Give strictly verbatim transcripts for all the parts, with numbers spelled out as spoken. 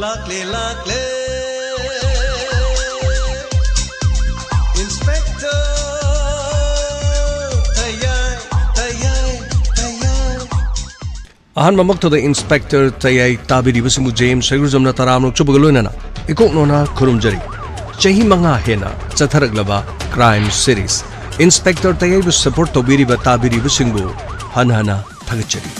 ꯂꯥꯛꯂꯦ, ꯂꯥꯛꯂꯦ, Inspector ꯇꯌꯥꯏ, ꯇꯌꯥꯏ, ꯇꯌꯥꯏ꯫ ꯑꯍꯥꯟꯕꯃꯛꯇꯗ Inspector ꯇꯌꯥꯏ ꯇꯥꯕꯤꯔꯤꯕꯁꯤꯡꯕꯨ James ꯁꯩꯒ꯭ꯔꯨꯖꯝꯅ ꯇꯔꯥꯝꯅ ꯑꯣꯛꯆꯕꯒ ꯂꯣꯏꯅꯅ ꯏꯀꯣꯛ ꯅꯣꯅ ꯈꯨꯔꯨꯝꯖꯔꯤ꯫ ꯆꯍꯤ ꯃꯉꯥ ꯍꯦꯟꯅ ꯆꯠꯊꯔꯛꯂꯕ crime series Inspector ꯇꯌꯥꯏꯕꯨ support ꯇꯧꯕꯤꯔꯤꯕ ꯇꯥꯕꯤꯔꯤꯕꯁꯤꯡꯕꯨ ꯍꯟꯅ ꯍꯟꯅ ꯊꯥꯒꯠꯆꯔꯤ꯫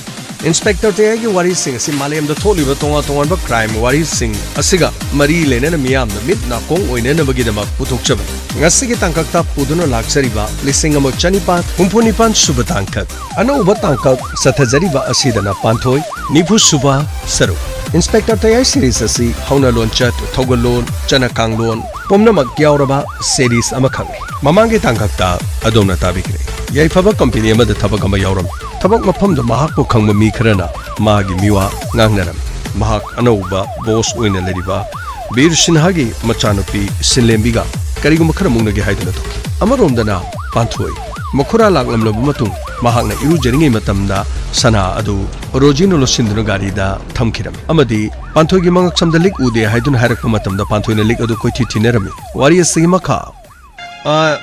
Inspector ꯇꯌꯥꯏꯒꯤ ꯋꯥꯔꯤꯁꯤꯡ ꯑꯁꯤ ꯃꯥꯂꯦꯝꯗ ꯊꯣꯛꯂꯤꯕ ꯇꯣꯉꯥꯟ ꯇꯣꯉꯥꯟꯕ crime ꯋꯥꯔꯤꯁꯤꯡ ꯑꯁꯤꯒ ꯃꯔꯤ ꯂꯩꯅꯅ ꯃꯤꯌꯥꯝꯗ ꯃꯤꯠ ꯅꯥꯀꯣꯡ ꯑꯣꯏꯅꯅꯕꯒꯤꯗꯃꯛ ꯄꯨꯊꯣꯛꯆꯕꯅꯤ꯫ ꯉꯁꯤꯒꯤ ꯇꯥꯡꯀꯛꯇ ꯄꯨꯗꯨꯅ ꯂꯥꯛꯆꯔꯤꯕ ꯂꯤꯁꯤꯡ ꯑꯃ ꯆꯅꯤꯄꯥꯟ ꯍꯨꯝꯐꯨ ꯅꯤꯄꯥꯟ ꯁꯨꯕ ꯇꯥꯡꯀꯛ, ꯑꯅꯧꯕ ꯇꯥꯡꯀꯛ ꯆꯠꯊꯖꯔꯤꯕ ꯑꯁꯤꯗꯅ ꯄꯥꯟꯊꯣꯏ, ꯅꯤꯐꯨ ꯁꯨꯕ ꯁꯔꯨꯛ꯫ Inspector ꯇꯌꯥꯏ series ꯑꯁꯤ ꯍꯧꯅ ꯂꯣꯟꯆꯠ, ꯊꯧꯒꯜꯂꯣꯟ, ꯆꯠꯅ ꯀꯥꯡꯂꯣꯟ ꯄꯨꯝꯅꯃꯛ ꯌꯥꯎꯔꯕ series ꯑꯃꯈꯛꯅꯤ꯫ ꯃꯃꯥꯡꯒꯤ ꯇꯥꯡꯀꯛꯇ ꯑꯗꯣꯝꯅ ꯇꯥꯕꯤꯈ꯭ꯔꯦ, ꯌꯥꯏꯐꯕ company ꯑꯃꯗ ꯊꯕꯛ ꯑꯃ ꯌꯥꯎꯔꯝꯃꯤ꯫ ꯊꯕꯛ ꯃꯐꯝꯗ ꯃꯍꯥꯛꯄꯨ ꯈꯪꯕ ꯃꯤ ꯈꯔꯅ ꯃꯥꯒꯤ ꯃꯤꯋꯥ ꯉꯥꯡꯅꯔꯝꯃꯤ꯫ ꯃꯍꯥꯛ ꯑꯅꯧꯕ boss ꯑꯣꯏꯅ ꯂꯩꯔꯤꯕ ꯕꯤꯔ ꯁꯤꯟꯍꯥꯒꯤ ꯃꯆꯥꯅꯨꯄꯤ ꯁꯤꯟꯂꯦꯝꯕꯤꯒ ꯀꯔꯤꯒꯨꯝꯕ ꯈꯔ ꯃꯨꯛꯅꯒꯦ ꯍꯥꯏꯗꯨꯅ ꯊꯣꯛꯈꯤ꯫ ꯑꯃꯔꯣꯝꯗꯅ ꯄꯥꯟꯊꯣꯏ ꯃꯈꯨꯔꯥ ꯂꯥꯛꯂꯝꯂꯕ ꯃꯇꯨꯡ ꯃꯍꯥꯛꯅ ꯏꯔꯨꯖꯔꯤꯉꯩ ꯃꯇꯝꯗ ꯁꯅꯥ ꯑꯗꯨ ꯔꯣꯖꯤꯅ ꯂꯣꯠꯁꯤꯟꯗꯨꯅ ꯒꯥꯔꯤꯗ ꯊꯝꯈꯤꯔꯝꯃꯤ ꯑꯃꯗꯤ ꯄꯥꯟꯊꯣꯏꯒꯤ ꯃꯉꯛꯁꯝꯗ ꯂꯤꯛ ꯎꯗꯦ ꯍꯥꯏꯗꯨꯅ ꯍꯥꯏꯔꯛꯄ ꯃꯇꯝꯗ ꯄꯥꯟꯊꯣꯏꯅ ꯂꯤꯛ ꯑꯗꯨ ꯀꯣꯏꯊꯤ ꯊꯤꯅꯔꯝꯃꯤ꯫ ꯋꯥꯔꯤ ꯑꯁꯤꯒꯤ ꯃꯈꯥ꯫ ꯑ,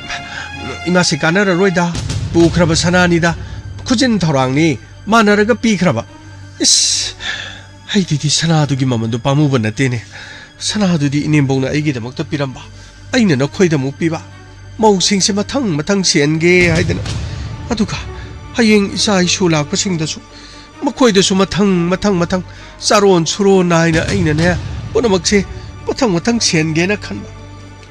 ꯏꯃꯥꯁꯤ ꯀꯥꯟꯅꯔꯔꯣꯏꯗ, ꯄꯨꯈ꯭ꯔꯕ ꯁꯅꯥꯅꯤꯗ, ꯈꯨꯖꯤꯟ ꯊꯧꯔꯥꯡꯅꯤ, ꯃꯥꯟꯅꯔꯒ ꯄꯤꯈ꯭ꯔꯕ꯫ ꯏꯁ, ꯑꯩꯗꯤꯗꯤ ꯁꯅꯥꯗꯨꯒꯤ ꯃꯃꯜꯗꯨ ꯄꯥꯝꯃꯨꯕ ꯅꯠꯇꯦꯅꯦ꯫ ꯁꯅꯥꯗꯨꯗꯤ ꯏꯅꯦꯝꯕꯧꯅ ꯑꯩꯒꯤꯗꯃꯛꯇ ꯄꯤꯔꯝꯕ, ꯑꯩꯅ ꯅꯈꯣꯏꯗ ꯑꯃꯨꯛ ꯄꯤꯕ꯫ ꯃꯧꯁꯤꯡꯁꯦ ꯃꯊꯪ ꯃꯊꯪ ꯁꯤꯍꯟꯒꯦ ꯍꯥꯏꯗꯅ꯫ ꯑꯗꯨꯒ ꯍꯌꯦꯡ ꯏꯆꯥ ꯏꯁꯨ ꯂꯥꯛꯄꯁꯤꯡꯗꯁꯨ, ꯃꯈꯣꯏꯗꯁꯨ ꯃꯊꯪ ꯃꯊꯪ ꯃꯊꯪ, ꯆꯥꯔꯣꯟ ꯁꯨꯔꯣꯟ ꯅꯥꯏꯅ ꯑꯩꯅꯅꯦ, ꯄꯨꯝꯅꯃꯛꯁꯦ ꯃꯊꯪ ꯃꯊꯪ ꯁꯤꯍꯟꯒꯦꯅ ꯈꯟꯕ꯫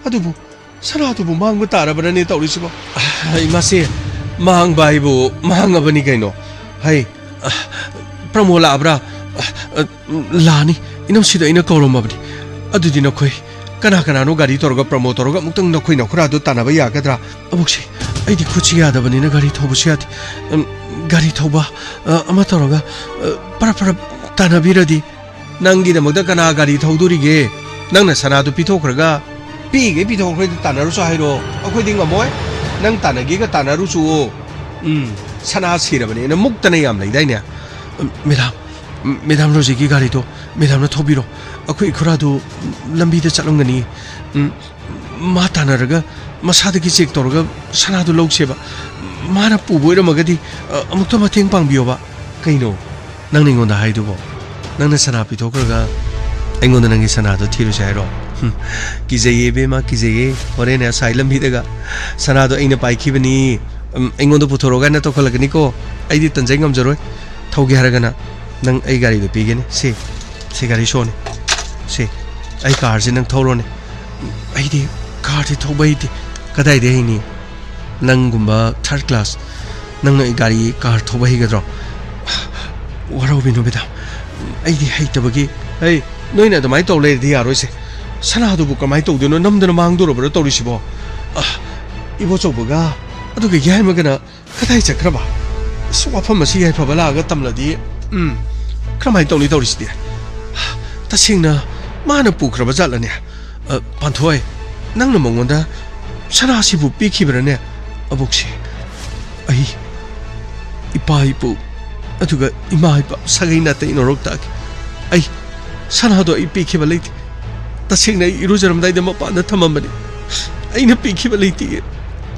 ꯑꯗꯨꯕꯨ ꯁꯅꯥꯗꯨꯕꯨ ꯃꯥꯡꯕ ꯇꯥꯔꯕ꯭ꯔꯅꯦ ꯇꯧꯔꯤꯁꯤꯕꯣ? ꯑ, ꯏꯃꯥꯁꯦ, ꯃꯥꯡꯕ ꯍꯥꯏꯕꯨ ꯃꯥꯡꯉꯕꯅꯤ ꯀꯩꯅꯣ꯫ ꯍꯩ, ꯑ, ꯄ꯭ꯔꯃꯣ ꯂꯥꯛꯑꯕ꯭ꯔꯥ? ꯑ, ꯑ, ꯂꯥꯛꯑꯅꯤ꯫ ꯏꯅꯝꯁꯤꯗ ꯑꯩꯅ ꯀꯧꯔꯝꯃꯕꯅꯤ꯫ ꯑꯗꯨꯗꯤ ꯅꯈꯣꯏ ꯀꯅꯥ ꯀꯅꯥꯅꯣ ꯒꯥꯔꯤ ꯇꯧꯔꯒ ꯄ꯭ꯔꯃꯣ ꯇꯧꯔꯒ ꯑꯃꯨꯛꯇꯪ ꯅꯈꯣꯏ ꯅꯈꯨꯔꯥꯗꯨ ꯇꯥꯟꯅꯕ ꯌꯥꯒꯗ꯭ꯔꯥ? ꯑꯃꯨꯛꯁꯦ, ꯑꯩꯗꯤ ꯈꯨꯠꯁꯤ ꯌꯥꯗꯕꯅꯤꯅ ꯒꯥꯔꯤ ꯊꯧꯕꯁꯨ ꯌꯥꯗꯦ꯫ ꯎꯝ, ꯒꯥꯔꯤ ꯊꯧꯕ, ꯑ, ꯑꯃ ꯇꯧꯔꯒ, ꯑ, ꯄꯔꯞ ꯄꯔꯞ ꯇꯥꯟꯅꯕꯤꯔꯗꯤ꯫ ꯅꯪꯒꯤꯗꯃꯛꯇ ꯀꯅꯥ ꯒꯥꯔꯤ ꯊꯧꯗꯣꯔꯤꯒꯦ? ꯅꯪꯅ ꯁꯅꯥꯗꯨ ꯄꯤꯊꯣꯛꯈ꯭ꯔꯒ, ꯄꯤꯒꯩ ꯄꯤꯊꯣꯛꯈ꯭ꯔꯗꯤ ꯇꯥꯟꯅꯔꯨꯁꯨ ꯍꯥꯏꯔꯣ? ꯑꯩꯈꯣꯏꯗꯤ ꯉꯝꯃꯣꯏ꯫ ꯅꯪ ꯇꯥꯟꯅꯒꯦꯒ ꯇꯥꯟꯅꯔꯨꯆꯨꯑꯣ꯫ ꯎꯝ, ꯁꯅꯥ ꯁꯤꯔꯕꯅꯦꯅ ꯃꯨꯛꯇꯅ ꯌꯥꯝ ꯂꯩꯗꯥꯏꯅꯦ? ꯎꯝ, ꯃꯦꯗꯥꯝ, ꯃꯦꯗꯥꯝ ꯔꯣꯖꯤꯒꯤ ꯒꯥꯔꯤꯗꯣ ꯃꯦꯗꯥꯝꯅ ꯊꯧꯕꯤꯔꯣ꯫ ꯑꯩꯈꯣꯏ ꯏꯈꯨꯔꯥꯗꯨ ꯂꯝꯕꯤꯗ ꯆꯠꯂꯝꯒꯅꯤ꯫ ꯎꯝ, ꯃꯥ ꯇꯥꯟꯅꯔꯒ ꯃꯁꯥꯗꯒꯤ ꯆꯦꯛ ꯇꯧꯔꯒ ꯁꯅꯥꯗꯨ ꯂꯧꯁꯦꯕ꯫ ꯃꯥꯅ ꯄꯨꯕ ꯑꯣꯏꯔꯝꯃꯒꯗꯤ, ꯑ, ꯑꯃꯨꯛꯇ ꯃꯇꯦꯡ ꯄꯥꯡꯕꯤꯌꯣꯕ꯫ ꯀꯩꯅꯣ ꯅꯪꯅ ꯑꯩꯉꯣꯟꯗ ꯍꯥꯏꯗꯨꯕꯣ? ꯅꯪꯅ ꯁꯅꯥ ꯄꯤꯊꯣꯛꯈ꯭ꯔꯒ ꯑꯩꯉꯣꯟꯗ ꯅꯪꯒꯤ ꯁꯅꯥꯗꯣ ꯊꯤꯔꯨꯁꯦ ꯍꯥꯏꯔꯣ? ꯍꯨꯝ, ꯀꯤꯖꯩꯌꯦ ꯏꯕꯦꯝꯃ, ꯀꯤꯖꯩꯌꯦ꯫ ꯍꯣꯔꯦꯟ ꯑꯁꯥꯏ ꯂꯝꯕꯤꯗꯒ "ꯁꯅꯥꯗꯣ ꯑꯩꯅ ꯄꯥꯏꯈꯤꯕꯅꯤ, ꯎꯝ, ꯑꯩꯉꯣꯟꯗ ꯄꯨꯊꯣꯔꯛꯑꯣ" ꯀꯥꯏꯅ ꯇꯧꯈꯠꯂꯛꯀꯅꯤꯀꯣ꯫ ꯑꯩꯗꯤ ꯇꯟꯖꯩ ꯉꯝꯖꯔꯣꯏ꯫ ꯊꯧꯒꯦ ꯍꯥꯏꯔꯒꯅ ꯅꯪ ꯑꯩ ꯒꯥꯔꯤꯗꯣ ꯄꯤꯒꯅꯤ꯫ ꯁꯤ, ꯁꯤ ꯒꯥꯔꯤ ꯁꯣꯅꯤ꯫ ꯁꯤ, ꯑꯩ ꯀꯥꯔꯁꯤ ꯅꯪ ꯊꯧꯔꯣꯅꯦ꯫ ꯑꯩꯗꯤ ꯀꯥꯔꯗꯤ ꯊꯧꯕ ꯍꯩꯇꯦ꯫ ꯀꯗꯥꯏꯗꯩ ꯍꯩꯅꯤ? ꯅꯪꯒꯨꯝꯕ ꯊꯥꯔꯠ ꯀ꯭ꯂꯥꯁ, ꯅꯪꯅ ꯑꯩ ꯒꯥꯔꯤ, ꯀꯥꯔ ꯊꯧꯕ ꯍꯩꯒꯗ꯭ꯔꯣ? ꯋꯥꯔꯧꯕꯤꯅꯨ ꯃꯦꯗꯥꯝ, ꯑꯩꯗꯤ ꯍꯩꯇꯕꯒꯤ꯫ ꯍꯩ, ꯅꯣꯏꯅ ꯑꯗꯨꯃꯥꯏꯅ ꯇꯧ ꯂꯩꯔꯗꯤ ꯌꯥꯔꯣꯏꯁꯦ꯫ ꯁꯅꯥꯗꯨꯕꯨ ꯀꯃꯥꯏꯅ ꯇꯧꯗꯣꯏꯅꯣ? ꯅꯝꯗꯅ ꯃꯥꯡꯗꯣꯔꯕ꯭ꯔꯥ ꯇꯧꯔꯤꯁꯤꯕꯣ? ꯑ, ꯏꯕꯣꯆꯧꯕꯒ ꯑꯗꯨꯒ ꯌꯥꯏꯃꯒꯅ ꯀꯗꯥꯏ ꯆꯠꯈ꯭ꯔꯕ? ꯑꯁ, ꯋꯥꯐꯝ ꯑꯁꯤ ꯌꯥꯏꯐꯕ ꯂꯥꯛꯑꯒ ꯇꯝꯂꯗꯤ, ꯎꯝ, ꯀꯔꯝꯍꯥꯏꯅ ꯇꯧꯅꯤ ꯇꯧꯔꯤꯁꯤꯗꯤ? ꯇꯁꯦꯡꯅ ꯃꯥꯅ ꯄꯨꯈ꯭ꯔꯕ ꯖꯥꯠꯂꯅꯦ? ꯑ, ꯄꯥꯟꯊꯣꯏ, ꯅꯪꯅ ꯃꯉꯣꯟꯗ ꯁꯅꯥꯁꯤꯕꯨ ꯄꯤꯈꯤꯕ꯭ꯔꯅꯦ? ꯑꯕꯣꯛꯁꯦ, ꯑꯩ ꯏꯄꯥ ꯏꯄꯨ, ꯑꯗꯨꯒ ꯏꯃꯥ ꯏꯄꯥ, ꯁꯥꯒꯩ ꯅꯥꯇꯩ ꯅꯥꯎꯔꯣꯛ ꯇꯥꯛꯈꯤ꯫ ꯑꯩ ꯁꯅꯥꯗꯣ ꯑꯩ ꯄꯤꯈꯤꯕ ꯂꯩꯇꯦ꯫ ꯇꯁꯦꯡꯅ ꯑꯩ ꯏꯔꯨꯖꯔꯝꯗꯥꯏꯗ ꯃꯄꯥꯟꯗ ꯊꯝꯃꯝꯕꯅꯤ꯫ ꯑꯩꯅ ꯄꯤꯈꯤꯕ ꯂꯩꯇꯦ꯫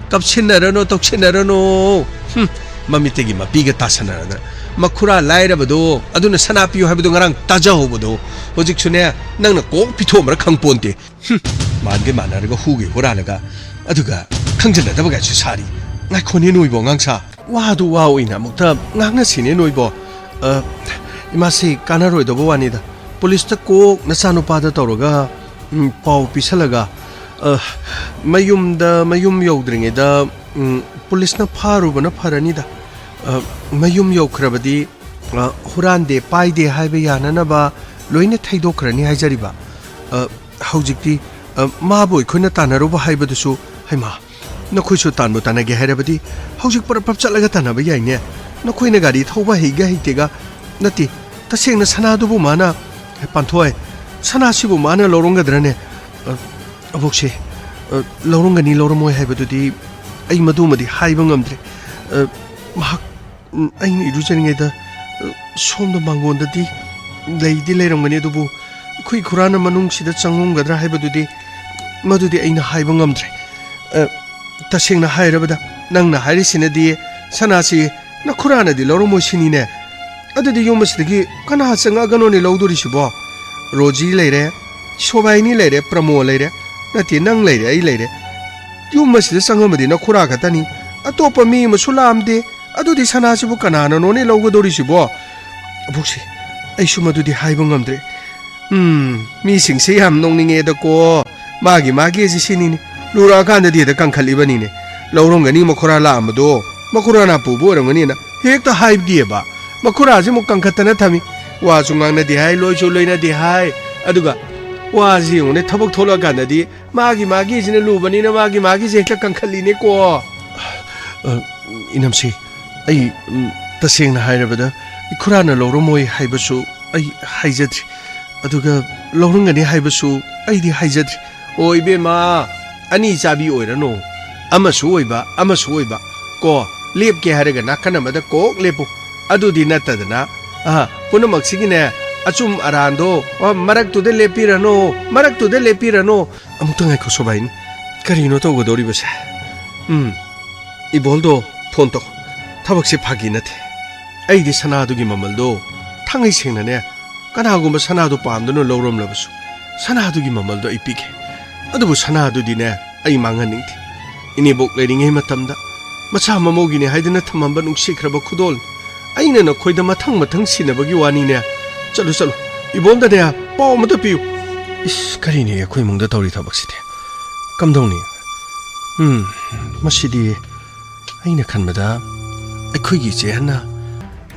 ꯀꯞꯁꯤꯟꯅꯔꯅꯣ, ꯇꯧꯁꯤꯟꯅꯔꯅꯣ꯫ ꯍꯨꯝ, ꯃꯃꯤꯠꯇꯒꯤ ꯃꯄꯤꯒ ꯇꯥꯁꯟꯅꯔꯗꯅ꯫ ꯃꯈꯨꯔꯥ ꯂꯥꯏꯔꯕꯗꯣ, ꯑꯗꯨꯅ ꯁꯅꯥ ꯄꯤꯌꯨ ꯍꯥꯏꯕꯗꯣ ꯉꯔꯥꯡ ꯇꯥꯖꯍꯧꯕꯗꯣ꯫ ꯍꯧꯖꯤꯛꯁꯨꯅꯦ, ꯅꯪꯅ ꯀꯣꯛ ꯄꯤꯊꯣꯛꯑꯝꯕ꯭ꯔꯥ ꯈꯪꯄꯣꯟꯇꯦ꯫ ꯍꯨꯝ, ꯃꯥꯟꯒꯩ ꯃꯥꯟꯅꯔꯒ ꯍꯨꯒꯩ ꯍꯨꯔꯥꯜꯂꯒ, ꯑꯗꯨꯒ ꯈꯪꯖꯟꯅꯗꯕꯒꯥꯏꯁꯨ ꯁꯥꯔꯤ꯫ ꯉꯥꯏꯈꯣꯅꯦ ꯅꯣꯏꯕꯣ, ꯑꯉꯥꯡꯁꯥ꯫ ꯋꯥꯗꯨ ꯋꯥ ꯑꯣꯏꯅ ꯑꯃꯨꯛꯇ ꯉꯥꯡꯅꯁꯤꯅꯦ ꯅꯣꯏꯕꯣ꯫ ꯑ, ꯏꯃꯥꯁꯤ ꯀꯥꯟꯅꯔꯣꯏꯗꯧꯕ ꯋꯥꯅꯤꯗ꯫ ꯄꯨꯂꯤꯁꯇ ꯀꯣꯛ ꯅꯆꯥꯅꯨꯄꯥꯗ ꯇꯧꯔꯒ, ꯎꯝ, ꯄꯥꯎ ꯄꯤꯁꯜꯂꯒ, ꯑ, ꯃꯌꯨꯝꯗ, ꯃꯌꯨꯝ ꯌꯧꯗ꯭ꯔꯤꯉꯩꯗ, ꯎꯝ, ꯄꯨꯂꯤꯁꯅ ꯐꯥꯔꯨꯕꯅ ꯐꯔꯅꯤꯗ꯫ ꯑ, ꯃꯌꯨꯝ ꯌꯧꯈ꯭ꯔꯕꯗꯤ, ꯑ, ꯍꯨꯔꯥꯟꯗꯦ ꯄꯥꯏꯗꯦ ꯍꯥꯏꯕ ꯌꯥꯅꯅꯕ ꯂꯣꯏꯅ ꯊꯩꯗꯣꯛꯈ꯭ꯔꯅꯤ ꯍꯥꯏꯖꯔꯤꯕ꯫ ꯑ, ꯍꯧꯖꯤꯛꯇꯤ, ꯑ, ꯃꯥꯕꯨ ꯑꯩꯈꯣꯏꯅ ꯇꯥꯟꯅꯔꯨꯕ ꯍꯥꯏꯕꯗꯨꯁꯨ, ꯍꯩꯃꯥ, ꯅꯈꯣꯏꯁꯨ ꯇꯥꯟꯕꯨ ꯇꯥꯟꯅꯒꯦ ꯍꯥꯏꯔꯕꯗꯤ ꯍꯧꯖꯤꯛ ꯄꯔꯞ ꯄꯔꯞ ꯆꯠꯂꯒ ꯇꯥꯟꯅꯕ ꯌꯥꯏꯅꯦ꯫ ꯅꯈꯣꯏꯅ ꯒꯥꯔꯤ ꯊꯧꯕ ꯍꯩꯒ ꯍꯩꯇꯦꯒ ꯅꯠꯇꯦ, ꯇꯁꯦꯡꯅ ꯁꯅꯥꯗꯨꯕꯨ ꯃꯥꯅ, ꯄꯥꯟꯊꯣꯏ, ꯁꯅꯥꯁꯤꯕꯨ ꯃꯥꯅ ꯂꯧꯔꯝꯒꯗ꯭ꯔꯅꯦ? ꯑ, ꯑꯕꯣꯛꯁꯦ, ꯑ, ꯂꯧꯔꯝꯒꯅꯤ ꯂꯧꯔꯝꯃꯣꯏ ꯍꯥꯏꯕꯗꯨꯗꯤ ꯑꯩ ꯃꯗꯨꯃꯗꯤ ꯍꯥꯏꯕ ꯉꯝꯗ꯭ꯔꯦ꯫ ꯑ, ꯃꯍꯥꯛ, ꯎꯝ, ꯑꯩꯅ ꯏꯔꯨꯖꯔꯤꯉꯩꯗ ꯁꯣꯝꯗ ꯃꯥꯡꯒꯣꯟꯗꯗꯤ ꯂꯩꯗꯤ ꯂꯩꯔꯝꯒꯅꯤ, ꯑꯗꯨꯕꯨ ꯑꯩꯈꯣꯏ ꯈꯨꯔꯥꯅ ꯃꯅꯨꯡꯁꯤꯗ ꯆꯪꯉꯝꯒꯗ꯭ꯔꯥ ꯍꯥꯏꯕꯗꯨꯗꯤ, ꯃꯗꯨꯗꯤ ꯑꯩꯅ ꯍꯥꯏꯕ ꯉꯝꯗ꯭ꯔꯦ꯫ ꯑ, ꯇꯁꯦꯡꯅ ꯍꯥꯏꯔꯕꯗ, ꯅꯪꯅ ꯍꯥꯏꯔꯤꯁꯤꯅꯗꯤ ꯁꯅꯥꯁꯤ ꯅꯈꯨꯔꯥꯅꯗꯤ ꯂꯧꯔꯝꯃꯣꯏ ꯁꯤꯅꯤꯅꯦ꯫ ꯑꯗꯨꯗꯤ ꯌꯨꯝ ꯑꯁꯤꯗꯒꯤ ꯀꯅꯥ ꯆꯪꯉꯛꯑꯒꯅꯣꯅꯦ ꯂꯧꯗꯣꯔꯤꯁꯤꯕꯣ? ꯔꯣꯖꯤ ꯂꯩꯔꯦ, ꯁꯣꯕꯥꯏꯅꯤ ꯂꯩꯔꯦ, ꯄ꯭ꯔꯃꯣ ꯂꯩꯔꯦ, ꯅꯠꯇꯦ, ꯅꯪ ꯂꯩꯔꯦ, ꯑꯩ ꯂꯩꯔꯦ꯫ ꯌꯨꯝ ꯑꯁꯤꯗ ꯆꯪꯉꯝꯃꯗꯤ ꯅꯈꯨꯔꯥ ꯈꯛꯇꯅꯤ, ꯑꯇꯣꯞꯄ ꯃꯤ ꯑꯃꯁꯨ ꯂꯥꯛꯑꯝꯗꯦ꯫ ꯑꯗꯨꯗꯤ ꯁꯅꯥꯁꯤꯕꯨ ꯀꯅꯥꯅꯅꯣꯅꯦ ꯂꯧꯒꯗꯧꯔꯤꯁꯤꯕꯣ? ꯑꯕꯣꯛꯁꯤ, ꯑꯩꯁꯨ ꯃꯗꯨꯗꯤ ꯍꯥꯏꯕ ꯉꯝꯗ꯭ꯔꯦ꯫ ꯎꯝ, ꯃꯤꯁꯤꯡꯁꯦ ꯌꯥꯝ ꯅꯣꯛꯅꯤꯡꯉꯦꯗꯀꯣ꯫ ꯃꯥꯒꯤ ꯃꯥꯒꯤ ꯑꯁꯤ ꯁꯤꯅꯤꯅꯦ꯫ ꯂꯨꯔꯛꯑꯀꯥꯟꯗꯗꯤ ꯍꯦꯛꯇ ꯀꯟꯈꯠꯂꯤꯕꯅꯤꯅꯦ꯫ ꯂꯧꯔꯝꯒꯅꯤ ꯃꯈꯨꯔꯥ ꯂꯥꯛꯑꯝꯕꯗꯣ꯫ ꯃꯈꯨꯔꯥꯅ ꯄꯨꯕ ꯑꯣꯏꯔꯝꯒꯅꯤꯅ ꯍꯦꯛꯇ ꯍꯥꯏꯗꯦꯕ꯫ ꯃꯈꯨꯔꯥꯁꯤ ꯑꯃꯨꯛ ꯀꯟꯈꯠꯇꯅ ꯊꯝꯃꯤ꯫ ꯋꯥꯁꯨ ꯉꯥꯡꯅꯗꯦ ꯍꯥꯏ, ꯂꯣꯏꯁꯨ ꯂꯣꯏꯅꯗꯦ ꯍꯥꯏ꯫ ꯑꯗꯨꯒ ꯋꯥꯁꯤ ꯌꯦꯡꯉꯨꯅꯦ, ꯊꯕꯛ ꯊꯣꯛꯂꯛꯑꯀꯥꯟꯗꯗꯤ ꯃꯥꯒꯤ ꯃꯥꯒꯤꯁꯤꯅ ꯂꯨꯕꯅꯤꯅ ꯃꯥꯒꯤ ꯃꯥꯒꯤꯁꯦ ꯍꯦꯛꯇ ꯀꯟꯈꯠꯂꯤꯅꯦꯀꯣ꯫ ꯑ, ꯏꯅꯝꯁꯤ, ꯑꯩ, ꯎꯝ, ꯇꯁꯦꯡꯅ ꯍꯥꯏꯔꯕꯗ, ꯏꯈꯨꯔꯥꯅ ꯂꯧꯔꯝꯃꯣꯏ ꯍꯥꯏꯕꯁꯨ ꯑꯩ ꯍꯥꯏꯖꯗ꯭ꯔꯤ, ꯑꯗꯨꯒ ꯂꯧꯔꯝꯒꯅꯤ ꯍꯥꯏꯕꯁꯨ ꯑꯩꯗꯤ ꯍꯥꯏꯖꯗ꯭ꯔꯤ꯫ ꯑꯣ, ꯏꯕꯦꯝꯃ, ꯑꯅꯤ ꯆꯥꯕꯤ ꯑꯣꯏꯔꯅꯨ, ꯑꯃꯁꯨ ꯑꯣꯏꯕ, ꯑꯃꯁꯨ ꯑꯣꯏꯕ꯫ ꯀꯣ, ꯂꯦꯞꯀꯦ ꯍꯥꯏꯔꯒ ꯅꯥꯀꯟ ꯑꯃꯗ ꯀꯣꯛ ꯂꯦꯞꯄꯨ꯫ ꯑꯗꯨꯗꯤ ꯅꯠꯇꯗꯅ, ꯑ, ꯄꯨꯝꯅꯃꯛꯁꯤꯒꯤꯅꯦ, ꯑꯆꯨꯝ ꯑꯔꯥꯟꯗꯣ, ꯑ, ꯃꯔꯛꯇꯨꯗ ꯂꯦꯞꯄꯤꯔꯅꯨ, ꯃꯔꯛꯇꯨꯗ ꯂꯦꯞꯄꯤꯔꯅꯨ꯫ ꯑꯃꯨꯛꯇ ꯉꯥꯏꯈꯣ, ꯁꯣꯕꯥꯏꯅꯤ꯫ ꯀꯔꯤꯅꯣ ꯇꯧꯒꯗꯧꯔꯤꯕꯁꯦ? ꯎꯝ, ꯏꯕꯣꯜꯗꯣ ꯐꯣꯟ ꯇꯧ꯫ ꯊꯕꯛꯁꯦ ꯐꯥꯒꯤ ꯅꯠꯇꯦ꯫ ꯑꯩꯗꯤ ꯁꯅꯥꯗꯨꯒꯤ ꯃꯃꯜꯗꯣ, ꯊꯥꯡꯉꯩ ꯁꯦꯡꯅꯅꯦ, ꯀꯅꯥꯒꯨꯝꯕ ꯁꯅꯥꯗꯨ ꯄꯥꯝꯗꯨꯅ ꯂꯧꯔꯝꯂꯕꯁꯨ, ꯁꯅꯥꯗꯨꯒꯤ ꯃꯃꯜꯗꯣ ꯑꯩ ꯄꯤꯒꯦ꯫ ꯑꯗꯨꯕꯨ ꯁꯅꯥꯗꯨꯗꯤꯅꯦ, ꯑꯩ ꯃꯥꯡꯍꯟꯅꯤꯡꯗꯦ꯫ ꯏꯅꯦꯕꯣꯛ ꯂꯩꯔꯤꯉꯩ ꯃꯇꯝꯗ ꯃꯆꯥ ꯃꯃꯧꯒꯤꯅꯦ ꯍꯥꯏꯗꯨꯅ ꯊꯝꯃꯝꯕ ꯅꯨꯡꯁꯤꯈ꯭ꯔꯕ ꯈꯨꯗꯣꯜ꯫ ꯑꯩꯅ ꯅꯈꯣꯏꯗ ꯃꯊꯪ ꯃꯊꯪ ꯁꯤꯟꯅꯕꯒꯤ ꯋꯥꯅꯤꯅꯦ꯫ ꯆꯠꯂꯨ, ꯆꯠꯂꯨ꯫ ꯏꯕꯣꯝꯗꯅꯦ ꯄꯥꯎ ꯑꯃꯇ ꯄꯤꯌꯨ꯫ ꯏꯁ, ꯀꯔꯤꯅꯦ ꯑꯩꯈꯣꯏ ꯏꯃꯨꯡꯗ ꯇꯧꯔꯤ ꯊꯕꯛꯁꯤꯗꯤ? ꯀꯝꯗꯧꯅꯤ? ꯎꯝ, ꯃꯁꯤꯗꯤ ꯑꯩꯅ ꯈꯟꯕꯗ ꯑꯩꯈꯣꯏꯒꯤ ꯏꯆꯦ ꯍꯟꯅ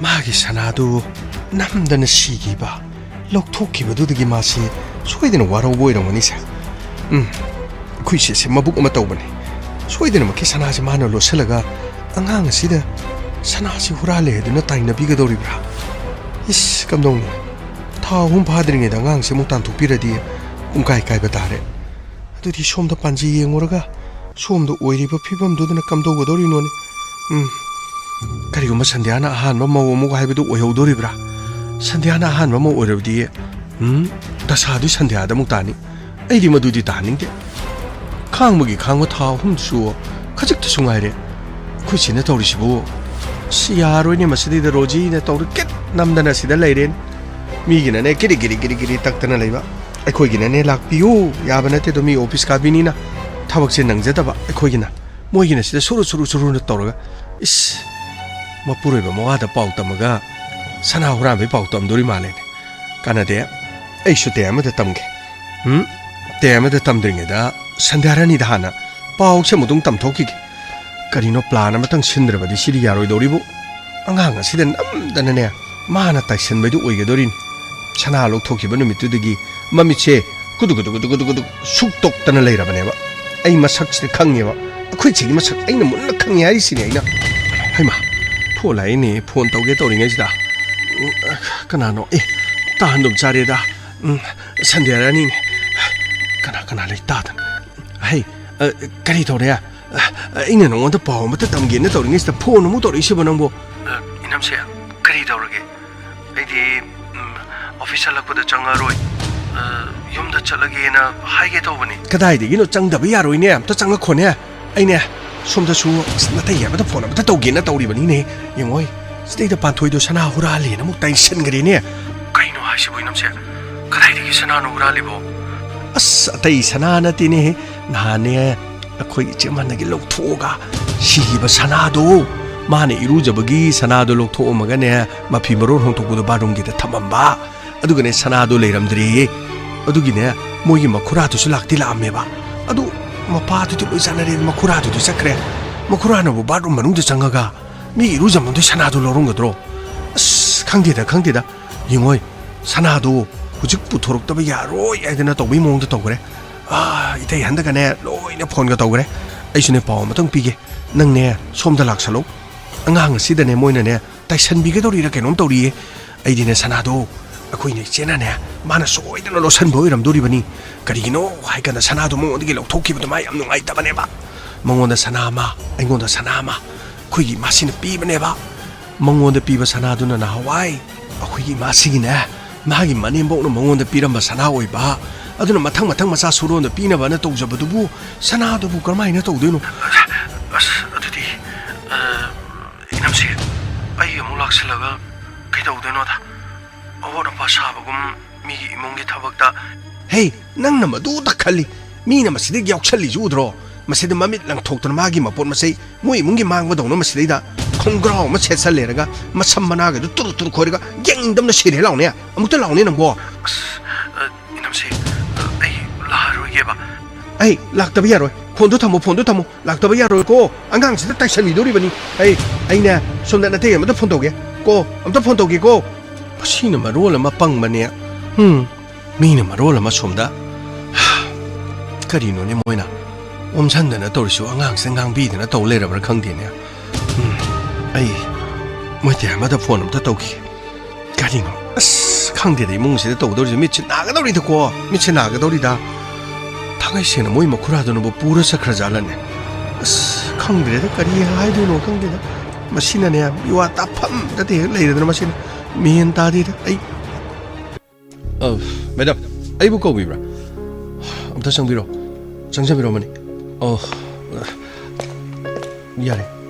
ꯃꯥꯒꯤ ꯁꯅꯥꯗꯨ ꯅꯝꯗꯅ ꯁꯤꯈꯤꯕ, ꯂꯧꯊꯣꯛꯈꯤꯕꯗꯨꯗꯒꯤ ꯃꯥꯁꯤ ꯁꯣꯏꯗꯅ ꯋꯥꯔꯧꯕ ꯑꯣꯏꯔꯝꯒꯅꯤꯁꯦ꯫ ꯎꯝ, ꯑꯩꯈꯣꯏ ꯏꯆꯦꯁꯦ ꯃꯕꯨꯛ ꯑꯃ ꯇꯧꯕꯅꯤ꯫ ꯁꯣꯏꯗꯅꯃꯛꯀꯤ ꯁꯅꯥꯁꯤ ꯃꯥꯅ ꯂꯣꯠꯁꯤꯜꯂꯒ ꯑꯉꯥꯡ ꯑꯁꯤꯗ ꯁꯅꯥꯁꯤ ꯍꯨꯔꯥꯜꯂꯦ ꯍꯥꯏꯗꯨꯅ ꯇꯥꯏꯅꯕꯤꯒꯗꯧꯔꯤꯕ꯭ꯔꯥ? ꯏꯁ, ꯀꯝꯗꯧꯅꯤ? ꯊꯥ ꯑꯍꯨꯝ ꯐꯥꯗ꯭ꯔꯤꯉꯩꯗ ꯑꯉꯥꯡꯁꯤ ꯑꯃꯨꯛ ꯇꯥꯟꯊꯣꯛꯄꯤꯔꯗꯤ ꯄꯨꯡꯀꯥꯏ ꯀꯥꯏꯕ ꯇꯥꯔꯦ꯫ ꯑꯗꯨꯗꯤ ꯁꯣꯝꯗ ꯄꯥꯟꯖꯤ ꯌꯦꯡꯉꯨꯔꯒ ꯁꯣꯝꯗ ꯑꯣꯏꯔꯤꯕ ꯐꯤꯕꯝꯗꯨꯗꯅ ꯀꯝꯗꯧꯒꯗꯧꯔꯤꯅꯣꯅꯦ? ꯎꯝ, ꯀꯔꯤꯒꯨꯝꯕ ꯁꯟꯙ꯭ꯌꯥꯅ ꯑꯍꯥꯟꯕ ꯃꯧ ꯑꯃꯨꯛ ꯍꯥꯏꯕꯗꯨ ꯑꯣꯏꯍꯧꯗꯣꯔꯤꯕ꯭ꯔꯥ? ꯁꯟꯙ꯭ꯌꯥꯅ ꯑꯍꯥꯟꯕ ꯃꯧ ꯑꯣꯏꯔꯕꯗꯤ, ꯎꯝ, ꯗꯁꯥꯗꯨ ꯁꯟꯙ꯭ꯌꯥꯗ ꯑꯃꯨꯛ ꯇꯥꯅꯤ꯫ ꯑꯩꯗꯤ ꯃꯗꯨꯗꯤ ꯇꯥꯍꯟꯅꯤꯡꯗꯦ꯫ ꯈꯥꯡꯕꯒꯤ ꯈꯥꯡꯕ ꯊꯥ ꯑꯍꯨꯝꯗꯨꯁꯨ ꯈꯖꯤꯛꯇꯁꯨ ꯉꯥꯏꯔꯦ꯫ ꯑꯩꯈꯣꯏ ꯁꯤꯅ ꯇꯧꯔꯤꯁꯤꯕꯨ? ꯑꯁ, ꯌꯥꯔꯣꯏꯅꯦ, ꯃꯁꯤꯗꯩꯗ ꯔꯣꯖꯤꯅ ꯇꯧꯔ ꯀꯤꯠ ꯅꯝꯗꯅ ꯁꯤꯗ ꯂꯩꯔꯦꯅꯦ꯫ ꯃꯤꯒꯤꯅꯅꯦ ꯀꯤꯔꯤ ꯀꯤꯔꯤ ꯀꯤꯔꯤ ꯀꯤꯔꯤ ꯇꯛꯇꯅ ꯂꯩꯕ, ꯑꯩꯈꯣꯏꯒꯤꯅꯅꯦ ꯂꯥꯛꯄꯤꯌꯨ ꯌꯥꯕ ꯅꯠꯇꯦꯗꯣ, ꯃꯤ ꯑꯣꯐꯤꯁ ꯀꯥꯕꯤꯅꯤꯅ ꯊꯕꯛꯁꯦ ꯅꯪꯖꯗꯕ ꯑꯩꯈꯣꯏꯒꯤꯅ꯫ ꯃꯣꯏꯒꯤꯅ ꯁꯤꯗ ꯁꯨꯔꯨ ꯁꯨꯔꯨ ꯁꯨꯔꯨꯅ ꯇꯧꯔꯒ, ꯏꯁ, ꯃꯄꯨꯔꯣꯏꯕ ꯃꯋꯥꯗ ꯄꯥꯎ ꯇꯝꯃꯒ ꯁꯅꯥ ꯍꯨꯔꯥꯟꯕꯩ ꯄꯥꯎ ꯇꯝꯗꯣꯔꯤ ꯃꯥꯜꯂꯦꯅꯦ꯫ ꯀꯥꯟꯅꯗꯦ, ꯑꯩꯁꯨ ꯇꯦ ꯑꯃꯗ ꯇꯝꯒꯦ꯫ ꯎꯝ, ꯇꯦ ꯑꯃꯗ ꯇꯝꯗ꯭ꯔꯤꯉꯩꯗ ꯁꯟꯙ꯭ꯌꯥꯔꯥꯅꯤꯗ ꯍꯥꯟꯅ ꯄꯥꯎꯁꯦ ꯑꯃꯨꯛꯇꯪ ꯇꯝꯊꯣꯛꯈꯤꯒꯦ꯫ ꯀꯔꯤꯅꯣ, ꯄ꯭ꯂꯥꯟ ꯑꯃꯇꯪ ꯁꯤꯟꯗ꯭ꯔꯕꯗꯤ ꯁꯤꯗꯤ ꯌꯥꯔꯣꯏꯗꯧꯔꯤꯕꯨ꯫ ꯑꯉꯥꯡ ꯑꯁꯤꯗ ꯅꯝꯗꯅꯅꯦ ꯃꯥꯅ ꯇꯥꯏꯁꯟꯕꯩꯗꯨ ꯑꯣꯏꯒꯗꯣꯔꯤꯅꯤ꯫ ꯁꯅꯥ ꯂꯧꯊꯣꯛꯈꯤꯕ ꯅꯨꯃꯤꯠꯇꯨꯗꯒꯤ ꯃꯃꯤꯠꯁꯦ ꯀꯨꯗꯨ ꯀꯨꯗꯨ ꯀꯨꯗꯨ ꯀꯨꯗꯨ ꯀꯨꯗꯨ ꯁꯨꯛꯇꯣꯛꯇꯅ ꯂꯩꯔꯕꯅꯦꯕ꯫ ꯑꯩ ꯃꯁꯛꯁꯤꯗ ꯈꯪꯉꯦꯕ, ꯑꯩꯈꯣꯏ ꯆꯦꯒꯤ ꯃꯁꯛ ꯑꯩꯅ ꯃꯨꯟꯅ ꯈꯪꯉꯦ ꯍꯥꯏꯔꯤꯁꯤꯅꯦ ꯑꯩꯅ꯫ ꯍꯩꯃꯥ, ꯐꯣꯟ ꯂꯥꯛꯏꯅꯦ, ꯐꯣꯟ ꯇꯧꯒꯦ ꯇꯧꯔꯤꯉꯩꯁꯤꯗ꯫ ꯎꯝ, ꯀꯅꯥꯅꯣ? ꯑꯦ, ꯇꯥꯍꯟꯗꯨꯝ ꯆꯥꯔꯦꯗ꯫ ꯎꯝ, ꯁꯟꯙ꯭ꯌꯥꯔꯥꯅꯤꯅꯦ꯫ ꯀꯅꯥ ꯀꯅꯥ ꯂꯩ ꯇꯥꯗꯅ? ꯍꯩ, ꯑ, ꯀꯔꯤ ꯇꯧꯔꯦ? ꯑ, ꯑꯩꯅ ꯅꯉꯣꯟꯗ ꯄꯥꯎ ꯑꯃꯇ ꯇꯝꯒꯦꯅ ꯇꯧꯔꯤꯉꯩꯁꯤꯗ ꯐꯣꯟ ꯑꯃꯨꯛ ꯇꯧꯔꯛꯏꯁꯤꯕꯣ ꯅꯪꯕꯣ? ꯑ, ꯏꯅꯝꯁꯦ, ꯀꯔꯤ ꯇꯧꯔꯒꯦ? ꯑꯩꯗꯤ, ꯎꯝ, ꯑꯣꯐꯤꯁ ꯍꯜꯂꯛꯄꯗ ꯆꯪꯉꯔꯣꯏ꯫ ꯑ, ꯌꯨꯝꯗ ꯆꯠꯂꯒꯦꯅ ꯍꯥꯏꯒꯦ ꯇꯧꯕꯅꯤ꯫ ꯀꯗꯥꯏꯗꯒꯤꯅꯣ? ꯆꯪꯗꯕ ꯌꯥꯔꯣꯏꯅꯦ, ꯑꯝꯇ ꯆꯪꯉꯛꯈꯣꯅꯦ꯫ ꯑꯩꯅꯦ ꯁꯣꯝꯗꯁꯨ, ꯑꯁ, ꯅꯇꯩ ꯑꯃꯗ ꯐꯣꯟ ꯑꯃꯇ ꯇꯧꯒꯦꯅ ꯇꯧꯔꯤꯕꯅꯤꯅꯦ꯫ ꯌꯦꯡꯉꯣꯏ, ꯁꯤꯗꯩꯗ ꯄꯥꯟꯊꯣꯏꯗꯣ ꯁꯅꯥ ꯍꯨꯔꯥꯜꯂꯦꯅ ꯑꯃꯨꯛ ꯇꯥꯏꯁꯟꯈ꯭ꯔꯦꯅꯦ꯫ ꯀꯩꯅꯣ ꯍꯥꯏꯁꯤꯕꯣ, ꯏꯅꯝꯁꯦ? ꯀꯗꯥꯏꯗꯒꯤ ꯁꯅꯥꯅꯣ ꯍꯨꯔꯥꯜꯂꯤꯕꯣ? ꯑꯁ, ꯑꯇꯩ ꯁꯅꯥ ꯅꯠꯇꯦꯅꯦꯍꯦ꯫ ꯅꯍꯥꯟꯅꯦ ꯑꯩꯈꯣꯏ ꯏꯆꯦ ꯃꯥꯟꯅꯒꯤ ꯂꯧꯊꯣꯛꯑꯒ ꯁꯤꯈꯤꯕ ꯁꯅꯥꯗꯣ, ꯃꯥꯅ ꯏꯔꯨꯖꯕꯒꯤ ꯁꯅꯥꯗꯣ ꯂꯧꯊꯣꯛꯑꯝꯃꯒꯅꯦ, ꯃꯐꯤ ꯃꯔꯣꯟ ꯍꯣꯡꯗꯣꯛꯄꯗꯣ ꯕꯥꯠꯔꯨꯝꯒꯤꯗ ꯊꯝꯃꯝꯕ꯫ ꯑꯗꯨꯒꯅꯦ, ꯁꯅꯥꯗꯣ ꯂꯩꯔꯝꯗ꯭ꯔꯦꯌꯦ꯫ ꯑꯗꯨꯒꯤꯅꯦ, ꯃꯣꯏꯒꯤ ꯃꯈꯨꯔꯥꯗꯨꯁꯨ ꯂꯥꯛꯇꯤ ꯂꯥꯛꯑꯝꯃꯦꯕ꯫ ꯑꯗꯨ ꯃꯄꯥꯗꯨꯗꯤ ꯂꯣꯏ ꯆꯥꯟꯅꯔꯦ, ꯃꯈꯨꯔꯥꯗꯨꯗꯤ ꯆꯠꯈ꯭ꯔꯦ꯫ ꯃꯈꯨꯔꯥꯅꯕꯨ ꯕꯥꯠꯔꯨꯝ ꯃꯅꯨꯡꯗ ꯆꯪꯉꯒ ꯃꯤ ꯏꯔꯨꯖꯐꯝꯗꯩ ꯁꯅꯥꯗꯣ ꯂꯧꯔꯝꯒꯗ꯭ꯔꯣ? ꯑꯁ, ꯈꯪꯗꯦꯗ, ꯈꯪꯗꯦꯗ꯫ ꯌꯦꯡꯉꯣꯏ, ꯁꯅꯥꯗꯣ ꯍꯧꯖꯤꯛ ꯄꯨꯊꯣꯔꯛꯇꯕ ꯌꯥꯔꯣꯏ ꯍꯥꯏꯗꯅ ꯇꯧꯕꯒꯤ ꯃꯑꯣꯡꯗ ꯇꯧꯈ꯭ꯔꯦ꯫ ꯑꯥ, ꯏꯇꯩ ꯍꯟꯗꯛꯀꯅꯦ ꯂꯣꯏꯅ ꯐꯣꯟꯒ ꯇꯧꯈ꯭ꯔꯦ꯫ ꯑꯩꯁꯨꯅꯦ ꯄꯥꯎ ꯑꯃꯇꯪ ꯄꯤꯒꯦ꯫ ꯅꯪꯅꯦ ꯁꯣꯝꯗ ꯂꯥꯛꯁꯜꯂꯣ꯫ ꯑꯉꯥꯡ ꯑꯁꯤꯗꯅꯦ ꯃꯣꯏꯅꯅꯦ ꯇꯥꯏꯁꯟꯕꯤꯒꯗꯧꯔꯤꯔ ꯀꯩꯅꯣꯝ ꯇꯧꯔꯤꯌꯦ꯫ ꯑꯩꯗꯤꯅꯦ ꯁꯅꯥꯗꯣ ꯑꯩꯈꯣꯏꯅ ꯏꯆꯦꯅꯅꯦ ꯃꯥꯅ ꯁꯣꯏꯗꯅ ꯂꯣꯠꯁꯟꯕ ꯑꯣꯏꯔꯝꯗꯣꯔꯤꯕꯅꯤ꯫ ꯀꯔꯤꯒꯤꯅꯣ ꯍꯥꯏꯀꯥꯟꯗ ꯁꯅꯥꯗꯣ ꯃꯉꯣꯟꯗꯒꯤ ꯂꯧꯊꯣꯛꯈꯤꯕꯗꯣ ꯃꯥ ꯌꯥꯝ ꯅꯨꯡꯉꯥꯏꯇꯕꯅꯦꯕ꯫ ꯃꯉꯣꯟꯗ ꯁꯅꯥ ꯑꯃ, ꯑꯩꯉꯣꯟꯗ ꯁꯅꯥ ꯑꯃ꯫ ꯑꯩꯈꯣꯏꯒꯤ ꯏꯃꯥꯁꯤꯅ ꯄꯤꯕꯅꯦꯕ꯫ ꯃꯉꯣꯟꯗ ꯄꯤꯕ ꯁꯅꯥꯗꯨꯅ ꯅꯍꯥꯟꯋꯥꯏ ꯑꯩꯈꯣꯏꯒꯤ ꯏꯃꯥꯁꯤꯒꯤꯅꯦ, ꯃꯥꯒꯤ ꯃꯅꯦꯝꯕꯣꯛꯅ ꯃꯉꯣꯟꯗ ꯄꯤꯔꯝꯕ ꯁꯅꯥ ꯑꯣꯏꯕ꯫ ꯑꯗꯨꯅ ꯃꯊꯪ ꯃꯊꯪ ꯃꯆꯥ ꯁꯨꯔꯣꯟꯗ ꯄꯤꯅꯕꯅ ꯇꯧꯖꯕꯗꯨꯕꯨ ꯁꯅꯥꯗꯨꯕꯨ ꯀꯔꯝꯍꯥꯏꯅ ꯇꯧꯗꯣꯏꯅꯣ? ꯑꯁ, ꯑꯗꯨꯗꯤ, ꯑ, ꯏꯅꯝꯁꯦ, ꯑꯩ ꯑꯃꯨꯛ ꯂꯥꯛꯁꯤꯜꯂꯒ ꯀꯩꯗꯧꯗꯣꯏꯅꯣꯗ? ꯑꯋꯥꯠ ꯑꯄꯥ ꯁꯥꯕꯒꯨꯝ ꯃꯤꯒꯤ ꯏꯃꯨꯡꯒꯤ ꯊꯕꯛꯇ꯫ ꯍꯦ, ꯅꯪꯅ ꯃꯗꯨꯗ ꯈꯜꯂꯤ꯫ ꯃꯤꯅ ꯃꯁꯤꯗ ꯌꯥꯎꯁꯜꯂꯤꯁꯤ ꯎꯗ꯭ꯔꯣ? ꯃꯁꯤꯗ ꯃꯃꯤꯠ ꯂꯪꯊꯣꯛꯇꯅ ꯃꯥꯒꯤ ꯃꯄꯣꯠ ꯃꯆꯩ ꯃꯣꯏ ꯏꯃꯨꯡꯒꯤ ꯃꯥꯡꯕꯗꯧꯅ ꯃꯁꯤꯗꯩꯗ ꯈꯣꯡꯒ꯭ꯔꯥꯎ ꯑꯃ ꯁꯦꯠꯆꯜꯂꯦꯔꯒ ꯃꯁꯝ ꯃꯅꯥꯒꯗꯨ ꯇꯨꯔꯨ ꯇꯨꯔꯨ ꯈꯣꯏꯔꯒ ꯌꯦꯡꯅꯤꯡꯗꯕꯅ ꯁꯤꯔꯦ ꯂꯥꯎꯅꯦ꯫ ꯑꯃꯨꯛꯇ ꯂꯥꯎꯅꯦ ꯅꯪꯕꯣ꯫ ꯑꯁ, ꯑ, ꯏꯅꯝꯁꯦ, ꯑ, ꯑꯩ ꯂꯥꯛꯑꯔꯣꯏꯒꯦꯕ꯫ ꯑꯩ ꯂꯥꯛꯇꯕ ꯌꯥꯔꯣꯏ꯫ ꯐꯣꯟꯗꯣ ꯊꯝꯃꯣ, ꯐꯣꯟꯗꯣ ꯊꯝꯃꯣ꯫ ꯂꯥꯛꯇꯕ ꯌꯥꯔꯣꯏꯀꯣ꯫ ꯑꯉꯥꯡꯁꯤꯗ ꯇꯥꯏꯁꯟꯕꯤꯗꯧꯔꯤꯕꯅꯤ꯫ ꯑꯩ, ꯑꯩꯅꯦ, ꯁꯣꯝꯗ ꯅꯇꯩ ꯑꯃꯗ ꯐꯣꯟ ꯇꯧꯒꯦ ꯀꯣ꯫ ꯑꯝꯇ ꯐꯣꯟ ꯇꯧꯒꯦꯀꯣ꯫ ꯃꯁꯤꯅ ꯃꯔꯣꯜ ꯑꯃ ꯄꯪꯕꯅꯦ꯫ ꯍꯨꯝ, ꯃꯤꯅ ꯃꯔꯣꯜ ꯑꯃ ꯁꯣꯝꯗ꯫ ꯀꯔꯤꯅꯣꯅꯦ ꯃꯣꯏꯅ ꯑꯣꯝꯁꯟꯗꯅ ꯇꯧꯔꯤꯁꯤꯕꯨ? ꯑꯉꯥꯡꯁꯤꯗ ꯉꯥꯡꯕꯤꯗꯅ ꯇꯧ ꯂꯩꯔꯕ꯭ꯔꯥ ꯈꯪꯗꯦꯅꯦ꯫ ꯎꯝ, ꯑꯩ ꯃꯣꯏ ꯇꯌꯥꯏꯃꯗ ꯐꯣꯟ ꯑꯝꯇ ꯇꯧꯈꯤꯒꯦ꯫ ꯀꯔꯤꯅꯣ? ꯑꯁ, ꯈꯪꯗꯦꯗ, ꯏꯃꯨꯡꯁꯤꯗ ꯇꯧꯗꯧꯔꯤꯁꯦ꯫ ꯃꯤꯠꯁꯦ ꯅꯥꯒꯗꯧꯔꯤꯗꯀꯣ, ꯃꯤꯠꯁꯦ ꯅꯥꯒꯗꯧꯔꯤꯗ꯫ ꯊꯥꯡꯒꯩ ꯁꯦꯡꯅ ꯃꯣꯏ ꯃꯈꯨꯔꯥꯗꯨꯅꯕꯨ ꯄꯨꯔ ꯆꯠꯈ꯭ꯔꯖꯥꯠꯂꯅꯦ? ꯑꯁ, ꯈꯪꯗ꯭ꯔꯦꯗ, ꯀꯔꯤ ꯍꯥꯏꯗꯣꯏꯅꯣ ꯈꯪꯗꯦꯗ꯫ ꯃꯁꯤꯅꯅꯦ, ꯃꯤꯋꯥ ꯇꯥꯐꯝ ꯅꯠꯇꯦ ꯍꯦꯛ ꯂꯩꯔꯗꯅ, ꯃꯁꯤꯅ ꯃꯦꯟ ꯇꯥꯗꯦꯗ꯫ ꯑꯩ ꯑ, ꯃꯦꯗꯥꯝ, ꯑꯩꯕꯨ ꯀꯧꯕꯤꯕ꯭ꯔꯥ? ꯑꯝꯇ ꯆꯪꯕꯤꯔꯣ꯫ ꯆꯪꯖꯕꯤꯔꯣ, ꯃꯅꯤ꯫ ꯑꯣ, ꯌꯥꯔꯦ꯫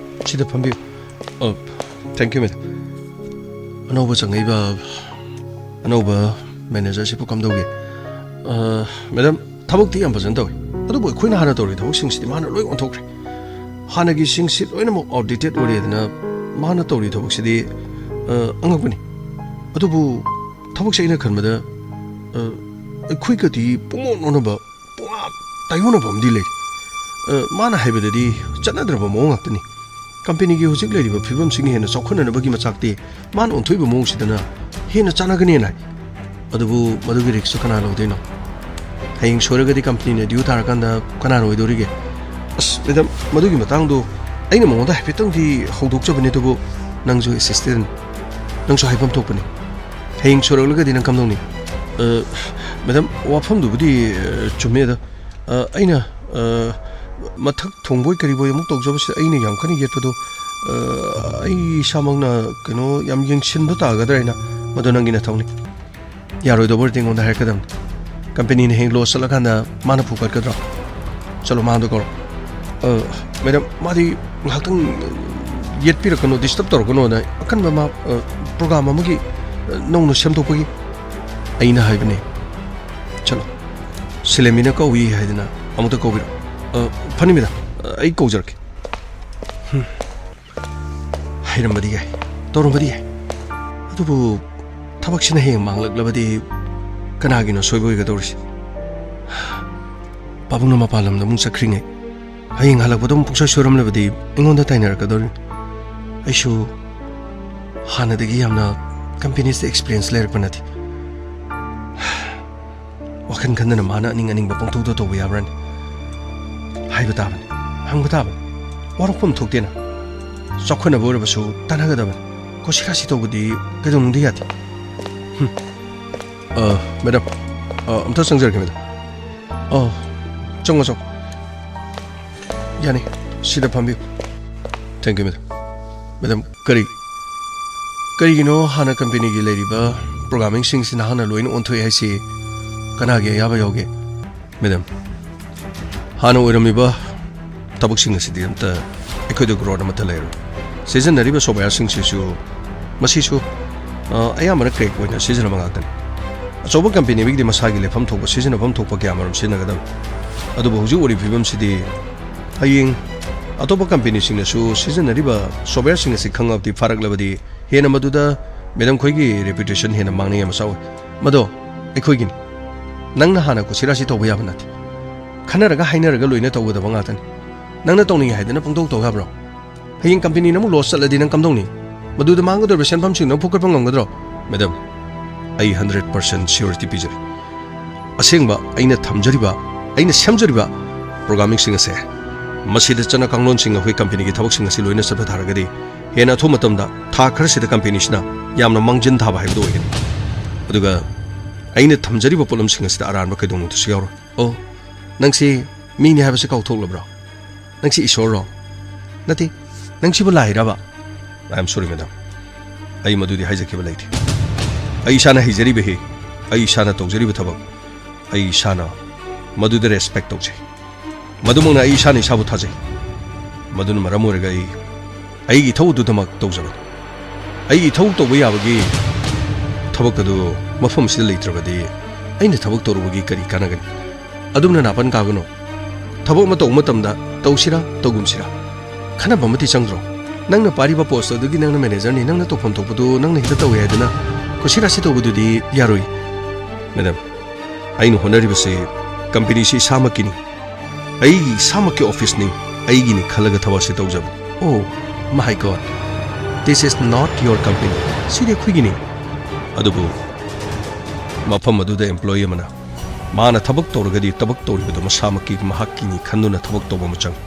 ꯁꯤꯗ ꯐꯝꯕꯤꯌꯨ꯫ ꯑ, thank you, ꯃꯦꯗꯥꯝ꯫ ꯑꯅꯧꯕ ꯆꯪꯉꯛꯏꯕ ꯑꯅꯧꯕ ꯃꯦꯅꯦꯖꯔꯁꯤꯕꯨ ꯀꯝꯗꯧꯒꯦ? ꯑ, ꯃꯦꯗꯥꯝ, ꯊꯕꯛꯇꯤ ꯌꯥꯝ ꯐꯖꯅ ꯇꯧꯏ, ꯑꯗꯨꯕꯨ ꯑꯩꯈꯣꯏꯅ ꯍꯥꯟꯅ ꯇꯧꯔꯤ ꯊꯕꯛꯁꯤꯡꯁꯤꯗꯤ ꯃꯥꯅ ꯂꯣꯏ ꯑꯣꯟꯊꯣꯛꯈ꯭ꯔꯦ꯫ ꯍꯥꯟꯅꯒꯤꯁꯤꯡꯁꯤ ꯂꯣꯏꯅꯃꯛ outdated ꯑꯣꯏꯔꯦꯗꯅ, ꯃꯥꯅ ꯇꯧꯔꯤ ꯊꯕꯛꯁꯤꯗꯤ, ꯑ, ꯑꯉꯛꯄꯅꯤ꯫ ꯑꯗꯨꯕꯨ ꯊꯕꯛꯁꯦ ꯑꯩꯅ ꯈꯟꯕꯗ, ꯑ, ꯑꯩꯈꯣꯏꯒꯗꯤ ꯄꯨꯡꯑꯣꯟ ꯑꯣꯟꯅꯕ, ꯄꯨꯡꯑꯥ ꯇꯥꯏꯑꯣꯟꯅꯕ ꯑꯃꯗꯤ ꯂꯩ꯫ ꯑ, ꯃꯥꯅ ꯍꯥꯏꯕꯗꯗꯤ ꯆꯠꯅꯗ꯭ꯔꯕ ꯃꯑꯣꯡ ꯉꯥꯛꯇꯅꯤ꯫ ꯀꯝꯄꯦꯅꯤꯒꯤ ꯍꯧꯖꯤꯛ ꯂꯩꯔꯤꯕ ꯐꯤꯕꯝꯁꯤꯡ ꯍꯦꯟꯅ ꯆꯥꯎꯈꯠꯅꯅꯕꯒꯤ ꯃꯆꯥꯛꯇꯤ ꯃꯥꯅ ꯑꯣꯟꯊꯣꯛꯏꯕ ꯃꯑꯣꯡꯁꯤꯗꯅ ꯍꯦꯟꯅ ꯆꯥꯟꯅꯒꯅꯦꯅ ꯍꯥꯏ꯫ ꯑꯗꯨꯕꯨ ꯃꯗꯨꯒꯤ risk ꯁꯨ ꯀꯅꯥ ꯂꯧꯗꯣꯏꯅꯣ? ꯍꯌꯦꯡ ꯁꯣꯏꯔꯒꯗꯤ ꯀꯝꯄꯦꯅꯤꯅ due ꯇꯥꯔꯀꯥꯟꯗ ꯀꯅꯥꯅ ꯑꯣꯏꯗꯧꯔꯤꯒꯦ? ꯑꯁ, ꯃꯦꯗꯥꯝ, ꯃꯗꯨꯒꯤ ꯃꯇꯥꯡꯗꯣ ꯑꯩꯅ ꯃꯉꯣꯟꯗ ꯍꯥꯏꯐꯦꯠꯇꯪꯗꯤ ꯍꯧꯗꯣꯛꯆꯕꯅꯤ, ꯑꯗꯨꯕꯨ ꯅꯪꯁꯨ assistant, ꯅꯪꯁꯨ ꯍꯥꯏꯐꯝ ꯊꯣꯛꯄꯅꯤ꯫ ꯍꯌꯦꯡ ꯁꯣꯏꯔꯛꯂꯒꯗꯤ ꯅꯪ ꯀꯝꯗꯧꯅꯤ? ꯑ, ꯃꯦꯗꯥꯝ, ꯋꯥꯐꯝꯗꯨꯕꯨꯗꯤ, ꯑ, ꯆꯨꯝꯃꯦ, ꯑꯗꯣ, ꯑ, ꯑꯩꯅ, ꯑ, ꯃꯊꯛ ꯊꯣꯡꯕꯣꯏ ꯀꯔꯤꯕꯣꯏ ꯑꯃꯨꯛ ꯇꯧꯖꯕꯁꯤꯗ ꯑꯩꯅ ꯌꯥꯝ ꯀꯟꯅ ꯌꯦꯠꯄꯗꯣ, ꯑ, ꯑꯩ ꯏꯁꯥꯃꯛꯅ ꯀꯩꯅꯣ ꯌꯥꯝ ꯌꯦꯡꯁꯤꯟꯕ ꯇꯥꯒꯗ꯭ꯔꯥ ꯍꯥꯏꯅ꯫ ꯃꯗꯨ ꯅꯪꯒꯤ ꯅꯊꯧꯅꯤ꯫ ꯌꯥꯔꯣꯏꯗꯧꯕ ꯑꯣꯏꯔꯗꯤ ꯑꯩꯉꯣꯟꯗ ꯍꯥꯏꯔꯛꯀꯗꯕꯅꯤ꯫ ꯀꯝꯄꯦꯅꯤꯅ ꯍꯌꯦꯡ ꯂꯣꯁ ꯆꯠꯂꯀꯥꯟꯗ ꯃꯥꯅ ꯐꯨꯒꯠꯀꯗ꯭ꯔꯣ? ꯆꯠꯂꯣ, ꯃꯥꯗꯣ ꯀꯧꯔꯣ꯫ ꯑ, ꯃꯦꯗꯥꯝ, ꯃꯥꯗꯤ ꯉꯥꯏꯍꯥꯛꯇꯪ ꯌꯦꯠꯄꯤꯔꯛꯀꯅꯣ, ꯗꯤꯁꯇꯔꯕ ꯇꯧꯔꯛꯀꯅꯣꯅ ꯑꯀꯟꯕ ꯃꯥ, ꯑ, ꯄ꯭ꯔꯣꯒ꯭ꯔꯥꯝ ꯑꯃꯒꯤ, ꯑ, ꯅꯧꯅ ꯁꯦꯝꯗꯣꯛꯄꯒꯤ꯫ ꯑꯩꯅ ꯍꯥꯏꯕꯅꯦ꯫ ꯆꯠꯂꯣ꯫ ꯁꯤꯂꯦꯝꯕꯤꯅ ꯀꯧꯏ ꯍꯥꯏꯗꯅ ꯑꯃꯨꯛꯇ ꯀꯧꯕꯤꯔꯛꯑꯣ꯫ ꯑ, ꯐꯅꯤ ꯃꯦꯗꯥꯝ, ꯑ, ꯑꯩ ꯀꯧꯖꯔꯛꯀꯦ꯫ ꯍꯨꯝ꯫ ꯍꯩꯔꯝꯕꯗꯤ ꯌꯥꯏ, ꯇꯧꯔꯝꯕꯗꯤ ꯌꯥꯏ꯫ ꯑꯗꯨꯕꯨ ꯊꯕꯛꯁꯤꯅ ꯍꯌꯦꯡ ꯃꯥꯡꯂꯛꯂꯕꯗꯤ ꯀꯅꯥꯒꯤꯅꯣ ꯁꯣꯏꯕ ꯑꯣꯏꯒꯗꯧꯔꯤꯁꯦ? ꯄꯥꯕꯨꯡꯅ ꯃꯄꯥꯟ ꯂꯝꯗ ꯑꯃꯨꯛ ꯆꯠꯈ꯭ꯔꯤꯉꯩ, ꯍꯌꯦꯡ ꯍꯜꯂꯛꯄꯗ ꯑꯃꯨꯛ ꯄꯨꯡꯁꯣꯏ ꯁꯣꯏꯔꯝꯂꯕꯗꯤ ꯑꯩꯉꯣꯟꯗ ꯇꯥꯏꯅꯔꯛꯀꯗꯧꯔꯤꯅꯤ꯫ ꯑꯩꯁꯨ ꯍꯥꯟꯅꯗꯒꯤ ꯌꯥꯝꯅ ꯀꯝꯄꯦꯅꯤꯁꯇ ꯑꯦꯛꯁꯄꯤꯔꯤꯌꯦꯟꯁ ꯂꯩꯔꯛꯄ ꯅꯠꯇꯦ꯫ ꯋꯥꯈꯜ ꯈꯟꯗꯅ ꯃꯥꯅ ꯑꯅꯤꯡ ꯑꯅꯤꯡꯕ ꯄꯪꯇꯧꯗ ꯇꯧꯕ ꯌꯥꯕ꯭ꯔꯅꯦ? ꯍꯥꯏꯕ ꯇꯥꯕꯅꯤ, ꯍꯪꯕ ꯇꯥꯕꯅꯤ꯫ ꯋꯥꯔꯛꯐꯝ ꯊꯣꯛꯇꯦꯅ꯫ ꯆꯥꯎꯈꯠꯅꯕ ꯑꯣꯏꯔꯕꯁꯨ ꯇꯥꯟꯅꯒꯗꯕꯅꯤ꯫ ꯀꯣꯁꯤ ꯀꯥꯁꯤ ꯇꯧꯕꯗꯤ ꯀꯩꯗꯧꯅꯨꯡꯗ ꯌꯥꯗꯦ꯫ ꯍꯨꯝ꯫ ꯑ, ꯃꯦꯗꯥꯝ, ꯑ, ꯑꯝꯇ ꯆꯪꯖꯔꯛꯀꯦ, ꯃꯦꯗꯥꯝ꯫ ꯑ, ꯆꯪꯉꯣ, ꯆꯪꯉꯣ꯫ ꯌꯥꯅꯤ, ꯁꯤꯗ ꯐꯝꯕꯤꯌꯨ꯫ Thank you, madam. ꯃꯦꯗꯥꯝ, ꯀꯔꯤ, ꯀꯔꯤꯒꯤꯅꯣ ꯍꯥꯟꯅ ꯀꯝꯄꯦꯅꯤꯒꯤ ꯂꯩꯔꯤꯕ ꯄ꯭ꯔꯣꯒ꯭ꯔꯥꯃꯤꯡꯁꯤꯡꯁꯤ ꯅꯍꯥꯛꯅ ꯂꯣꯏꯅ ꯑꯣꯟꯊꯣꯛꯑꯦ ꯍꯥꯏꯁꯤ ꯀꯅꯥꯒꯤ ꯑꯌꯥꯕ ꯌꯥꯎꯒꯦ? ꯃꯦꯗꯥꯝ, ꯍꯥꯟꯅ ꯑꯣꯏꯔꯝꯃꯤꯕ ꯊꯕꯛꯁꯤꯡ ꯑꯁꯤꯗꯤ ꯑꯝꯇ ꯑꯩꯈꯣꯏꯗ ꯒ꯭ꯔꯣꯠ ꯑꯃꯠꯇ ꯂꯩꯔꯣꯏ꯫ ꯁꯤꯖꯤꯟꯅꯔꯤꯕ ꯁꯣꯐꯋꯦꯌꯔꯁꯤꯡꯁꯤꯁꯨ, ꯃꯁꯤꯁꯨ, ꯑ, ꯑꯌꯥꯝꯕꯅ ꯀ꯭ꯔꯦꯛ ꯑꯣꯏꯅ ꯁꯤꯖꯤꯟꯅꯕ ꯉꯥꯛꯇꯅꯤ꯫ ꯑꯆꯧꯕ ꯀꯝꯄꯦꯅꯤ ꯑꯃꯒꯤꯗꯤ ꯃꯁꯥꯒꯤ ꯂꯦꯞꯐꯝ ꯊꯣꯛꯄ, ꯁꯤꯖꯤꯟꯅꯐꯝ ꯊꯣꯛꯄ ꯀꯌꯥ ꯑꯃꯔꯣꯝ ꯁꯤꯖꯤꯟꯅꯒꯗꯕꯅꯤ꯫ ꯑꯗꯨꯕꯨ ꯍꯧꯖꯤꯛ ꯑꯣꯏꯔꯤꯕ ꯐꯤꯕꯝꯁꯤꯗꯤ, ꯍꯌꯦꯡ ꯑꯇꯣꯞꯄ ꯀꯝꯄꯦꯅꯤꯁꯤꯡꯅꯁꯨ ꯁꯤꯖꯤꯟꯅꯔꯤꯕ ꯁꯣꯐꯋꯦꯌꯔꯁꯤꯡ ꯑꯁꯤ ꯈꯪꯉꯕꯗꯤ ꯐꯥꯔꯛꯂꯕꯗꯤ, ꯍꯦꯟꯅ ꯃꯗꯨꯗ ꯃꯦꯗꯥꯝ ꯈꯣꯏꯒꯤ ꯔꯦꯄ꯭ꯌꯨꯇꯦꯁꯟ ꯍꯦꯟꯅ ꯃꯥꯡꯅꯤꯡꯉꯥꯏ ꯃꯆꯥꯛ ꯑꯣꯏ꯫ ꯃꯗꯣ ꯑꯩꯈꯣꯏꯒꯤꯅꯤ꯫ ꯅꯪꯅ ꯍꯥꯟꯅ ꯀꯨꯁꯤꯔꯥꯁꯤ ꯇꯧꯕ ꯌꯥꯕ ꯅꯠꯇꯦ꯫ ꯈꯟꯅꯔꯒ ꯍꯥꯏꯅꯔꯒ ꯂꯣꯏꯅ ꯇꯧꯒꯗꯕ ꯉꯥꯛꯇꯅꯤ꯫ ꯅꯪꯅ ꯇꯧꯅꯤꯡꯉꯤ ꯍꯥꯏꯗꯅ ꯄꯪꯇꯧ ꯇꯧ ꯌꯥꯕ꯭ꯔꯣ? ꯍꯌꯦꯡ ꯀꯝꯄꯦꯅꯤꯅ ꯑꯃꯨꯛ ꯂꯣꯁ ꯆꯠꯂꯗꯤ ꯅꯪ ꯀꯝꯗꯧꯅꯤ? ꯃꯗꯨꯗ ꯃꯥꯡꯒꯗꯧꯔꯤꯕ ꯁꯦꯟꯐꯝꯁꯤꯡꯗꯣ ꯐꯨꯀꯠꯄ ꯉꯝꯒꯗ꯭ꯔꯣ? ꯃꯦꯗꯥꯝ, ꯑꯩ ꯍꯟꯗ꯭ꯔꯦꯠ ꯄꯥꯔꯁꯦꯟ ꯁꯤꯌꯣꯔꯤꯇꯤ ꯄꯤꯖꯔꯤ꯫ ꯑꯁꯦꯡꯕ ꯑꯩꯅ ꯊꯝꯖꯔꯤꯕ, ꯑꯩꯅ ꯁꯦꯝꯖꯔꯤꯕ ꯄ꯭ꯔꯣꯒ꯭ꯔꯥꯃꯤꯡꯁꯤꯡ ꯑꯁꯦ, ꯃꯁꯤꯗ ꯆꯠꯅ ꯀꯥꯡꯂꯣꯟꯁꯤꯡ, ꯑꯩꯈꯣꯏ ꯀꯝꯄꯦꯅꯤꯒꯤ ꯊꯕꯛꯁꯤꯡ ꯑꯁꯤ ꯂꯣꯏꯅ ꯆꯠꯄ ꯇꯥꯔꯒꯗꯤ, ꯍꯦꯟꯅ ꯑꯊꯨꯕ ꯃꯇꯝꯗ ꯊꯥ ꯈꯔꯁꯤꯗ ꯀꯝꯄꯦꯅꯤꯁꯤꯅ ꯌꯥꯝꯅ ꯃꯥꯡꯖꯤꯟ ꯊꯥꯕ ꯍꯥꯏꯕꯗꯨ ꯑꯣꯏꯒꯅꯤ꯫ ꯑꯗꯨꯒ ꯑꯩꯅ ꯊꯝꯖꯔꯤꯕ ꯄꯣꯠꯂꯝꯁꯤꯡ ꯑꯁꯤꯗ ꯑꯔꯥꯟꯕ ꯀꯩꯗꯧꯅꯨꯡꯗꯁꯨ ꯌꯥꯎꯔꯣꯏ꯫ ꯑꯣ, ꯅꯪꯁꯤ ꯃꯤꯅꯤ ꯍꯥꯏꯕꯁꯤ ꯀꯥꯎꯊꯣꯛꯂꯕ꯭ꯔꯣ? ꯅꯪꯁꯤ ꯏꯁꯣꯔꯔꯣ? ꯅꯠꯇꯦ, ꯅꯪ ꯁꯤꯕꯨ ꯂꯥꯏꯔꯕ? I am sorry, madam. ꯑꯩ ꯃꯗꯨꯗꯤ ꯍꯥꯏꯖꯈꯤꯕ ꯂꯩꯇꯦ꯫ ꯑꯩ ꯏꯁꯥꯅ ꯍꯩꯖꯔꯤꯕ ꯍꯤ, ꯑꯩ ꯏꯁꯥꯅ ꯇꯧꯖꯔꯤꯕ ꯊꯕꯛ, ꯑꯩ ꯏꯁꯥꯅ ꯃꯗꯨꯗ respect ꯇꯧꯖꯩ꯫ ꯃꯗꯨꯃꯛꯅ ꯑꯩ ꯏꯁꯥꯅ ꯏꯁꯥꯕꯨ ꯊꯥꯖꯩ꯫ ꯃꯗꯨꯅ ꯃꯔꯝ ꯑꯣꯏꯔꯒ ꯑꯩ ꯑꯩꯒꯤ ꯏꯊꯧ ꯑꯗꯨꯗꯃꯛ ꯇꯧꯖꯕꯅꯤ꯫ ꯑꯩꯒꯤ ꯏꯊꯧ ꯇꯧꯕ ꯌꯥꯕꯒꯤ ꯊꯕꯛ ꯑꯗꯨ ꯃꯐꯝ ꯑꯁꯤꯗ ꯂꯩꯇ꯭ꯔꯕꯗꯤ ꯑꯩꯅ ꯊꯕꯛ ꯇꯧꯔꯨꯕꯒꯤ ꯀꯔꯤ ꯀꯥꯟꯅꯒꯅꯤ? ꯑꯗꯨꯝꯅ ꯅꯥꯄꯟ ꯀꯥꯒꯅꯨ꯫ ꯊꯕꯛ ꯑꯃ ꯇꯧꯕ ꯃꯇꯝꯗ ꯇꯧꯁꯤꯔꯥ ꯇꯧꯒꯨꯝꯁꯤꯔꯥ ꯈꯟꯅꯕ ꯑꯃꯗꯤ ꯆꯪꯗ꯭ꯔꯣ? ꯅꯪꯅ ꯄꯥꯏꯔꯤꯕ post ꯑꯗꯨꯒꯤ ꯅꯪꯅ managerꯅꯤ, ꯅꯪꯅ ꯇꯧꯐꯝ ꯊꯣꯛꯄꯗꯨ ꯅꯪꯅ ꯍꯦꯛꯇ ꯇꯧꯋꯦ ꯍꯥꯏꯗꯨꯅ ꯀꯨꯁꯤꯔꯥꯁꯤ ꯇꯧꯕꯗꯨꯗꯤ ꯌꯥꯔꯣꯏ꯫ Madam, ꯑꯩꯅ ꯍꯣꯠꯅꯔꯤꯕꯁꯤ companyꯁꯤ ꯏꯁꯥꯃꯛꯀꯤꯅꯤ꯫ ꯑꯩꯒꯤ ꯏꯁꯥꯃꯛꯀꯤ officeꯅꯤ, ꯑꯩꯒꯤꯅꯤ ꯈꯜꯂꯒ ꯊꯕꯛꯁꯤ ꯇꯧꯖꯕꯅꯤ꯫ Oh my God, this is not your company. ꯁꯤꯗꯤ ꯑꯩꯈꯣꯏꯒꯤꯅꯤ꯫ ꯑꯗꯨꯕꯨ ꯃꯐꯝ ꯑꯗꯨꯗ employee ꯑꯃꯅ ꯃꯥꯅ ꯊꯕꯛ ꯇꯧꯔꯒꯗꯤ ꯊꯕꯛ ꯇꯧꯔꯤꯕꯗꯨ ꯃꯁꯥꯃꯛꯀꯤ ꯃꯍꯥꯛꯀꯤꯅꯤ ꯈꯟꯗꯨꯅ ꯊꯕꯛ ꯇꯧꯕ ꯑꯃ ꯆꯪꯏ꯫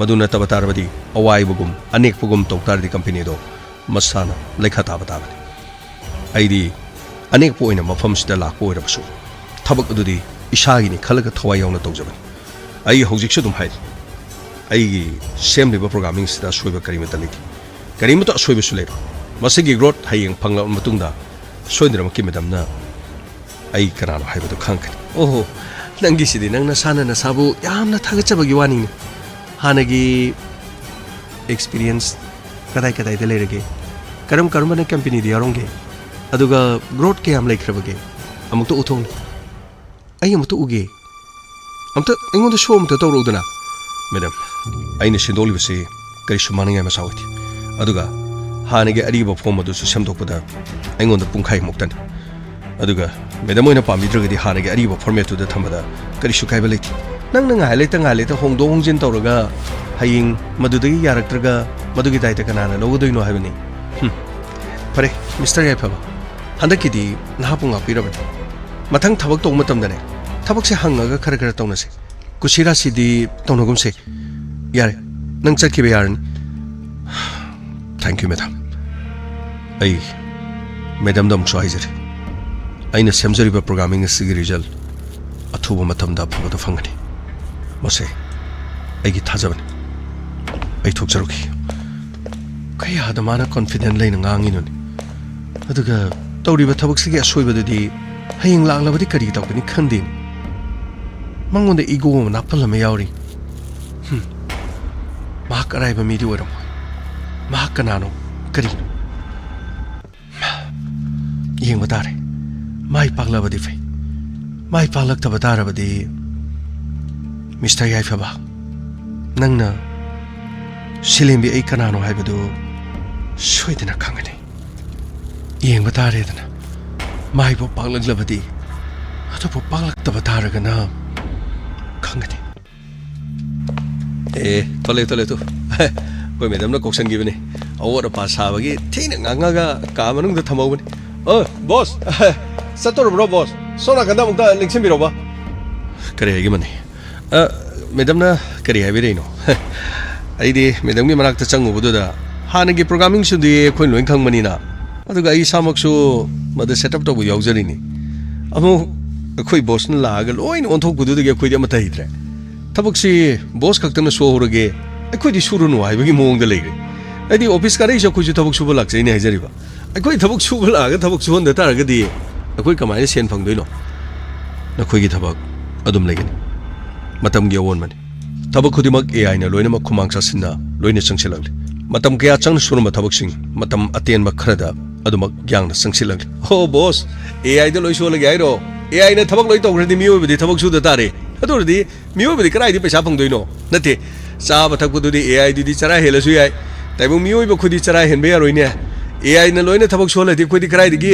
ꯃꯗꯨ ꯅꯠꯇꯕ ꯇꯥꯔꯕꯗꯤ ꯑꯋꯥꯏꯕꯒꯨꯝ ꯑꯅꯦꯛꯄꯒꯨꯝ ꯇꯧ ꯇꯥꯔꯗꯤ companyꯗꯣ ꯃꯁꯥꯅ ꯂꯩꯈꯥ ꯇꯥꯕ ꯇꯥꯕꯅꯤ꯫ ꯑꯩꯗꯤ ꯑꯅꯦꯛꯄ ꯑꯣꯏꯅ ꯃꯐꯝꯁꯤꯗ ꯂꯥꯛꯄ ꯑꯣꯏꯔꯕꯁꯨ ꯊꯕꯛ ꯑꯗꯨꯗꯤ ꯏꯁꯥꯒꯤꯅꯤ ꯈꯜꯂꯒ ꯊꯋꯥꯏ ꯌꯥꯎꯅ ꯇꯧꯖꯕꯅꯤ꯫ ꯑꯩ ꯍꯧꯖꯤꯛꯁꯨ ꯑꯗꯨꯝ ꯍꯥꯏꯔꯤ, ꯑꯩꯒꯤ ꯁꯦꯝꯂꯤꯕ programmingꯁꯤꯗ ꯑꯁꯣꯏꯕ ꯀꯔꯤꯃꯠꯇ ꯂꯩꯇꯦ꯫ ꯀꯔꯤꯃꯠꯇ ꯑꯁꯣꯏꯕꯁꯨ ꯂꯩꯔꯣꯏ꯫ ꯃꯁꯤꯒꯤ growth ꯍꯌꯦꯡ ꯐꯪꯂꯛꯂꯕ ꯃꯇꯨꯡꯗ ꯁꯣꯏꯗꯅꯃꯛꯀꯤ madamꯅ ꯑꯩ ꯀꯅꯥꯅꯣ ꯍꯥꯏꯕꯗꯨ ꯈꯪꯒꯅꯤ꯫ ꯑꯣꯍꯣ, ꯅꯪꯒꯤꯁꯤꯗꯤ ꯅꯪ ꯅꯁꯥꯅ ꯅꯁꯥꯕꯨ ꯌꯥꯝꯅ ꯊꯥꯒꯠꯆꯕꯒꯤ ꯋꯥꯅꯤꯅꯦ꯫ ꯍꯥꯟꯅꯒꯤ experience ꯀꯗꯥꯏ ꯀꯗꯥꯏꯗ ꯂꯩꯔꯒꯦ? ꯀꯔꯝ ꯀꯔꯝꯕꯅ companyꯗ ꯌꯥꯎꯔꯝꯒꯦ? ꯑꯗꯨꯒ growth ꯀꯌꯥꯝ ꯂꯩꯈ꯭ꯔꯕꯒꯦ? ꯑꯃꯨꯛꯇ ꯎꯊꯣꯛꯎꯅꯦ꯫ ꯑꯩ ꯑꯃꯨꯛꯇ ꯎꯒꯦ꯫ ꯑꯝꯇ ꯑꯩꯉꯣꯟꯗ show ꯑꯃꯇ ꯇꯧꯔꯛꯎꯗꯅ꯫ Madam, ꯑꯩꯅ ꯁꯤꯟꯗꯣꯛꯂꯤꯕꯁꯤ ꯀꯔꯤꯁꯨ ꯃꯥꯡꯅꯤꯡꯉꯥꯏ ꯃꯆꯥꯛ ꯑꯣꯏꯗꯦ꯫ ꯑꯗꯨꯒ ꯍꯥꯟꯅꯒꯤ ꯑꯔꯤꯕ form ꯑꯗꯨꯁꯨ ꯁꯦꯝꯗꯣꯛꯄꯗ ꯑꯩꯉꯣꯟꯗ ꯄꯨꯡꯈꯥꯏꯃꯨꯛꯇꯅꯤ꯫ ꯑꯗꯨꯒ madam ꯍꯣꯏꯅ ꯄꯥꯝꯕꯤꯗ꯭ꯔꯒꯗꯤ ꯍꯥꯟꯅꯒꯤ ꯑꯔꯤꯕ formatꯇꯨꯗ ꯊꯝꯕꯗ ꯀꯔꯤꯁꯨ ꯀꯥꯏꯕ ꯂꯩꯇꯦ꯫ ꯅꯪꯅ ꯉꯥꯏ ꯂꯩꯇ ꯉꯥꯏ ꯂꯩꯇ ꯍꯣꯡꯗꯣꯛ ꯍꯣꯡꯖꯤꯟ ꯇꯧꯔꯒ ꯍꯌꯦꯡ ꯃꯗꯨꯗꯒꯤ ꯌꯥꯔꯛꯇ꯭ꯔꯒ ꯃꯗꯨꯒꯤ ꯗꯥꯏꯇ ꯀꯅꯥꯅ ꯂꯧꯒꯗꯣꯏꯅꯣ ꯍꯥꯏꯕꯅꯤ꯫ ꯍꯨꯝ꯫ ꯐꯔꯦ, Mister ꯌꯥꯏꯐꯕ, ꯍꯟꯗꯛꯀꯤꯗꯤ ꯅꯍꯥꯛꯄꯨ ꯉꯥꯛꯄꯤꯔꯕꯅꯤ꯫ ꯃꯊꯪ ꯊꯕꯛ ꯇꯧꯕ ꯃꯇꯝꯗꯅꯦ, ꯊꯕꯛꯁꯦ ꯍꯪꯉꯒ ꯈꯔ ꯈꯔ ꯇꯧꯅꯁꯦ꯫ ꯀꯨꯁꯤꯔꯥꯁꯤꯗꯤ ꯇꯧꯅꯒꯨꯝꯁꯦ꯫ ꯌꯥꯔꯦ, ꯅꯪ ꯆꯠꯈꯤꯕ ꯌꯥꯔꯅꯤ꯫ Thank you, madam. ꯑꯩ madamꯗ ꯑꯃꯨꯛꯁꯨ ꯍꯥꯏꯖꯔꯤ, ꯑꯩꯅ ꯁꯦꯝꯖꯔꯤꯕ programming ꯑꯁꯤꯒꯤ result ꯑꯊꯨꯕ ꯃꯇꯝꯗ ꯑꯐꯕꯗ ꯐꯪꯒꯅꯤ꯫ ꯃꯁꯦ ꯑꯩꯒꯤ ꯊꯥꯖꯕꯅꯤ꯫ ꯑꯩ ꯊꯣꯛꯆꯔꯨꯈꯤ꯫ ꯀꯌꯥꯗ ꯃꯥꯅ ꯀꯣꯟꯐꯤꯗꯦꯟ ꯂꯩꯅ ꯉꯥꯡꯉꯤꯅꯣꯅꯦ? ꯑꯗꯨꯒ ꯇꯧꯔꯤꯕ ꯊꯕꯛꯁꯤꯒꯤ ꯑꯁꯣꯏꯕꯗꯨꯗꯤ ꯍꯌꯦꯡ ꯂꯥꯛꯂꯕꯗꯤ ꯀꯔꯤ ꯇꯧꯒꯅꯤ ꯈꯟꯗꯦꯅꯦ꯫ ꯃꯉꯣꯟꯗ ꯏꯒꯣ ꯑꯃ ꯅꯥꯄꯜ ꯑꯃ ꯌꯥꯎꯔꯤ꯫ ꯍꯨꯝ꯫ ꯃꯍꯥꯛ ꯑꯔꯥꯏꯕ ꯃꯤꯗꯤ ꯑꯣꯏꯔꯝꯃꯣꯏ꯫ ꯃꯍꯥꯛ ꯀꯅꯥꯅꯣ? ꯀꯔꯤꯅꯣ? ꯌꯦꯡꯕ ꯇꯥꯔꯦ꯫ ꯃꯥꯏ ꯄꯥꯛꯂꯕꯗꯤ ꯐꯩ꯫ ꯃꯥꯏ ꯄꯥꯛꯂꯛꯇꯕ ꯇꯥꯔꯕꯗꯤ, ꯃꯤꯁꯇꯔ ꯌꯥꯏꯐꯕ, ꯅꯪꯅ ꯁꯤꯂꯦꯝꯕꯤ ꯑꯩ ꯀꯅꯥꯅꯣ ꯍꯥꯏꯕꯗꯨ ꯁꯣꯏꯗꯅ ꯈꯪꯒꯅꯤ꯫ ꯌꯦꯡꯕ ꯇꯥꯔꯦꯗꯅ꯫ ꯃꯥꯏꯕꯨ ꯄꯥꯛꯂꯛꯂꯕꯗꯤ, ꯑꯗꯨꯕꯨ ꯄꯥꯛꯂꯛꯇꯕ ꯇꯥꯔꯒꯅ ꯈꯪꯒꯅꯤ꯫ ꯑꯦ, ꯊꯣꯛꯂꯛꯑꯦ, ꯊꯣꯛꯂꯛꯑꯦ, ꯇꯨ꯫ ꯑꯩꯈꯣꯏ ꯃꯦꯗꯝꯅ ꯀꯧꯁꯟꯈꯤꯕꯅꯤ꯫ ꯑꯋꯣꯠ ꯑꯄꯥ ꯁꯥꯕꯒꯤ ꯊꯤꯅ ꯉꯥꯡꯉꯒ ꯀꯥ ꯃꯅꯨꯡꯗ ꯊꯝꯍꯧꯕꯅꯤ꯫ ꯑꯣ, ꯕꯣꯁ, ꯆꯠꯇꯧꯔꯕ꯭ꯔꯣ, ꯕꯣꯁ? ꯁꯣꯝ ꯅꯥꯀꯟꯗ ꯑꯃꯨꯛꯇ ꯂꯦꯡꯁꯤꯟꯕꯤꯔꯣꯕ꯫ ꯀꯔꯤ ꯍꯥꯏꯒꯦ ꯃꯅꯤ? ꯑ, ꯃꯦꯗꯝꯅ ꯀꯔꯤ ꯍꯥꯏꯕꯤꯔꯛꯏꯅꯣ? ꯑꯩꯗꯤ ꯃꯦꯗꯝꯒꯤ ꯃꯅꯥꯛꯇ ꯆꯪꯉꯨꯕꯗꯨꯗ ꯍꯥꯟꯅꯒꯤ ꯄ꯭ꯔꯣꯒ꯭ꯔꯥꯃꯤꯡꯁꯤꯡꯗꯤ ꯑꯩꯈꯣꯏ ꯂꯣꯏ ꯈꯪꯕꯅꯤꯅ, ꯑꯗꯨꯒ ꯑꯩ ꯏꯁꯥꯃꯛꯁꯨ ꯃꯗꯨ ꯁꯦꯠ ꯑꯞ ꯇꯧꯕ ꯌꯥꯎꯖꯔꯤꯅꯤ꯫ ꯑꯃꯨꯛ ꯑꯩꯈꯣꯏ ꯕꯣꯁꯅ ꯂꯥꯛꯑꯒ ꯂꯣꯏꯅ ꯑꯣꯟꯊꯣꯛꯄꯗꯨꯗꯒꯤ ꯑꯩꯈꯣꯏꯗꯤ ꯑꯃꯠꯇ ꯍꯩꯇ꯭ꯔꯦ꯫ ꯊꯕꯛꯁꯤ ꯕꯣꯁ ꯈꯛꯇꯅ ꯁꯨꯍꯧꯔꯒꯦ, ꯑꯩꯈꯣꯏꯗꯤ ꯁꯨꯔꯨꯅꯨ ꯍꯥꯏꯕꯒꯤ ꯃꯑꯣꯡꯗ ꯂꯩꯔꯦ꯫ ꯍꯥꯏꯗꯤ ꯑꯣꯐꯤꯁ ꯀꯥꯔꯛꯏꯁꯦ ꯑꯩꯈꯣꯏꯁꯨ ꯊꯕꯛ ꯁꯨꯕ ꯂꯥꯛꯆꯩꯅꯦ ꯍꯥꯏꯖꯔꯤꯕ꯫ ꯑꯩꯈꯣꯏ ꯊꯕꯛ ꯁꯨꯕ ꯂꯥꯛꯑꯒ ꯊꯕꯛ ꯁꯨꯍꯟꯗ ꯇꯥꯔꯒꯗꯤ ꯑꯩꯈꯣꯏ ꯀꯃꯥꯏꯅ ꯁꯦꯟ ꯐꯪꯗꯣꯏꯅꯣ? ꯅꯈꯣꯏꯒꯤ ꯊꯕꯛ ꯑꯗꯨꯝ ꯂꯩꯒꯅꯤ꯫ ꯃꯇꯝꯒꯤ ꯑꯑꯣꯟꯕꯅꯤ꯫ ꯊꯕꯛ ꯈꯨꯗꯤꯡꯃꯛ ꯑꯦ ꯑꯥꯏꯅ ꯂꯣꯏꯅꯃꯛ ꯈꯨꯃꯥꯡ ꯆꯥꯁꯤꯟꯅ ꯂꯣꯏꯅ ꯆꯪꯁꯤꯜꯂꯛꯂꯤ꯫ ꯃꯇꯝ ꯀꯌꯥ ꯆꯪꯅ ꯁꯨꯔꯝꯕ ꯊꯕꯛꯁꯤꯡ ꯃꯇꯝ ꯑꯇꯦꯟꯕ ꯈꯔꯗ ꯑꯗꯨꯃꯛ ꯌꯥꯡꯅ ꯆꯪꯁꯤꯜꯂꯛꯂꯤ꯫ ꯑꯣ ꯕꯣꯁ, ꯑꯦ ꯑꯥꯏꯗ ꯂꯣꯏ ꯁꯨꯍꯜꯂꯒꯦ ꯍꯥꯏꯔꯣ? ꯑꯦ ꯑꯥꯏꯅ ꯊꯕꯛ ꯂꯣꯏ ꯇꯧꯈ꯭ꯔꯗꯤ ꯃꯤꯑꯣꯏꯕꯗꯤ ꯊꯕꯛ ꯁꯨꯗ ꯇꯥꯔꯦ꯫ ꯑꯗꯨ ꯑꯣꯏꯔꯗꯤ ꯃꯤꯑꯣꯏꯕꯗꯤ ꯀꯗꯥꯏꯗꯒꯤ ꯄꯩꯁꯥ ꯐꯪꯗꯣꯏꯅꯣ? ꯅꯠꯇꯦ, ꯆꯥꯕ ꯊꯛꯄꯗꯨꯗꯤ ꯑꯦ ꯑꯥꯏꯗꯨꯗꯤ ꯆꯔꯥ ꯍꯦꯜꯂꯁꯨ ꯌꯥꯏ꯫ ꯇꯥꯏꯕꯪ ꯃꯤꯑꯣꯏꯕ ꯑꯩꯈꯣꯏꯗꯤ ꯆꯔꯥ ꯍꯦꯟꯕ ꯌꯥꯔꯣꯏꯅꯦ꯫ ꯑꯦ ꯑꯥꯏꯅ ꯂꯣꯏꯅ ꯊꯕꯛ ꯁꯨꯍꯜꯂꯗꯤ ꯑꯩꯈꯣꯏꯗꯤ ꯀꯗꯥꯏꯗꯒꯤ?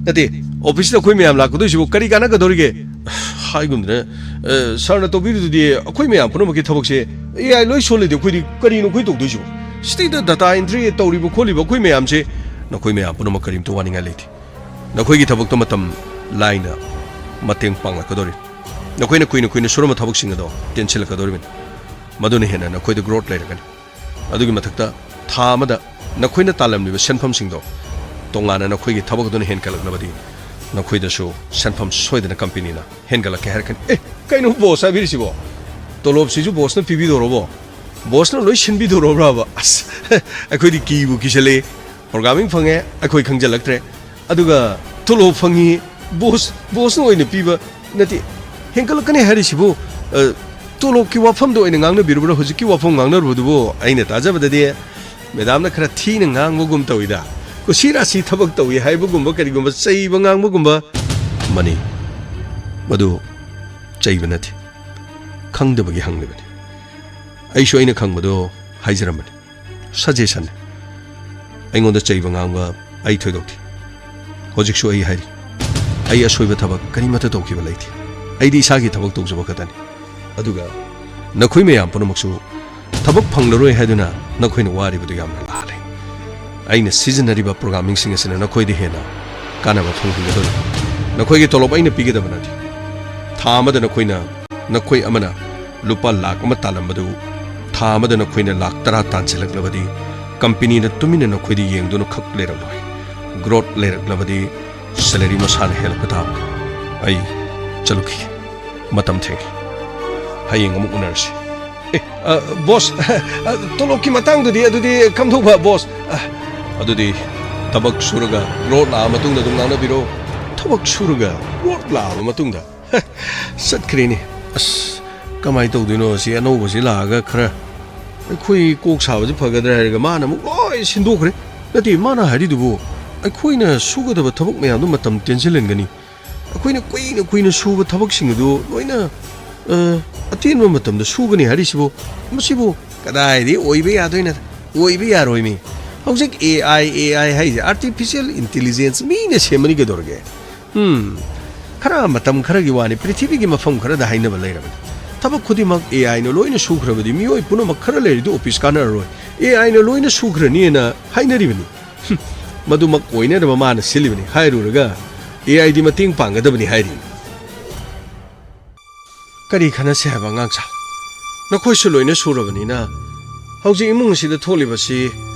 ꯅꯠꯇꯦ, ꯑꯣꯐꯤꯁꯇ ꯑꯩꯈꯣꯏ ꯃꯌꯥꯝ ꯂꯥꯛꯀꯗꯣꯏꯁꯤꯕꯨ ꯀꯔꯤ ꯀꯥꯟꯅꯒꯗꯧꯔꯤꯒꯦ? ꯍꯥꯏꯒꯨꯝꯗꯅ, ꯑ, ꯁꯥꯔꯅ ꯇꯧꯕꯤꯔꯤꯗꯨꯗꯤ ꯑꯩꯈꯣꯏ ꯃꯌꯥꯝ ꯄꯨꯝꯅꯃꯛꯀꯤ ꯊꯕꯛꯁꯦ ꯑꯦ ꯑꯥꯏ ꯂꯣꯏ ꯁꯨꯍꯜꯂꯗꯤ ꯑꯩꯈꯣꯏꯗꯤ ꯀꯔꯤꯅꯣ ꯑꯩꯈꯣꯏ ꯇꯧꯗꯣꯏꯁꯤꯕꯣ? ꯁꯤꯗꯩꯗ ꯗꯇꯥ ꯑꯦꯟꯇ꯭ꯔꯤ ꯇꯧꯔꯤꯕ ꯈꯣꯠꯂꯤꯕ ꯑꯩꯈꯣꯏ ꯃꯌꯥꯝꯁꯦ, ꯅꯈꯣꯏ ꯃꯌꯥꯝ ꯄꯨꯝꯅꯃꯛ ꯀꯔꯤꯝꯇ ꯋꯥꯅꯤꯡꯉꯥꯏ ꯂꯩꯇꯦ꯫ ꯅꯈꯣꯏꯒꯤ ꯊꯕꯛꯇꯣ ꯃꯇꯝ ꯂꯥꯏꯅ ꯃꯇꯦꯡ ꯄꯥꯡꯂꯛꯀꯗꯧꯔꯤ꯫ ꯅꯈꯣꯏꯅ ꯀꯨꯏꯅ ꯀꯨꯏꯅ ꯁꯨꯔꯝꯕ ꯊꯕꯛꯁꯤꯡ ꯑꯗꯣ ꯇꯦꯟꯁꯤꯜꯂꯛꯀꯗꯧꯔꯤꯕꯅꯤ꯫ ꯃꯗꯨꯅ ꯍꯦꯟꯅ ꯅꯈꯣꯏꯗ ꯒ꯭ꯔꯣꯠ ꯂꯩꯔꯛꯀꯅꯤ꯫ ꯑꯗꯨꯒꯤ ꯃꯊꯛꯇ ꯊꯥ ꯑꯃꯗ ꯅꯈꯣꯏꯅ ꯇꯥꯜꯂꯝꯂꯤꯕ ꯁꯦꯟꯐꯝꯁꯤꯡꯗꯣ ꯇꯣꯉꯥꯟꯅ ꯅꯈꯣꯏꯒꯤ ꯊꯕꯛ ꯑꯗꯨꯅ ꯍꯦꯟꯒꯠꯂꯛꯅꯕꯗꯤ ꯅꯈꯣꯏꯗꯁꯨ ꯁꯦꯟꯐꯝ ꯁꯣꯏꯗꯅ ꯀꯝꯄꯦꯅꯤꯅ ꯍꯦꯟꯒꯠꯂꯛꯀꯦ ꯍꯥꯏꯔꯛꯀꯅꯤ꯫ ꯑꯦ, ꯀꯩꯅꯣ ꯕꯣꯁ ꯍꯥꯏꯕꯤꯔꯤꯁꯤꯕꯣ? ꯇꯣꯂꯣꯞꯁꯤꯁꯨ ꯕꯣꯁꯅ ꯄꯤꯕꯤꯗꯧꯔꯕꯣ? ꯕꯣꯁꯅ ꯂꯣꯏ ꯁꯤꯟꯕꯤꯗꯧꯔꯕ꯭ꯔꯕ? ꯑꯁ, ꯑꯩꯈꯣꯏꯗꯤ ꯀꯤꯕꯨ ꯀꯤꯁꯜꯂꯛꯑꯦ꯫ ꯄ꯭ꯔꯣꯒ꯭ꯔꯥꯃꯤꯡ ꯐꯪꯉꯦ, ꯑꯩꯈꯣꯏ ꯈꯪꯖꯜꯂꯛꯇ꯭ꯔꯦ꯫ ꯑꯗꯨꯒ ꯇꯣꯂꯣꯞ ꯐꯪꯉꯤ, ꯕꯣꯁ, ꯕꯣꯁꯅ ꯑꯣꯏꯅ ꯄꯤꯕ ꯅꯠꯇꯦ꯫ ꯍꯦꯟꯀꯠꯂꯛꯀꯅꯤ ꯍꯥꯏꯔꯤꯁꯤꯕꯨ, ꯑ, ꯇꯣꯂꯣꯞꯀꯤ ꯋꯥꯐꯝꯗ ꯑꯣꯏꯅ ꯉꯥꯡꯅꯕꯤꯔꯕ꯭ꯔꯥ? ꯍꯧꯖꯤꯛꯀꯤ ꯋꯥꯐꯝ ꯉꯥꯡꯅꯔꯨꯕꯗꯨꯕꯨ ꯑꯩꯅ ꯇꯥꯖꯕꯗꯗꯤ ꯃꯦꯗꯥꯝꯅ ꯈꯔ ꯊꯤꯅ ꯉꯥꯡꯕꯒꯨꯝ ꯇꯧꯏꯗ꯫ ꯀꯨꯁꯤ ꯔꯥꯁꯤ ꯊꯕꯛ ꯇꯧꯏ ꯍꯥꯏꯕꯒꯨꯝꯕ, ꯀꯔꯤꯒꯨꯝꯕ ꯆꯩꯕ ꯉꯥꯡꯕꯒꯨꯝꯕ꯫ ꯃꯅꯤ, ꯃꯗꯨ ꯆꯩꯕ ꯅꯠꯇꯦ, ꯈꯪꯗꯕꯒꯤ ꯍꯪꯂꯤꯕꯅꯤ꯫ ꯑꯩꯁꯨ ꯑꯩꯅ ꯈꯪꯕꯗꯣ ꯍꯥꯏꯖꯔꯝꯕꯅꯤ꯫ ꯁꯖꯦꯁꯟꯅꯤ꯫ ꯑꯩꯉꯣꯟꯗ ꯆꯩꯕ ꯉꯥꯡꯕ ꯑꯩ ꯊꯣꯏꯗꯣꯛꯇꯦ꯫ ꯍꯧꯖꯤꯛꯁꯨ ꯑꯩ ꯍꯥꯏꯔꯤ, ꯑꯩ ꯑꯁꯣꯏꯕ ꯊꯕꯛ ꯀꯔꯤꯃꯠꯇ ꯇꯧꯈꯤꯕ ꯂꯩꯇꯦ꯫ ꯑꯩꯗꯤ ꯏꯁꯥꯒꯤ ꯊꯕꯛ ꯇꯧꯖꯕ ꯈꯛꯇꯅꯤ꯫ ꯑꯗꯨꯒ ꯅꯈꯣꯏ ꯃꯌꯥꯝ ꯄꯨꯝꯅꯃꯛꯁꯨ ꯊꯕꯛ ꯐꯪꯂꯔꯣꯏ ꯍꯥꯏꯗꯨꯅ ꯅꯈꯣꯏꯅ ꯋꯥꯔꯤꯕꯗꯨ ꯌꯥꯝꯅ ꯂꯥꯜꯂꯦ꯫ ꯑꯩꯅ ꯁꯤꯖꯤꯟꯅꯔꯤꯕ ꯄ꯭ꯔꯣꯒ꯭ꯔꯥꯃꯤꯡꯁꯤꯡ ꯑꯁꯤꯅ ꯅꯈꯣꯏꯗ ꯍꯦꯟꯅ ꯀꯥꯟꯅꯕ ꯐꯪꯍꯟꯒꯗꯧꯔꯤ꯫ ꯅꯈꯣꯏꯒꯤ ꯇꯣꯂꯣꯞ ꯑꯩꯅ ꯄꯤꯒꯗꯕ ꯅꯠꯇꯦ꯫ ꯊꯥ ꯑꯃꯗ ꯅꯈꯣꯏꯅ, ꯅꯈꯣꯏ ꯑꯃꯅ ꯂꯨꯄꯥ ꯂꯥꯈ ꯑꯃ ꯇꯥꯜꯂꯝꯕꯗꯨ ꯊꯥ ꯑꯃꯗ ꯅꯈꯣꯏꯅ ꯂꯥꯈ ꯇꯔꯥ ꯇꯥꯟꯁꯤꯜꯂꯛꯂꯕꯗꯤ ꯀꯝꯄꯦꯅꯤꯅ ꯇꯨꯃꯤꯟꯅ ꯅꯈꯣꯏꯗ ꯌꯦꯡꯗꯨꯅ ꯈꯛ ꯂꯩꯔꯝꯂꯣꯏ꯫ ꯒ꯭ꯔꯣꯠ ꯂꯩꯔꯛꯂꯕꯗꯤ ꯁꯦꯂꯔꯤ ꯃꯁꯥꯅ ꯍꯦꯜꯂꯛꯄ ꯇꯥꯕꯅꯤ꯫ ꯑꯩ ꯆꯠꯂꯨꯈꯤꯒꯦ꯫ ꯃꯇꯝ ꯊꯦꯡꯉꯦ꯫ ꯍꯌꯦꯡ ꯑꯃꯨꯛ ꯎꯅꯔꯁꯤ꯫ ꯑꯦ, ꯑ, ꯕꯣꯁ, ꯑ, ꯇꯣꯂꯣꯞꯀꯤ ꯃꯇꯥꯡꯗꯨꯗꯤ ꯑꯗꯨꯗꯤ ꯀꯝꯗꯧꯕ, ꯕꯣꯁ? ꯑ, ꯑꯗꯨꯗꯤ ꯊꯕꯛ ꯁꯨꯔꯒ ꯒ꯭ꯔꯣꯠ ꯂꯥꯛꯑ ꯃꯇꯨꯡꯗ ꯑꯗꯨꯝ ꯉꯥꯡꯅꯕꯤꯔꯣ꯫ ꯊꯕꯛ ꯁꯨꯔꯒ ꯒ꯭ꯔꯣꯠ ꯂꯥꯛꯑꯕ ꯃꯇꯨꯡꯗ? ꯍ, ꯆꯠꯈ꯭ꯔꯦꯅꯦ꯫ ꯑꯁ, ꯀꯃꯥꯏꯅ ꯇꯧꯗꯣꯏꯅꯣ? ꯁꯤ ꯑꯅꯧꯕꯁꯤ ꯂꯥꯛꯑꯒ ꯈꯔ ꯑꯩꯈꯣꯏ ꯀꯣꯛ ꯁꯥꯕꯁꯤ ꯐꯒꯗ꯭ꯔꯥ ꯍꯥꯏꯔꯒ ꯃꯥꯅ ꯑꯃꯨꯛ ꯂꯣꯏ ꯁꯤꯟꯗꯣꯛꯈ꯭ꯔꯦ꯫ ꯅꯠꯇꯦ, ꯃꯥꯅ ꯍꯥꯏꯔꯤꯗꯨꯕꯨ ꯑꯩꯈꯣꯏꯅ ꯁꯨꯒꯗꯕ ꯊꯕꯛ ꯃꯌꯥꯝꯗꯣ ꯃꯇꯝ ꯇꯦꯟꯁꯤꯜꯍꯟꯒꯅꯤ꯫ ꯑꯩꯈꯣꯏꯅ ꯀꯨꯏꯅ ꯀꯨꯏꯅ ꯁꯨꯕ ꯊꯕꯛꯁꯤꯡ ꯑꯗꯨ ꯂꯣꯏꯅ, ꯑ, ꯑꯇꯦꯟꯕ ꯃꯇꯝꯗ ꯁꯨꯒꯅꯤ ꯍꯥꯏꯔꯤꯁꯤꯕꯨ, ꯃꯁꯤꯕꯨ ꯀꯗꯥꯏꯗꯒꯤ ꯑꯣꯏꯕ ꯌꯥꯗꯣꯏꯅꯣ? ꯑꯣꯏꯕ ꯌꯥꯔꯣꯏꯃꯤ꯫ ꯍꯧꯖꯤꯛ ꯑꯦ ꯑꯥꯏ, ꯑꯦ ꯑꯥꯏ ꯍꯥꯏꯁꯦ, ꯑꯥꯔꯇꯤꯐꯤꯁꯤꯌꯦꯜ ꯏꯟꯇꯦꯂꯤꯖꯦꯟꯁ ꯃꯤꯅ ꯁꯦꯝꯕꯅꯤ ꯀꯩꯗꯧꯔꯒꯦ? ꯎꯝ, ꯈꯔ ꯃꯇꯝ ꯈꯔꯒꯤ ꯋꯥꯅꯤ, ꯄ꯭ꯔꯤꯊꯤꯕꯤꯒꯤ ꯃꯐꯝ ꯈꯔꯗ ꯍꯥꯏꯅꯕ ꯂꯩꯔꯕꯅꯤ꯫ ꯊꯕꯛ ꯈꯨꯗꯤꯡꯃꯛ ꯑꯦ ꯑꯥꯏꯅ ꯂꯣꯏꯅ ꯁꯨꯈ꯭ꯔꯕꯗꯤ ꯃꯤꯑꯣꯏ ꯄꯨꯝꯅꯃꯛ ꯈꯔ ꯂꯩꯔꯗꯤ ꯑꯣꯐꯤꯁ ꯀꯥꯟꯅꯔꯔꯣꯏ, ꯑꯦ ꯑꯥꯏꯅ ꯂꯣꯏꯅ ꯁꯨꯈ꯭ꯔꯅꯤꯅ ꯍꯥꯏꯅꯔꯤꯕꯅꯤ꯫ ꯍꯨꯝ, ꯃꯗꯨꯃꯛ ꯑꯣꯏꯅꯅꯕ ꯃꯥꯅ ꯁꯤꯜꯂꯤꯕꯅꯤ ꯍꯥꯏꯔꯨꯔꯒ ꯑꯦ ꯑꯥꯏꯗꯤ ꯃꯇꯦꯡ ꯄꯥꯡꯒꯗꯕꯅꯤ ꯍꯥꯏꯔꯤ꯫ ꯀꯔꯤ ꯈꯟꯅꯁꯦ ꯍꯥꯏꯕ, ꯑꯉꯥꯡꯁꯥ? ꯅꯈꯣꯏꯁꯨ ꯂꯣꯏꯅ ꯁꯨꯔꯕꯅꯤꯅ ꯍꯧꯖꯤꯛ ꯏꯃꯨꯡ ꯑꯁꯤꯗ ꯊꯣꯛꯂꯤꯕꯁꯤ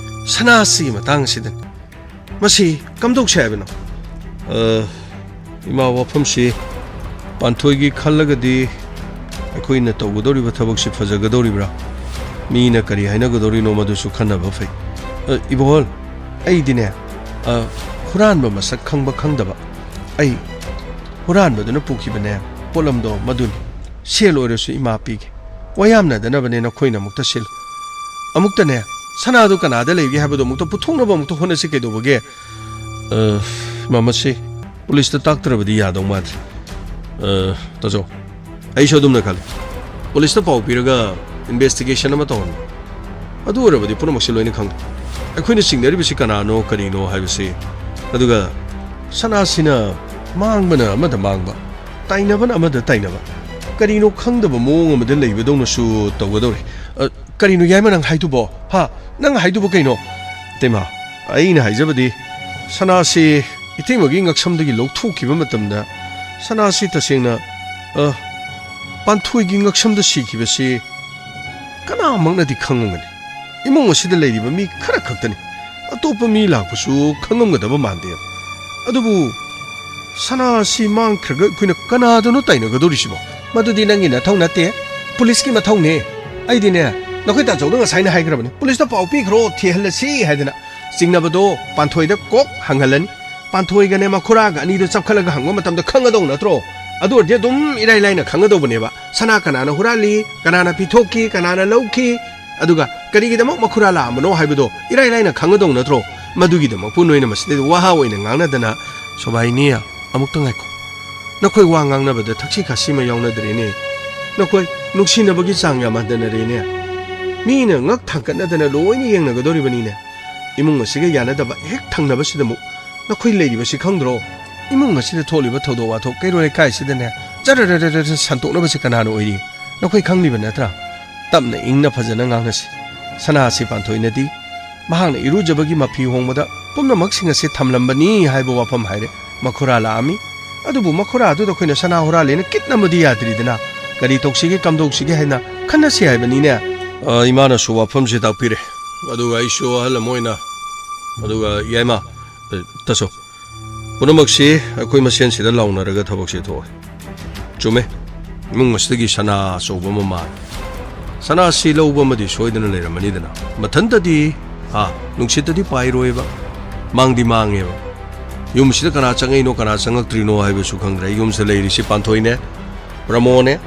ꯁꯅꯥꯁꯤꯒꯤ ꯃꯇꯥꯡ ꯑꯁꯤꯗꯅꯤ꯫ ꯃꯁꯤ ꯀꯝꯗꯧꯁꯦ ꯍꯥꯏꯕꯅꯣ? ꯑ, ꯏꯃꯥ, ꯋꯥꯐꯝꯁꯤ ꯄꯥꯟꯊꯣꯏꯒꯤ ꯈꯜꯂꯒꯗꯤ ꯑꯩꯈꯣꯏꯅ ꯇꯧꯒꯗꯧꯔꯤꯕ ꯊꯕꯛꯁꯤ ꯐꯖꯒꯗꯧꯔꯤꯕ꯭ꯔꯥ? ꯃꯤꯅ ꯀꯔꯤ ꯍꯥꯏꯅꯒꯗꯧꯔꯤꯅꯣ ꯃꯗꯨꯁꯨ ꯈꯟꯅꯕ ꯐꯩ꯫ ꯑ, ꯏꯕꯣꯍꯜ, ꯑꯩꯗꯤꯅꯦ, ꯑ, ꯍꯨꯔꯥꯟꯕ ꯃꯁꯛ ꯈꯪꯕ ꯈꯪꯗꯕ, ꯑꯩ ꯍꯨꯔꯥꯟꯕꯗꯨꯅ ꯄꯨꯈꯤꯕꯅꯦ ꯄꯣꯠꯂꯝꯗꯣ ꯃꯗꯨꯅꯤ꯫ ꯁꯦꯜ ꯑꯣꯏꯔꯁꯨ ꯏꯃꯥ ꯄꯤꯒꯦ꯫ ꯋꯥ ꯌꯥꯝꯅꯗꯅꯕꯅꯦ ꯅꯈꯣꯏꯅ ꯑꯃꯨꯛꯇ ꯁꯤꯜꯂꯨ꯫ ꯑꯃꯨꯛꯇꯅꯦ, ꯁꯅꯥꯗꯨ ꯀꯅꯥꯗ ꯂꯩꯒꯦ ꯍꯥꯏꯕꯗꯣ ꯑꯃꯨꯛꯇ ꯄꯨꯊꯣꯛꯅꯕ ꯑꯃꯨꯛꯇ ꯍꯣꯠꯅꯁꯤ ꯀꯩꯗꯧꯕꯒꯦ? ꯑ, ꯃꯃꯁꯤ ꯄꯨꯂꯤꯁꯇ ꯇꯥꯛꯇ꯭ꯔꯕꯗꯤ ꯌꯥꯗꯧ ꯃꯥꯟꯗ꯭ꯔꯦ꯫ ꯑ, ꯇꯥꯖꯧ, ꯑꯩꯁꯨ ꯑꯗꯨꯝꯅ ꯈꯜꯂꯤ꯫ ꯄꯨꯂꯤꯁꯇ ꯄꯥꯎ ꯄꯤꯔꯒ ꯏꯟꯚꯦꯁꯇꯤꯒꯦꯁꯟ ꯑꯃ ꯇꯧꯍꯟꯕ꯫ ꯑꯗꯨ ꯑꯣꯏꯔꯕꯗꯤ ꯄꯨꯝꯅꯃꯛꯁꯤ ꯂꯣꯏꯅ ꯈꯪꯉꯤ꯫ ꯑꯩꯈꯣꯏꯅ ꯆꯤꯡꯅꯔꯤꯕꯁꯤ ꯀꯅꯥꯅꯣ ꯀꯔꯤꯅꯣ ꯍꯥꯏꯕꯁꯤ꯫ ꯑꯗꯨꯒ ꯁꯅꯥꯁꯤꯅ ꯃꯥꯡꯕꯅ ꯑꯃꯗ ꯃꯥꯡꯕ, ꯇꯥꯏꯅꯕꯅ ꯑꯃꯗ ꯇꯥꯏꯅꯕ, ꯀꯔꯤꯅꯣ ꯈꯪꯗꯕ ꯃꯑꯣꯡ ꯑꯃꯗ ꯂꯩꯕꯗꯧꯅꯁꯨ ꯇꯧꯒꯗꯧꯔꯤ꯫ ꯑ, ꯀꯔꯤꯅꯣ ꯌꯥꯏꯃ ꯅꯪ ꯍꯥꯏꯗꯨꯕꯣ? ꯍꯥ? ꯅꯪ ꯍꯥꯏꯗꯨꯕꯨ ꯀꯩꯅꯣ? ꯏꯇꯩꯃ, ꯑꯩꯅ ꯍꯥꯏꯖꯕꯗꯤ, ꯁꯅꯥꯁꯤ ꯏꯇꯩꯃꯒꯤ ꯉꯛꯁꯝꯗꯒꯤ ꯂꯧꯊꯣꯛꯈꯤꯕ ꯃꯇꯝꯗ ꯁꯅꯥꯁꯤ ꯇꯁꯦꯡꯅ, ꯑ, ꯄꯥꯟꯊꯣꯏꯒꯤ ꯉꯛꯁꯝꯗ ꯁꯤꯈꯤꯕꯁꯤ ꯀꯅꯥꯃꯛꯅꯗꯤ ꯈꯪꯉꯝꯒꯅꯤ꯫ ꯏꯃꯨꯡ ꯑꯁꯤꯗ ꯂꯩꯔꯤꯕ ꯃꯤ ꯈꯔ ꯈꯛꯇꯅꯤ꯫ ꯑꯇꯣꯞꯄ ꯃꯤ ꯂꯥꯛꯄꯁꯨ ꯈꯪꯉꯝꯒꯗꯕ ꯃꯥꯟꯗꯦ꯫ ꯑꯗꯨꯕꯨ ꯁꯅꯥ ꯑꯁꯤ ꯃꯥꯡꯈ꯭ꯔꯒ ꯑꯩꯈꯣꯏꯅ ꯀꯅꯥꯗꯅꯣ ꯇꯥꯏꯅꯒꯗꯧꯔꯤꯁꯤꯕꯣ? ꯃꯗꯨꯗꯤ ꯅꯪꯒꯤ ꯅꯊꯧ ꯅꯠꯇꯦ, ꯄꯨꯂꯤꯁꯀꯤ ꯃꯊꯧꯅꯦ꯫ ꯑꯩꯗꯤꯅꯦ, ꯅꯈꯣꯏ ꯇꯥꯆꯧꯗ ꯉꯁꯥꯏꯅ ꯍꯥꯏꯈ꯭ꯔꯕꯅꯤ, ꯄꯨꯂꯤꯁꯇ ꯄꯥꯎ ꯄꯤꯈ꯭ꯔꯣ, ꯊꯤꯍꯜꯂꯁꯤ ꯍꯥꯏꯗꯅ꯫ ꯆꯤꯡꯅꯕꯗꯣ ꯄꯥꯟꯊꯣꯏꯗ ꯀꯣꯛ ꯍꯪꯍꯜꯂꯅꯤ꯫ ꯄꯥꯟꯊꯣꯏꯒꯅꯦ ꯃꯈꯨꯔꯥꯒ ꯑꯅꯤꯗꯣ ꯆꯞꯈꯠꯂꯒ ꯍꯪꯕ ꯃꯇꯝꯗ ꯈꯪꯒꯗꯧ ꯅꯠꯇ꯭ꯔꯣ? ꯑꯗꯨ ꯑꯣꯏꯔꯗꯤ ꯑꯗꯨꯝ ꯏꯔꯥꯏ ꯂꯥꯏꯅ ꯈꯪꯒꯗꯧꯕꯅꯦꯕ꯫ ꯁꯅꯥ ꯀꯅꯥꯅ ꯍꯨꯔꯥꯜꯂꯤ, ꯀꯅꯥꯅ ꯄꯤꯊꯣꯛꯈꯤ, ꯀꯅꯥꯅ ꯂꯧꯈꯤ, ꯑꯗꯨꯒ ꯀꯔꯤꯒꯤꯗꯃꯛ ꯃꯈꯨꯔꯥ ꯂꯥꯛꯑꯝꯕꯅꯣ ꯍꯥꯏꯕꯗꯣ ꯏꯔꯥꯏ ꯂꯥꯏꯅ ꯈꯪꯒꯗꯧ ꯅꯠꯇ꯭ꯔꯣ? ꯃꯗꯨꯒꯤꯗꯃꯛꯄꯨ ꯅꯣꯏꯅ ꯃꯁꯤꯗꯩꯗ ꯋꯥꯍꯥ ꯑꯣꯏꯅ ꯉꯥꯡꯅꯗꯅ꯫ ꯁꯣꯕꯥꯏꯅꯤ, ꯑꯃꯨꯛꯇ ꯉꯥꯏꯈꯣ꯫ ꯅꯈꯣꯏ ꯋꯥ ꯉꯥꯡꯅꯕꯗ ꯊꯛꯁꯤ ꯈꯥꯁꯤ ꯑꯃ ꯌꯥꯎꯅꯗ꯭ꯔꯦꯅꯦ꯫ ꯅꯈꯣꯏ ꯅꯨꯡꯁꯤꯅꯕꯒꯤ ꯆꯥꯡ ꯌꯥꯝ ꯍꯟꯊꯅꯔꯦꯅꯦ꯫ ꯃꯤꯅ ꯉꯛ ꯊꯥꯡꯒꯠꯅꯗꯅ ꯂꯣꯏꯅ ꯌꯦꯡꯅꯒꯗꯧꯔꯤꯕꯅꯤꯅꯦ꯫ ꯏꯃꯨꯡ ꯑꯁꯤꯒ ꯌꯥꯅꯗꯕ ꯍꯦꯛ ꯊꯪꯅꯕꯁꯤꯗ ꯑꯃꯨꯛ ꯅꯈꯣꯏ ꯂꯩꯔꯤꯕꯁꯤ ꯈꯪꯗ꯭ꯔꯣ? ꯏꯃꯨꯡ ꯑꯁꯤꯗ ꯊꯣꯛꯂꯤꯕ ꯊꯧꯗꯣꯛ ꯋꯥꯊꯣꯛ ꯀꯩꯔꯣꯜ ꯂꯩꯀꯥꯏꯁꯤꯗꯅꯦ ꯖꯔ ꯖꯔ ꯖꯔ ꯖꯔ ꯁꯟꯇꯣꯛꯅꯕꯁꯤ ꯀꯅꯥꯅ ꯑꯣꯏꯔꯤ? ꯅꯈꯣꯏ ꯈꯪꯂꯤꯕ ꯅꯠꯇ꯭ꯔꯥ? ꯇꯞꯅ ꯏꯪꯅ ꯐꯖꯅ ꯉꯥꯡꯅꯁꯤ꯫ ꯁꯅꯥꯁꯤ ꯄꯥꯟꯊꯣꯏꯅꯗꯤ ꯃꯍꯥꯛꯅ ꯏꯔꯨꯖꯕꯒꯤ ꯃꯐꯤ ꯍꯣꯡꯕꯗ ꯄꯨꯝꯅꯃꯛꯁꯤꯡ ꯑꯁꯤ ꯊꯝꯂꯝꯕꯅꯤ ꯍꯥꯏꯕ ꯋꯥꯐꯝ ꯍꯥꯏꯔꯦ꯫ ꯃꯈꯨꯔꯥ ꯂꯥꯛꯑꯝꯃꯤ꯫ ꯑꯗꯨꯕꯨ ꯃꯈꯨꯔꯥ ꯑꯗꯨꯗ ꯑꯩꯈꯣꯏꯅ ꯁꯅꯥ ꯍꯨꯔꯥꯜꯂꯦꯅ ꯀꯤꯠꯅꯕꯗꯤ ꯌꯥꯗ꯭ꯔꯤꯗꯅ꯫ ꯀꯔꯤ ꯇꯧꯁꯤꯒꯦ ꯀꯝꯗꯧꯁꯤꯒꯦ ꯍꯥꯏꯅ ꯈꯟꯅꯁꯤ ꯍꯥꯏꯕꯅꯤꯅꯦ꯫ ꯑ, ꯏꯃꯥꯅꯁꯨ ꯋꯥꯐꯝꯁꯤ ꯇꯥꯛꯄꯤꯔꯦ꯫ ꯑꯗꯨꯒ ꯑꯩꯁꯨ ꯑꯍꯜ ꯑꯃ ꯑꯣꯏꯅ, ꯑꯗꯨꯒ ꯌꯥꯏꯃ, ꯑ, ꯇꯥꯆꯧ, ꯄꯨꯝꯅꯃꯛꯁꯤ ꯑꯩꯈꯣꯏ ꯃꯁꯦꯟꯁꯤꯗ ꯂꯥꯎꯅꯔꯒ ꯊꯕꯛꯁꯤ ꯊꯣꯛꯑꯦ꯫ ꯆꯨꯝꯃꯦ, ꯏꯃꯨꯡ ꯑꯁꯤꯗꯒꯤ ꯁꯅꯥ ꯑꯆꯧꯕ ꯑꯃ ꯃꯥꯡꯉꯦ꯫ ꯁꯅꯥꯁꯤ ꯂꯧꯕ ꯑꯃꯗꯤ ꯁꯣꯏꯗꯅ ꯂꯩꯔꯝꯃꯅꯤꯗꯅ꯫ ꯃꯊꯟꯇꯗꯤ, ꯍꯥ, ꯅꯨꯡꯁꯤꯠꯇꯗꯤ ꯄꯥꯏꯔꯣꯏꯕ꯫ ꯃꯥꯡꯗꯤ ꯃꯥꯡꯉꯦꯕ꯫ ꯌꯨꯝꯁꯤꯗ ꯀꯅꯥ ꯆꯪꯉꯛꯏꯅꯣ, ꯀꯅꯥ ꯆꯪꯉꯛꯇ꯭ꯔꯤꯅꯣ ꯍꯥꯏꯕꯁꯨ ꯈꯪꯗ꯭ꯔꯦ꯫ ꯌꯨꯝꯁꯤꯗ ꯂꯩꯔꯤꯁꯤ ꯄꯥꯟꯊꯣꯏꯅꯦ, ꯄ꯭ꯔꯃꯣꯅꯦ,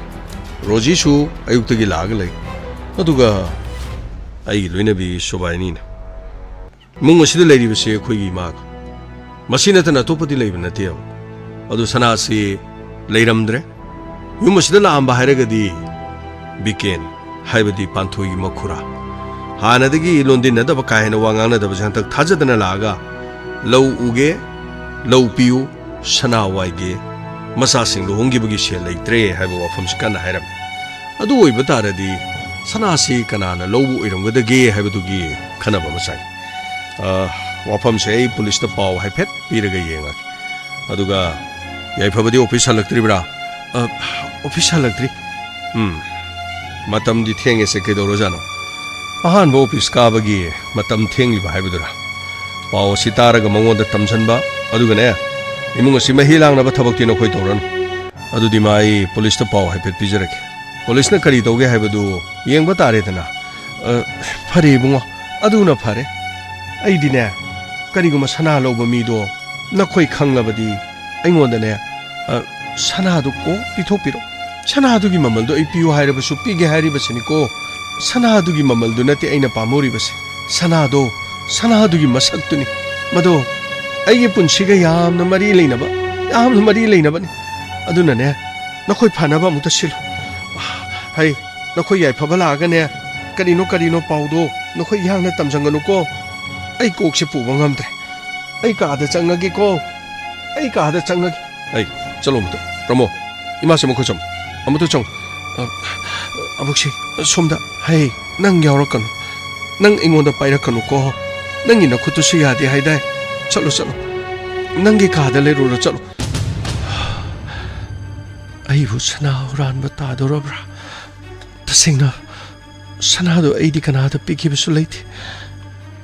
ꯔꯣꯖꯤꯁꯨ ꯑꯌꯨꯛꯇꯒꯤ ꯂꯥꯛꯑꯒ ꯂꯩ꯫ ꯑꯗꯨꯒ ꯑꯩꯒꯤ ꯂꯣꯏꯅꯕꯤ ꯁꯨꯕꯥꯏꯅꯤꯅꯦ꯫ ꯏꯃꯨꯡ ꯑꯁꯤꯗ ꯂꯩꯔꯤꯕꯁꯤ ꯑꯩꯈꯣꯏꯒꯤ ꯏꯃꯥꯒ꯫ ꯃꯁꯤ ꯅꯠꯇꯅ ꯑꯇꯣꯞꯄꯗꯤ ꯂꯩꯕ ꯅꯠꯇꯦꯕ꯫ ꯑꯗꯨ ꯁꯅꯥꯁꯤ ꯂꯩꯔꯝꯗ꯭ꯔꯦ꯫ ꯌꯨꯝ ꯑꯁꯤꯗ ꯂꯥꯛꯑꯝꯕ ꯍꯥꯏꯔꯒꯗꯤ ꯕꯤꯀꯦꯟ ꯍꯥꯏꯕꯗꯤ ꯄꯥꯟꯊꯣꯏꯒꯤ ꯃꯈꯨꯔꯥ꯫ ꯍꯥꯟꯅꯗꯒꯤ ꯂꯣꯟꯗꯤꯟꯅꯗꯕ, ꯀꯥ ꯍꯦꯟꯅ ꯋꯥ ꯉꯥꯡꯅꯗꯕꯁꯦ ꯍꯟꯗꯛ ꯊꯥꯖꯗꯅ ꯂꯥꯛꯑꯒ, "ꯂꯧ ꯎꯒꯦ, ꯂꯧ ꯄꯤꯌꯨ, ꯁꯅꯥ ꯋꯥꯏꯒꯦ, ꯃꯆꯥꯁꯤꯡ ꯂꯨꯍꯣꯡꯈꯤꯕꯒꯤ ꯁꯦꯜ ꯂꯩꯇ꯭ꯔꯦ" ꯍꯥꯏꯕ ꯋꯥꯐꯝꯁꯤ ꯀꯟꯅ ꯍꯥꯏꯔꯝꯃꯤ꯫ ꯑꯗꯨ ꯑꯣꯏꯕ ꯇꯥꯔꯗꯤ ꯁꯅꯥꯁꯤ ꯀꯅꯥꯅ ꯂꯧꯕ ꯑꯣꯏꯔꯝꯒꯗꯒꯦ ꯍꯥꯏꯕꯗꯨꯒꯤ ꯈꯟꯅꯕ ꯑꯃ ꯆꯪꯏ꯫ ꯑ, ꯋꯥꯐꯝꯁꯦ ꯑꯩ ꯄꯨꯂꯤꯁꯇ ꯄꯥꯎ ꯍꯥꯏꯐꯦꯠ ꯄꯤꯔꯒ ꯌꯦꯡꯉꯒꯦ꯫ ꯑꯗꯨꯒ ꯌꯥꯏꯐꯕꯗꯤ ꯑꯣꯐꯤꯁ ꯍꯜꯂꯛꯇ꯭ꯔꯤꯕ꯭ꯔꯥ? ꯑ, ꯑꯣꯐꯤꯁ ꯍꯜꯂꯛꯇ꯭ꯔꯤ꯫ ꯎꯝ, ꯃꯇꯝꯗꯤ ꯊꯦꯡꯉꯦꯁꯦ, ꯀꯩꯗꯧꯔꯖꯥꯠꯅꯣ? ꯑꯍꯥꯟꯕ ꯑꯣꯐꯤꯁ ꯀꯥꯕꯒꯤ ꯃꯇꯝ ꯊꯦꯡꯂꯤꯕ ꯍꯥꯏꯕꯗꯨꯔꯥ? ꯄꯥꯎ ꯑꯁꯤ ꯇꯥꯔꯒ ꯃꯉꯣꯟꯗ ꯇꯝꯁꯤꯟꯕ, ꯑꯗꯨꯒꯅꯦ, ꯏꯃꯨꯡ ꯑꯁꯤ ꯃꯍꯤ ꯂꯥꯡꯅꯕ ꯊꯕꯛꯇꯤ ꯅꯈꯣꯏ ꯇꯧꯔꯅꯨ꯫ ꯑꯗꯨꯗꯤ ꯃꯥ, ꯑꯩ ꯄꯨꯂꯤꯁꯇ ꯄꯥꯎ ꯍꯥꯏꯐꯦꯠ ꯄꯤꯖꯔꯛꯀꯦ꯫ ꯄꯨꯂꯤꯁꯅ ꯀꯔꯤ ꯇꯧꯒꯦ ꯍꯥꯏꯕꯗꯨ ꯌꯦꯡꯕ ꯇꯥꯔꯦꯗꯅ꯫ ꯑ, ꯐꯔꯦ ꯏꯕꯨꯡꯉꯣ, ꯑꯗꯨꯅ ꯐꯔꯦ꯫ ꯑꯩꯗꯤꯅꯦ, ꯀꯔꯤꯒꯨꯝꯕ ꯁꯅꯥ ꯂꯧꯕ ꯃꯤꯗꯣ ꯅꯈꯣꯏ ꯈꯪꯂꯕꯗꯤ ꯑꯩꯉꯣꯟꯗꯅꯦ, ꯑ, ꯁꯅꯥꯗꯨ ꯀꯣꯛ ꯄꯤꯊꯣꯛꯄꯤꯔꯣ꯫ ꯁꯅꯥꯗꯨꯒꯤ ꯃꯃꯜꯗꯣ ꯑꯩ ꯄꯤꯌꯨ ꯍꯥꯏꯔꯕꯁꯨ ꯄꯤꯒꯦ ꯍꯥꯏꯔꯤꯕꯁꯤꯅꯤꯀꯣ꯫ ꯁꯅꯥꯗꯨꯒꯤ ꯃꯃꯜꯗꯨ ꯅꯠꯇꯦ ꯑꯩꯅ ꯄꯥꯝꯃꯨꯔꯤꯕꯁꯦ꯫ ꯁꯅꯥꯗꯣ, ꯁꯅꯥꯗꯨꯒꯤ ꯃꯁꯛꯇꯨꯅꯤ꯫ ꯃꯗꯣ ꯑꯩꯒꯤ ꯄꯨꯟꯁꯤꯒ ꯌꯥꯝꯅ ꯃꯔꯤ ꯂꯩꯅꯕ, ꯌꯥꯝꯅ ꯃꯔꯤ ꯂꯩꯅꯕꯅꯤ꯫ ꯑꯗꯨꯅꯅꯦ, ꯅꯈꯣꯏ ꯐꯅꯕ ꯑꯃꯨꯛꯇ ꯁꯤꯜꯂꯨ꯫ ꯍꯩ, ꯅꯈꯣꯏ ꯌꯥꯏꯐꯕ ꯂꯥꯛꯑꯒꯅꯦ, ꯀꯔꯤꯅꯣ ꯀꯔꯤꯅꯣ ꯄꯥꯎꯗꯣ ꯅꯈꯣꯏ ꯌꯥꯡꯅ ꯇꯝꯖꯟꯒꯅꯨꯀꯣ꯫ ꯑꯩ ꯀꯣꯛꯁꯦ ꯄꯨꯕ ꯉꯝꯗ꯭ꯔꯦ꯫ ꯑꯩ ꯀꯥꯗ ꯆꯪꯉꯒꯦꯀꯣ꯫ ꯑꯩ ꯀꯥꯗ ꯆꯪꯉꯒꯦ꯫ ꯑꯩ, ꯆꯠꯂꯣ ꯑꯃꯨꯛꯇ꯫ ꯄ꯭ꯔꯃꯣ, ꯏꯃꯥꯁꯦ ꯃꯈꯣꯏ ꯆꯪ-, ꯑꯃꯨꯛꯇ ꯆꯪꯉꯨ꯫ ꯑ, ꯑꯕꯨꯛꯁꯤ, ꯁꯣꯝꯗ꯫ ꯍꯩ, ꯅꯪ ꯌꯥꯎꯔꯛꯀꯅꯨ꯫ ꯅꯪ ꯑꯩꯉꯣꯟꯗ ꯄꯥꯏꯔꯛꯀꯅꯨꯀꯣ꯫ ꯅꯪꯒꯤ ꯅꯈꯨꯠꯇꯨꯁꯨ ꯌꯥꯗꯦ ꯍꯥꯏꯗꯥꯏ? ꯆꯠꯂꯣ, ꯆꯠꯂꯣ꯫ ꯅꯪꯒꯤ ꯀꯥꯗ ꯂꯩꯔꯨꯔꯣ, ꯆꯠꯂꯣ꯫ ꯑꯩꯕꯨ ꯁꯅꯥ ꯍꯨꯔꯥꯟꯕ ꯇꯥꯗꯧꯔꯕ꯭ꯔꯥ? ꯇꯁꯦꯡꯅ, ꯁꯅꯥꯗꯨ ꯑꯩꯗꯤ ꯀꯅꯥꯗ ꯄꯤꯈꯤꯕꯁꯨ ꯂꯩꯇꯦ꯫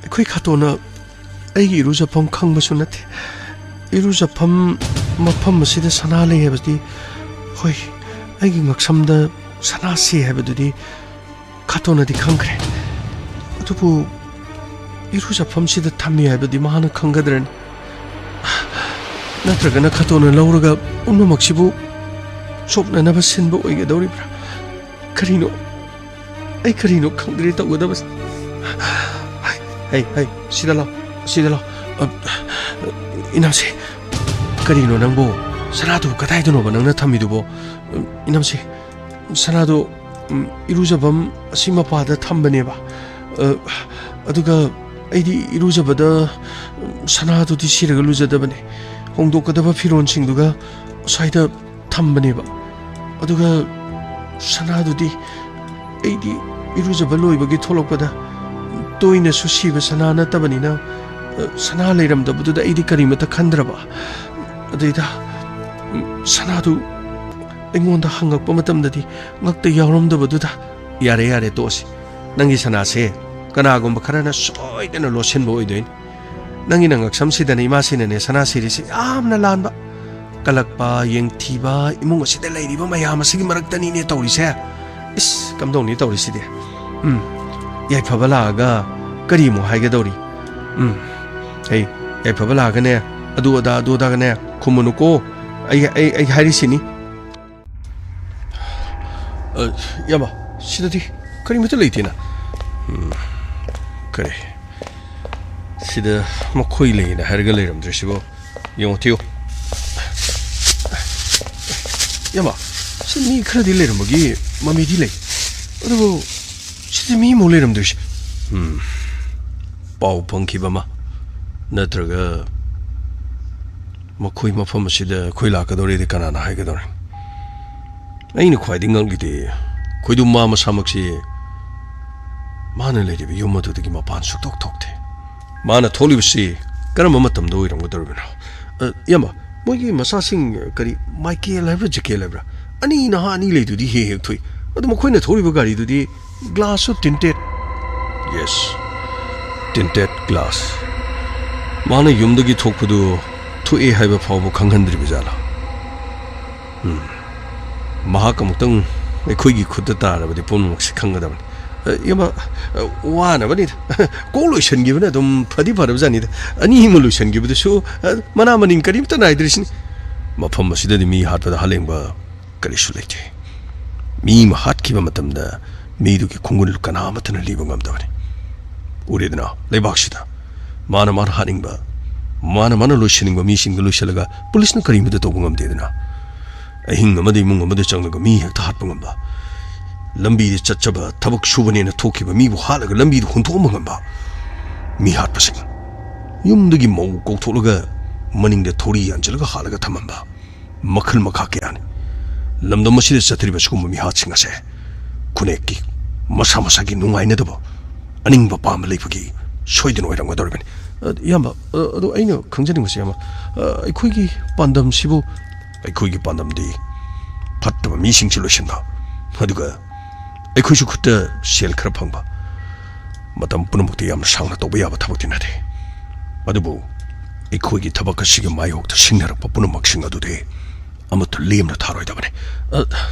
ꯑꯩꯈꯣꯏ ꯈꯥꯇꯣꯟꯅ ꯑꯩꯒꯤ ꯏꯔꯨꯖꯐꯝ ꯈꯪꯕꯁꯨ ꯅꯠꯇꯦ꯫ ꯏꯔꯨꯖꯐꯝ ꯃꯐꯝ ꯑꯁꯤꯗ ꯁꯅꯥ ꯂꯩ ꯍꯥꯏꯕꯗꯤ, ꯍꯣꯏ, ꯑꯩꯒꯤ ꯉꯛꯁꯝꯗ ꯁꯅꯥ ꯁꯤ ꯍꯥꯏꯕꯗꯨꯗꯤ ꯈꯥꯇꯣꯟꯅꯗꯤ ꯈꯪꯈ꯭ꯔꯦ꯫ ꯑꯗꯨꯕꯨ ꯏꯔꯨꯖꯐꯝꯁꯤꯗ ꯊꯝꯃꯤ ꯍꯥꯏꯕꯗꯤ ꯃꯥꯅ ꯈꯪꯒꯗ꯭ꯔꯅꯤ? ꯅꯠꯇ꯭ꯔꯒꯅ ꯈꯥꯇꯣꯟꯅ ꯂꯧꯔꯒ ꯄꯨꯝꯅꯃꯛꯁꯤꯕꯨ ꯆꯣꯞꯅꯅꯕ ꯁꯤꯟꯕ ꯑꯣꯏꯒꯗꯧꯔꯤꯕ꯭ꯔꯥ? ꯀꯔꯤꯅꯣ? ꯑꯩ ꯀꯔꯤꯅꯣ ꯈꯪꯗ꯭ꯔꯦ ꯇꯧꯒꯗꯕꯁꯦ꯫ ꯍꯩ, ꯍꯩ, ꯁꯤꯗ ꯂꯥꯎ, ꯁꯤꯗ ꯂꯥꯎ꯫ ꯑ, ꯏꯅꯝꯁꯦ, ꯀꯔꯤꯅꯣ ꯅꯪꯕꯨ? ꯁꯅꯥꯗꯨ ꯀꯗꯥꯏꯗꯅꯣꯕ ꯅꯪꯅ ꯊꯝꯃꯤꯗꯨꯕꯣ? ꯏꯅꯝꯁꯦ, ꯁꯅꯥꯗꯨ, ꯎꯝ, ꯏꯔꯨꯖꯐꯝ ꯑꯁꯤ ꯃꯄꯥꯗ ꯊꯝꯕꯅꯦꯕ꯫ ꯑ, ꯑꯗꯨꯒ ꯑꯩꯗꯤ ꯏꯔꯨꯖꯕꯗ, ꯎꯝ, ꯁꯅꯥꯗꯨꯗꯤ ꯁꯤꯔꯒ ꯂꯨꯖꯗꯕꯅꯦ꯫ ꯍꯣꯡꯗꯣꯛꯀꯗꯕ ꯐꯤꯔꯣꯜꯁꯤꯡꯗꯨꯒ ꯑꯁ꯭ꯋꯥꯏꯗ ꯊꯝꯕꯅꯦꯕ꯫ ꯑꯗꯨꯒ ꯁꯅꯥꯗꯨꯗꯤ ꯑꯩꯗꯤ ꯏꯔꯨꯖꯕ ꯂꯣꯏꯕꯒꯤ ꯊꯣꯛꯂꯛꯄꯗ ꯇꯣꯏꯅꯁꯨ ꯁꯤꯕ ꯁꯅꯥ ꯅꯠꯇꯕꯅꯤꯅ, ꯑ, ꯁꯅꯥ ꯂꯩꯔꯝꯗꯕꯗꯨꯗ ꯑꯩꯗꯤ ꯀꯔꯤꯃꯠꯇ ꯈꯟꯗ꯭ꯔꯕ꯫ ꯑꯗꯩꯗ, ꯎꯝ, ꯁꯅꯥꯗꯨ ꯑꯩꯉꯣꯟꯗ ꯍꯪꯉꯛꯄ ꯃꯇꯝꯗꯗꯤ ꯉꯛꯇ ꯌꯥꯎꯔꯝꯗꯕꯗꯨꯗ, "ꯌꯥꯔꯦ, ꯌꯥꯔꯦ, ꯇꯣꯛꯑꯁꯤ꯫ ꯅꯪꯒꯤ ꯁꯅꯥꯁꯦ ꯀꯅꯥꯒꯨꯝꯕ ꯈꯔꯅ ꯁꯣꯏꯗꯅ ꯂꯣꯠꯁꯤꯟꯕ ꯑꯣꯏꯗꯣꯏꯅꯤ꯫ ꯅꯪꯒꯤ ꯅꯉꯛꯁꯝꯁꯤꯗꯅꯤ ꯏꯃꯥꯁꯤꯅꯅꯦ ꯁꯅꯥ ꯁꯤꯔꯤꯁꯦ ꯌꯥꯝꯅ ꯂꯥꯟꯕ꯫ ꯀꯜꯂꯛꯄ, ꯌꯦꯡꯊꯤꯕ ꯏꯃꯨꯡ ꯑꯁꯤꯗ ꯂꯩꯔꯤꯕ ꯃꯌꯥꯝ ꯑꯁꯤꯒꯤ ꯃꯔꯛꯇꯅꯤꯅꯦ ꯇꯧꯔꯤꯁꯦ꯫ ꯏꯁ, ꯀꯝꯗꯧꯅꯤ ꯇꯧꯔꯤꯁꯤꯗꯤ? ꯎꯝ, ꯌꯥꯏꯐꯕ ꯂꯥꯛꯑꯒ ꯀꯔꯤ ꯑꯃꯨꯛ ꯍꯥꯏꯒꯗꯧꯔꯤ? ꯎꯝ, ꯍꯩ, ꯌꯥꯏꯐꯕ ꯂꯥꯛꯑꯒꯅꯦ, ꯑꯗꯨ ꯑꯗꯥ, ꯑꯗꯨ ꯑꯗꯥꯒꯅꯦ ꯈꯨꯝꯃꯨꯅꯨꯀꯣ꯫ ꯑꯩ, ꯑꯩ, ꯑꯩ ꯍꯥꯏꯔꯤꯁꯤꯅꯤ꯫ ꯑ, ꯏꯌꯥꯝꯕ, ꯁꯤꯗꯗꯤ ꯀꯔꯤꯃꯠꯇ ꯂꯩꯇꯦꯅ꯫ ꯎꯝ, ꯀꯔꯤ? ꯁꯤꯗ ꯃꯈꯣꯏ ꯂꯩꯅ ꯍꯥꯏꯔꯒ ꯂꯩꯔꯝꯗ꯭ꯔꯤꯁꯤꯕꯣ? ꯌꯦꯡꯉꯣ, ꯊꯤꯌꯨ꯫ ꯏꯌꯥꯝꯕ, ꯁꯤ ꯃꯤ ꯈꯔꯗꯤ ꯂꯩꯔꯝꯕꯒꯤ ꯃꯃꯤꯗꯤ ꯂꯩ꯫ ꯑꯗꯨꯕꯨ ꯁꯤꯗꯤ ꯃꯤ ꯑꯃꯨꯛ ꯂꯩꯔꯝꯗ꯭ꯔꯤꯁꯦ꯫ ꯎꯝ, ꯄꯥꯎ ꯐꯪꯈꯤꯕ ꯑꯃ꯫ ꯅꯠꯇ꯭ꯔꯒ ꯃꯈꯣꯏ ꯃꯐꯝ ꯑꯁꯤꯗ ꯑꯩꯈꯣꯏ ꯂꯥꯛꯀꯗꯧꯔꯦꯗꯤ ꯀꯅꯥꯅ ꯍꯥꯏꯒꯗꯧꯔꯤ? ꯑꯩꯅ ꯈ꯭ꯋꯥꯏꯗꯒꯤ ꯉꯛꯂꯤꯗꯤ, ꯈꯣꯏꯗꯨꯝ ꯃꯥ ꯃꯁꯥꯃꯛꯁꯤ ꯃꯥꯅ ꯂꯩꯔꯤꯕ ꯌꯨꯝ ꯑꯗꯨꯗꯒꯤ ꯃꯄꯥꯟ ꯁꯨꯛꯊꯣꯛ ꯊꯣꯛꯇꯦ꯫ ꯃꯥꯅ ꯊꯣꯛꯂꯤꯕꯁꯤ ꯀꯔꯝꯕ ꯃꯇꯝꯗ ꯑꯣꯏꯔꯝꯒꯗꯧꯔꯤꯕꯅꯣ? ꯑ, ꯏꯌꯥꯝꯕ, ꯃꯣꯏꯒꯤ ꯃꯆꯥꯁꯤꯡ, ꯀꯔꯤ, ꯃꯥꯏꯀꯦꯜ ꯍꯥꯏꯕ꯭ꯔꯥ, ꯖꯦꯀꯦꯜ ꯍꯥꯏꯕ꯭ꯔꯥ? ꯑꯅꯤ, ꯅꯍꯥ ꯑꯅꯤ ꯂꯩꯗꯨꯗꯤ ꯍꯦꯛ ꯍꯦꯛ ꯊꯣꯛꯏ꯫ ꯑꯗꯨ ꯃꯈꯣꯏꯅ ꯊꯧꯔꯤꯕ ꯒꯥꯔꯤꯗꯨꯗꯤ glass ꯁꯨ tinted? Yes, tinted glass꯫ ꯃꯥꯅ ꯌꯨꯝꯗꯒꯤ ꯊꯣꯛꯄꯗꯨ ꯊꯣꯛꯑꯦ ꯍꯥꯏꯕ ꯐꯥꯎꯕ ꯈꯪꯍꯟꯗ꯭ꯔꯤꯕ ꯖꯥꯠꯂꯥ? ꯎꯝ꯫ ꯃꯍꯥꯛ ꯑꯃꯨꯛꯇꯪ ꯑꯩꯈꯣꯏꯒꯤ ꯈꯨꯠꯇ ꯇꯥꯔꯕꯗꯤ ꯄꯨꯝꯅꯃꯛꯁꯤ ꯈꯪꯒꯗꯕꯅꯤ꯫ ꯑ, ꯏꯃꯥ, ꯑ, ꯋꯥꯅꯕꯅꯤꯗ꯫ ꯀꯣꯛ ꯂꯣꯏꯁꯤꯟꯈꯤꯕꯅ ꯑꯗꯨꯝ ꯐꯗꯤ ꯐꯔꯕꯖꯥꯠꯅꯤꯗ꯫ ꯑꯅꯤ ꯑꯃ ꯂꯣꯏꯁꯤꯟꯈꯤꯕꯗꯨꯁꯨ, ꯑ, ꯃꯅꯥ ꯃꯅꯤꯡ ꯀꯔꯤꯝꯇ ꯅꯥꯏꯗ꯭ꯔꯤꯁꯤꯅꯤ꯫ ꯃꯐꯝ ꯑꯁꯤꯗꯗꯤ ꯃꯤ ꯍꯥꯠꯄꯗ ꯍꯥꯂꯦꯡꯕ ꯀꯔꯤꯁꯨ ꯂꯩꯇꯦ꯫ ꯃꯤ ꯑꯃ ꯍꯥꯠꯈꯤꯕ ꯃꯇꯝꯗ ꯃꯤꯗꯨꯒꯤ ꯈꯣꯡꯒꯨꯜ ꯀꯅꯥ ꯑꯃꯠꯇꯅ ꯂꯤꯕ ꯉꯝꯗꯕꯅꯤ꯫ ꯎꯔꯦꯗꯅ, ꯂꯩꯕꯥꯛꯁꯤꯗ ꯃꯥꯅ ꯃꯥꯅ ꯍꯥꯠꯅꯤꯡꯕ, ꯃꯥꯅ ꯃꯥꯅ ꯂꯣꯏꯁꯤꯟꯅꯤꯡꯕ ꯃꯤꯁꯤꯡꯗꯨ ꯂꯣꯏꯁꯤꯜꯂꯒ ꯄꯨꯂꯤꯁꯅ ꯀꯔꯤꯃꯠꯇ ꯇꯧꯕ ꯉꯝꯗꯦꯗꯅ꯫ ꯑꯍꯤꯡ ꯑꯃꯗ ꯏꯃꯨꯡ ꯑꯃꯗ ꯆꯪꯂꯒ ꯃꯤ ꯍꯦꯛꯇ ꯍꯥꯠꯄ ꯉꯝꯕ, ꯂꯝꯕꯤꯗ ꯆꯠꯆꯕ ꯊꯕꯛ ꯁꯨꯕꯅꯦꯅ ꯊꯣꯛꯈꯤꯕ ꯃꯤꯕꯨ ꯍꯥꯠꯂꯒ ꯂꯝꯕꯤꯗ ꯍꯨꯟꯊꯣꯛꯑꯝꯕ ꯉꯝꯕ ꯃꯤ ꯍꯥꯠꯄꯁꯤꯡ, ꯌꯨꯝꯗꯒꯤ ꯃꯧ ꯀꯧꯊꯣꯛꯂꯒ ꯃꯅꯤꯡꯗ ꯊꯧꯔꯤ ꯌꯥꯟꯁꯤꯜꯂꯒ ꯍꯥꯠꯂꯒ ꯊꯝꯃꯝꯕ, ꯃꯈꯜ ꯃꯈꯥ ꯀꯌꯥꯅꯤ꯫ ꯂꯝꯗꯝ ꯑꯁꯤꯗ ꯆꯠꯊꯔꯤꯕ ꯁꯤꯒꯨꯝꯕ ꯃꯤꯍꯥꯠꯁꯤꯡ ꯑꯁꯦ ꯈꯨꯟꯅꯦꯛꯀꯤ ꯃꯁꯥ ꯃꯁꯥꯒꯤ ꯅꯨꯡꯉꯥꯏꯅꯗꯕ, ꯑꯅꯤꯡꯕ ꯄꯥꯝꯕ ꯂꯩꯕꯒꯤ ꯁꯣꯏꯗꯅ ꯑꯣꯏꯔꯝꯒꯗꯧꯔꯤꯕꯅꯤ꯫ ꯑ, ꯏꯌꯥꯝꯕ, ꯑ, ꯑꯗꯣ ꯑꯩꯅ ꯈꯪꯖꯅꯤꯡꯕꯁꯦ, ꯏꯌꯥꯝꯕ, ꯑ, ꯑꯩꯈꯣꯏꯒꯤ ꯄꯥꯟꯗꯝꯁꯤꯕꯨ? ꯑꯩꯈꯣꯏꯒꯤ ꯄꯥꯟꯗꯝꯗꯤ ꯐꯠꯇꯕ ꯃꯤꯁꯤꯡꯁꯤ ꯂꯣꯏꯁꯤꯟꯕ, ꯑꯗꯨꯒ ꯑꯩꯈꯣꯏꯁꯨ ꯈꯨꯠꯇ ꯁꯦꯜ ꯈꯔ ꯐꯪꯕ꯫ ꯃꯇꯝ ꯄꯨꯝꯅꯃꯛꯇ ꯌꯥꯝꯅ ꯁꯥꯡꯅ ꯇꯧꯕ ꯌꯥꯕ ꯊꯕꯛꯇꯤ ꯅꯠꯇꯦ, ꯑꯗꯨꯕꯨ ꯑꯩꯈꯣꯏꯒꯤ ꯊꯕꯛ ꯑꯁꯤꯒꯤ ꯃꯥꯌꯣꯛꯇ ꯁꯤꯡꯅꯔꯛꯄ ꯄꯨꯝꯅꯃꯛꯁꯤꯡ ꯑꯗꯨꯗꯤ ꯑꯃꯠꯇ ꯂꯦꯝꯅ ꯊꯥꯔꯣꯏꯗꯕꯅꯤ꯫ ꯑ,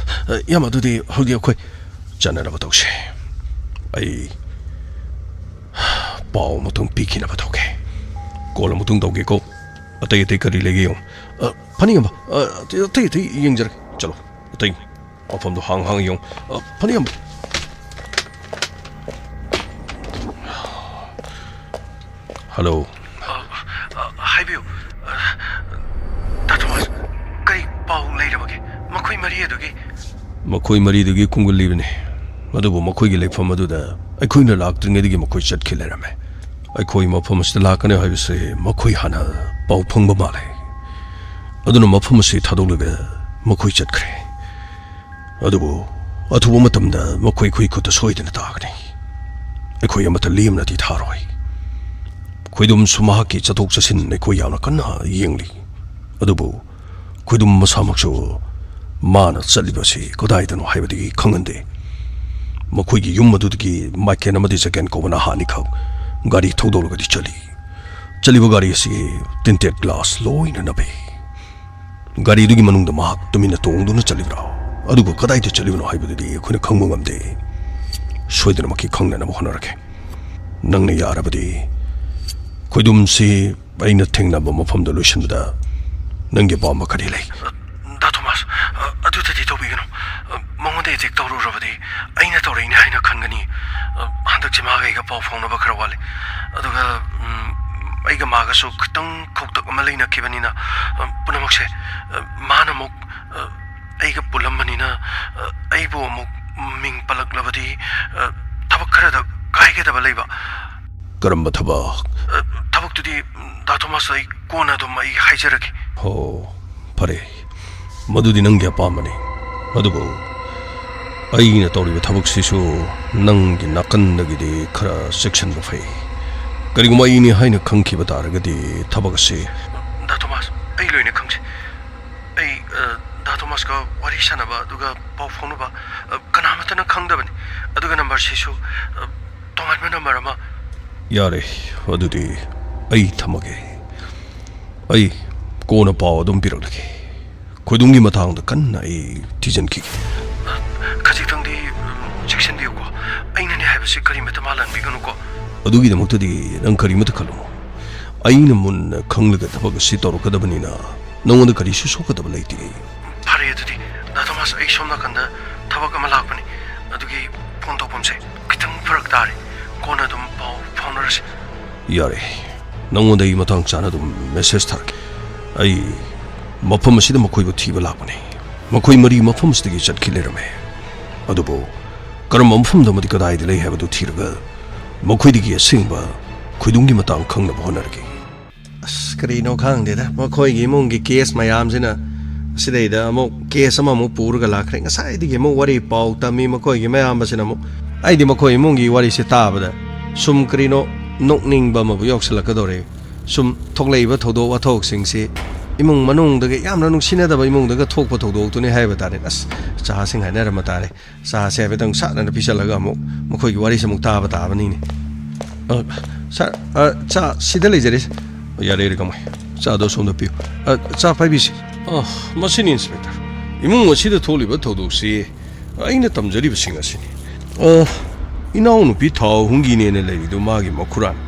ꯑ, ꯏꯌꯥꯝꯕ, ꯑꯗꯨꯗꯤ ꯍꯧꯖꯤꯛ ꯑꯩꯈꯣꯏ ꯆꯠꯅꯅꯕ ꯇꯧꯁꯦ꯫ ꯑꯩ ꯄꯥꯎ ꯑꯃꯇꯪ ꯄꯤꯈꯤꯅꯕ ꯇꯧꯒꯦ꯫ ꯀꯣꯜ ꯑꯃꯨꯛꯇꯪ ꯇꯧꯒꯦꯀꯣ꯫ ꯑꯇꯩ ꯑꯇꯩ ꯀꯔꯤ ꯂꯩꯒꯦ ꯌꯦꯡꯉꯨ꯫ ꯑ, ꯐꯅꯤ ꯏꯌꯥꯝꯕ꯫ ꯑ, ꯑꯇꯩ ꯑꯇꯩ ꯌꯦꯡꯖꯔꯒꯦ꯫ ꯆꯠꯂꯣ꯫ ꯑꯇꯩ ꯃꯐꯝꯗꯣ ꯍꯥꯡ ꯍꯥꯡ ꯌꯦꯡꯉꯨ꯫ ꯑ, ꯐꯅꯤ ꯏꯌꯥꯝꯕ꯫ ꯍꯜꯂꯣ꯫ ꯑ, ꯑ, ꯍꯥꯏꯕꯤꯌꯨ꯫ ꯑ, ꯗꯥ ꯊꯣꯃꯥꯁ, ꯀꯔꯤ ꯄꯥꯎ ꯂꯩꯔꯕꯒꯦ? ꯃꯈꯣꯏ ꯃꯔꯤ ꯑꯗꯨꯒꯤ ꯃꯈꯣꯏ ꯃꯔꯤꯗꯨꯒꯤ ꯈꯣꯡꯒꯨꯜ ꯂꯤꯕꯅꯤ꯫ ꯑꯗꯨꯕꯨ ꯃꯈꯣꯏꯒꯤ ꯂꯩꯐꯝ ꯑꯗꯨꯗ ꯑꯩꯈꯣꯏꯅ ꯂꯥꯛꯇ꯭ꯔꯤꯉꯩꯗꯒꯤ ꯃꯈꯣꯏ ꯆꯠꯈꯤ ꯂꯩꯔꯝꯃꯦ꯫ ꯑꯩꯈꯣꯏ ꯃꯐꯝ ꯑꯁꯤꯗ ꯂꯥꯛꯀꯅꯤ ꯍꯥꯏꯕꯁꯦ ꯃꯈꯣꯏ ꯍꯥꯟꯅ ꯄꯥꯎ ꯐꯪꯕ ꯃꯥꯜꯂꯦ꯫ ꯑꯗꯨꯅ ꯃꯐꯝ ꯑꯁꯤ ꯊꯥꯗꯣꯛꯂꯒ ꯃꯈꯣꯏ ꯆꯠꯈ꯭ꯔꯦ꯫ ꯑꯗꯨꯕꯨ ꯑꯊꯨꯕ ꯃꯇꯝꯗ ꯃꯈꯣꯏ ꯑꯩꯈꯣꯏ ꯈꯨꯠꯇ ꯁꯣꯏꯗꯅ ꯇꯥꯒꯅꯤ꯫ ꯑꯩꯈꯣꯏ ꯑꯃꯠꯇ ꯂꯦꯝꯅꯗꯤ ꯊꯥꯔꯣꯏ꯫ ꯈꯣꯏꯗꯨꯝꯁꯨ ꯃꯍꯥꯛꯀꯤ ꯆꯠꯊꯣꯛ ꯆꯠꯁꯤꯟ ꯑꯩꯈꯣꯏ ꯌꯥꯝꯅ ꯀꯟꯅ ꯌꯦꯡꯂꯤ꯫ ꯑꯗꯨꯕꯨ ꯈꯣꯏꯗꯨꯝ ꯃꯁꯥꯃꯛꯁꯨ ꯃꯥꯅ ꯆꯠꯂꯤꯕꯁꯤ ꯀꯗꯥꯏꯗꯅꯣ ꯍꯥꯏꯕꯗꯤ ꯈꯪꯍꯟꯗꯦ꯫ ꯃꯈꯣꯏꯒꯤ ꯌꯨꯝ ꯑꯗꯨꯗꯒꯤ ꯃꯥꯏꯀꯦꯟ ꯑꯃꯗꯤ ꯖꯒꯦꯟ ꯀꯧꯕ ꯅꯍꯥ ꯑꯅꯤꯈꯛ ꯒꯥꯔꯤ ꯊꯧꯗꯣꯛꯂꯒꯗꯤ ꯆꯠꯂꯤ꯫ ꯆꯠꯂꯤꯕ ꯒꯥꯔꯤ ꯑꯁꯤ ꯇꯤꯟꯇꯦꯠ ꯒ꯭ꯂꯥꯁ ꯂꯣꯏꯅ ꯅꯞꯄꯤ꯫ ꯒꯥꯔꯤꯗꯨꯒꯤ ꯃꯅꯨꯡꯗ ꯃꯍꯥꯛ ꯇꯨꯃꯤꯟꯅ ꯇꯣꯡꯗꯨꯅ ꯆꯠꯂꯤꯕ꯭ꯔꯥ, ꯑꯗꯨꯒ ꯀꯗꯥꯏꯗ ꯆꯠꯂꯤꯕꯅꯣ ꯍꯥꯏꯕꯗꯨꯗꯤ ꯑꯩꯈꯣꯏꯅ ꯈꯪꯕ ꯉꯝꯗꯦ꯫ ꯁꯣꯏꯗꯅꯃꯛꯀꯤ ꯈꯪꯅꯅꯕ ꯍꯣꯠꯅꯔꯒꯦ꯫ ꯅꯪꯅ ꯌꯥꯔꯕꯗꯤ ꯈꯣꯏꯗꯨꯝꯁꯤ ꯑꯩꯅ ꯊꯦꯡꯅꯕ ꯃꯐꯝꯗ ꯂꯣꯏꯁꯤꯟꯕꯗ ꯅꯪꯒꯤ ꯑꯄꯥꯝꯕ ꯀꯔꯤ ꯂꯩ? ꯗꯥ ꯊꯣꯃꯥꯁ, ꯑ, ꯑꯗꯨꯗꯗꯤ ꯇꯧꯕꯤꯒꯅꯨ꯫ ꯑ, ꯃꯉꯣꯟꯗ ꯑꯦꯇꯦꯛ ꯇꯧꯔꯨꯔꯕꯗꯤ ꯑꯩꯅ ꯇꯧꯔꯛꯏꯅꯦ ꯍꯥꯏꯅ ꯈꯟꯒꯅꯤ꯫ ꯑ, ꯍꯟꯗꯛꯁꯦ ꯃꯥꯒ ꯑꯩꯒ ꯄꯥꯎ ꯐꯥꯎꯅꯕ ꯈꯔ ꯋꯥꯠꯂꯤ꯫ ꯑꯗꯨꯒ, ꯎꯝ, ꯑꯩꯒ ꯃꯥꯒꯁꯨ ꯈꯤꯇꯪ ꯈꯧꯇꯛ ꯑꯃ ꯂꯩꯅꯈꯤꯕꯅꯤꯅ, ꯑ, ꯄꯨꯝꯅꯃꯛꯁꯦ, ꯑ, ꯃꯥꯅ ꯑꯃꯨꯛ, ꯑ, ꯑꯩꯒ ꯄꯨꯜꯂꯝꯕꯅꯤꯅ, ꯑ, ꯑꯩꯕꯨ ꯑꯃꯨꯛ ꯃꯤꯡ ꯄꯜꯂꯛꯂꯕꯗꯤ, ꯑ, ꯊꯕꯛ ꯈꯔꯗ ꯀꯥꯏꯒꯗꯕ ꯂꯩꯕ꯫ ꯀꯔꯝꯕ ꯊꯕꯛ? ꯑ, ꯊꯕꯛꯇꯨꯗꯤ, ꯗꯥ ꯊꯣꯃꯥꯁ, ꯑꯩ ꯀꯣꯟꯅ ꯑꯗꯨꯝ ꯑꯩ ꯍꯥꯏꯖꯔꯒꯦ꯫ ꯍꯣ, ꯐꯔꯦ꯫ ꯃꯗꯨꯗꯤ ꯅꯪꯒꯤ ꯑꯄꯥꯝꯕꯅꯤ꯫ ꯑꯗꯨꯕꯨ ꯑꯩꯅ ꯇꯧꯔꯤꯕ ꯊꯕꯛꯁꯤꯁꯨ ꯅꯪꯒꯤ ꯅꯥꯀꯟꯗꯒꯤꯗꯤ ꯈꯔ ꯆꯦꯛꯁꯤꯟꯕ ꯐꯩ꯫ ꯀꯔꯤꯒꯨꯝꯕ ꯑꯩꯅꯤ ꯍꯥꯏꯅ ꯈꯪꯈꯤꯕ ꯇꯥꯔꯒꯗꯤ ꯊꯕꯛ ꯑꯁꯤ ꯗꯥ ꯊꯣꯃꯥꯁ, ꯑꯩ ꯂꯣꯏꯅ ꯈꯪꯖꯩ꯫ ꯑꯩ, ꯑ, ꯗꯥ ꯊꯣꯃꯥꯁꯀ ꯋꯥꯔꯤ ꯁꯥꯟꯅꯕ ꯑꯗꯨꯒ ꯄꯥꯎ ꯐꯥꯎꯅꯕ, ꯑ, ꯀꯅꯥꯃꯠꯇꯅ ꯈꯪꯗꯕꯅꯤ꯫ ꯑꯗꯨꯒ ꯅꯝꯕꯔꯁꯤꯁꯨ, ꯑ, ꯇꯣꯉꯥꯟꯕ ꯅꯝꯕꯔ ꯑꯃ꯫ ꯌꯥꯔꯦ, ꯑꯗꯨꯗꯤ ꯑꯩ ꯊꯝꯃꯒꯦ꯫ ꯑꯩ ꯀꯣꯟꯅ ꯄꯥꯎ ꯑꯗꯨꯝ ꯄꯤꯔꯛꯂꯒꯦ꯫ ꯈꯣꯏꯗꯨꯝꯒꯤ ꯃꯇꯥꯡꯗ ꯀꯟꯅ ꯑꯩ ꯊꯤꯖꯤꯟꯈꯤꯒꯦ꯫ ꯈꯖꯤꯛꯇꯪꯗꯤ, ꯎꯝ, ꯆꯦꯛꯁꯤꯟꯕꯤꯌꯨꯀꯣ꯫ ꯑꯩꯅꯅꯦ ꯍꯥꯏꯕꯁꯤ ꯀꯔꯤꯃꯠꯇ ꯃꯥꯜꯍꯟꯕꯤꯒꯅꯨꯀꯣ꯫ ꯑꯗꯨꯒꯤꯗꯃꯛꯇꯗꯤ ꯅꯪ ꯀꯔꯤꯃꯠꯇ ꯈꯜꯂꯨꯅꯨ꯫ ꯑꯩꯅ ꯃꯨꯟꯅ ꯈꯪꯂꯒ ꯊꯕꯛ ꯑꯁꯤ ꯇꯧꯔꯛꯀꯗꯕꯅꯤꯅ ꯅꯉꯣꯟꯗ ꯀꯔꯤꯁꯨ ꯁꯣꯛꯀꯗꯕ ꯂꯩꯇꯦ꯫ ꯐꯔꯦ ꯑꯗꯨꯗꯤ, ꯗꯥ ꯊꯣꯃꯥꯁ, ꯑꯩ ꯁꯣꯝ ꯅꯥꯀꯟꯗ ꯊꯕꯛ ꯑꯃ ꯂꯥꯛꯄꯅꯤ꯫ ꯑꯗꯨꯒꯤ ꯐꯣꯟ ꯇꯧꯐꯝꯁꯦ ꯈꯤꯇꯪ ꯐꯔꯛ ꯇꯥꯔꯦ꯫ ꯀꯣꯟꯅ ꯑꯗꯨꯝ ꯄꯥꯎ ꯐꯥꯎꯅꯔꯁꯤ꯫ ꯌꯥꯔꯦ, ꯅꯉꯣꯟꯗ ꯑꯩ ꯃꯇꯥꯡ ꯆꯥꯅ ꯑꯗꯨꯝ ꯃꯦꯁꯦꯖ ꯊꯥꯔꯛꯀꯦ꯫ ꯑꯩ ꯃꯐꯝ ꯑꯁꯤꯗ ꯃꯈꯣꯏꯕꯨ ꯊꯤꯕ ꯂꯥꯛꯄꯅꯤ꯫ ꯃꯈꯣꯏ ꯃꯔꯤ ꯃꯐꯝ ꯑꯁꯤꯗꯒꯤ ꯆꯠꯈꯤ ꯂꯩꯔꯝꯃꯦ꯫ ꯑꯗꯨꯕꯨ ꯀꯔꯝꯕ ꯃꯐꯝꯗ ꯑꯃꯗꯤ ꯀꯗꯥꯏꯗ ꯂꯩ ꯍꯥꯏꯕꯗꯨ ꯊꯤꯔꯒ ꯃꯈꯣꯏꯗꯒꯤ ꯑꯁꯦꯡꯕ ꯈꯣꯏꯗꯨꯝꯒꯤ ꯃꯇꯥꯡ ꯈꯪꯅꯕ ꯍꯣꯠꯅꯔꯒꯦ꯫ ꯑꯁ, ꯀꯔꯤꯅꯣ ꯈꯪꯗꯦꯗ, ꯃꯈꯣꯏꯒꯤ ꯏꯃꯨꯡꯒꯤ ꯀꯦꯁ ꯃꯌꯥꯝꯁꯤꯅ ꯁꯤꯗꯩꯗ ꯑꯃꯨꯛ ꯀꯦꯁ ꯑꯃꯃꯨꯛ ꯄꯨꯔꯒ ꯂꯥꯛꯈ꯭ꯔꯦ꯫ ꯉꯁꯥꯏꯗꯒꯤ ꯑꯃꯨꯛ ꯋꯥꯔꯤ ꯄꯥꯎ ꯇꯝꯃꯤ ꯃꯈꯣꯏꯒꯤ ꯃꯌꯥꯝꯕꯁꯤꯅ ꯑꯃꯨꯛ꯫ ꯑꯩꯗꯤ ꯃꯈꯣꯏ ꯏꯃꯨꯡꯒꯤ ꯋꯥꯔꯤꯁꯦ ꯇꯥꯕꯗ ꯁꯨꯝ ꯀꯔꯤꯅꯣ ꯅꯣꯛꯅꯤꯡꯕ ꯑꯃꯕꯨ ꯌꯥꯎꯁꯤꯜꯂꯛꯀꯗꯧꯔꯦ꯫ ꯁꯨꯝ ꯊꯣꯛꯂꯛꯏꯕ ꯊꯧꯗꯣꯛ ꯋꯥꯊꯣꯛꯁꯤꯡꯁꯤ ꯏꯃꯨꯡ ꯃꯅꯨꯡꯗꯒꯤ, ꯌꯥꯝꯅ ꯅꯨꯡꯁꯤꯅꯗꯕ ꯏꯃꯨꯡꯗꯒ ꯊꯣꯛꯄ ꯊꯧꯗꯣꯛꯇꯨꯅꯤ ꯍꯥꯏꯕ ꯇꯥꯔꯦ꯫ ꯑꯁ, ꯆꯥꯁꯤꯡ ꯍꯥꯏꯅꯔꯝꯕ ꯇꯥꯔꯦ꯫ ꯆꯥꯁꯦ ꯍꯥꯏꯐꯦꯠꯇꯪ ꯁꯥꯠꯅꯅ ꯄꯤꯁꯜꯂꯒ ꯑꯃꯨꯛ ꯃꯈꯣꯏꯒꯤ ꯋꯥꯔꯤꯁꯦ ꯑꯃꯨꯛ ꯇꯥꯕ ꯇꯥꯕꯅꯤꯅꯦ꯫ ꯑ, ꯁꯥꯔ, ꯑ, ꯆꯥ ꯁꯤꯗ ꯂꯩꯖꯔꯤꯁꯦ꯫ ꯌꯥꯔꯦ, ꯌꯥꯔꯦ, ꯀꯃꯥꯏ? ꯆꯥꯗꯣ ꯁꯣꯝꯗ ꯄꯤꯌꯨ꯫ ꯑ, ꯆꯥ ꯄꯥꯏꯕꯤꯁꯤ꯫ ꯑ, ꯃꯁꯤꯅꯤ, ꯏꯟꯁꯄꯦꯛꯇꯔ꯫ ꯏꯃꯨꯡ ꯑꯁꯤꯗ ꯊꯣꯛꯂꯤꯕ ꯊꯧꯗꯣꯛꯁꯤ ꯑꯩꯅ ꯇꯝꯖꯔꯤꯕꯁꯤꯡ ꯑꯁꯤꯅꯤ꯫ ꯑ, ꯏꯅꯥꯎꯅꯨꯄꯤ ꯊꯥꯎ ꯍꯨꯝꯒꯤꯅꯦꯅ ꯂꯩꯔꯤꯗꯨ ꯃꯥꯒꯤ ꯃꯈꯨꯔꯥꯅꯤ꯫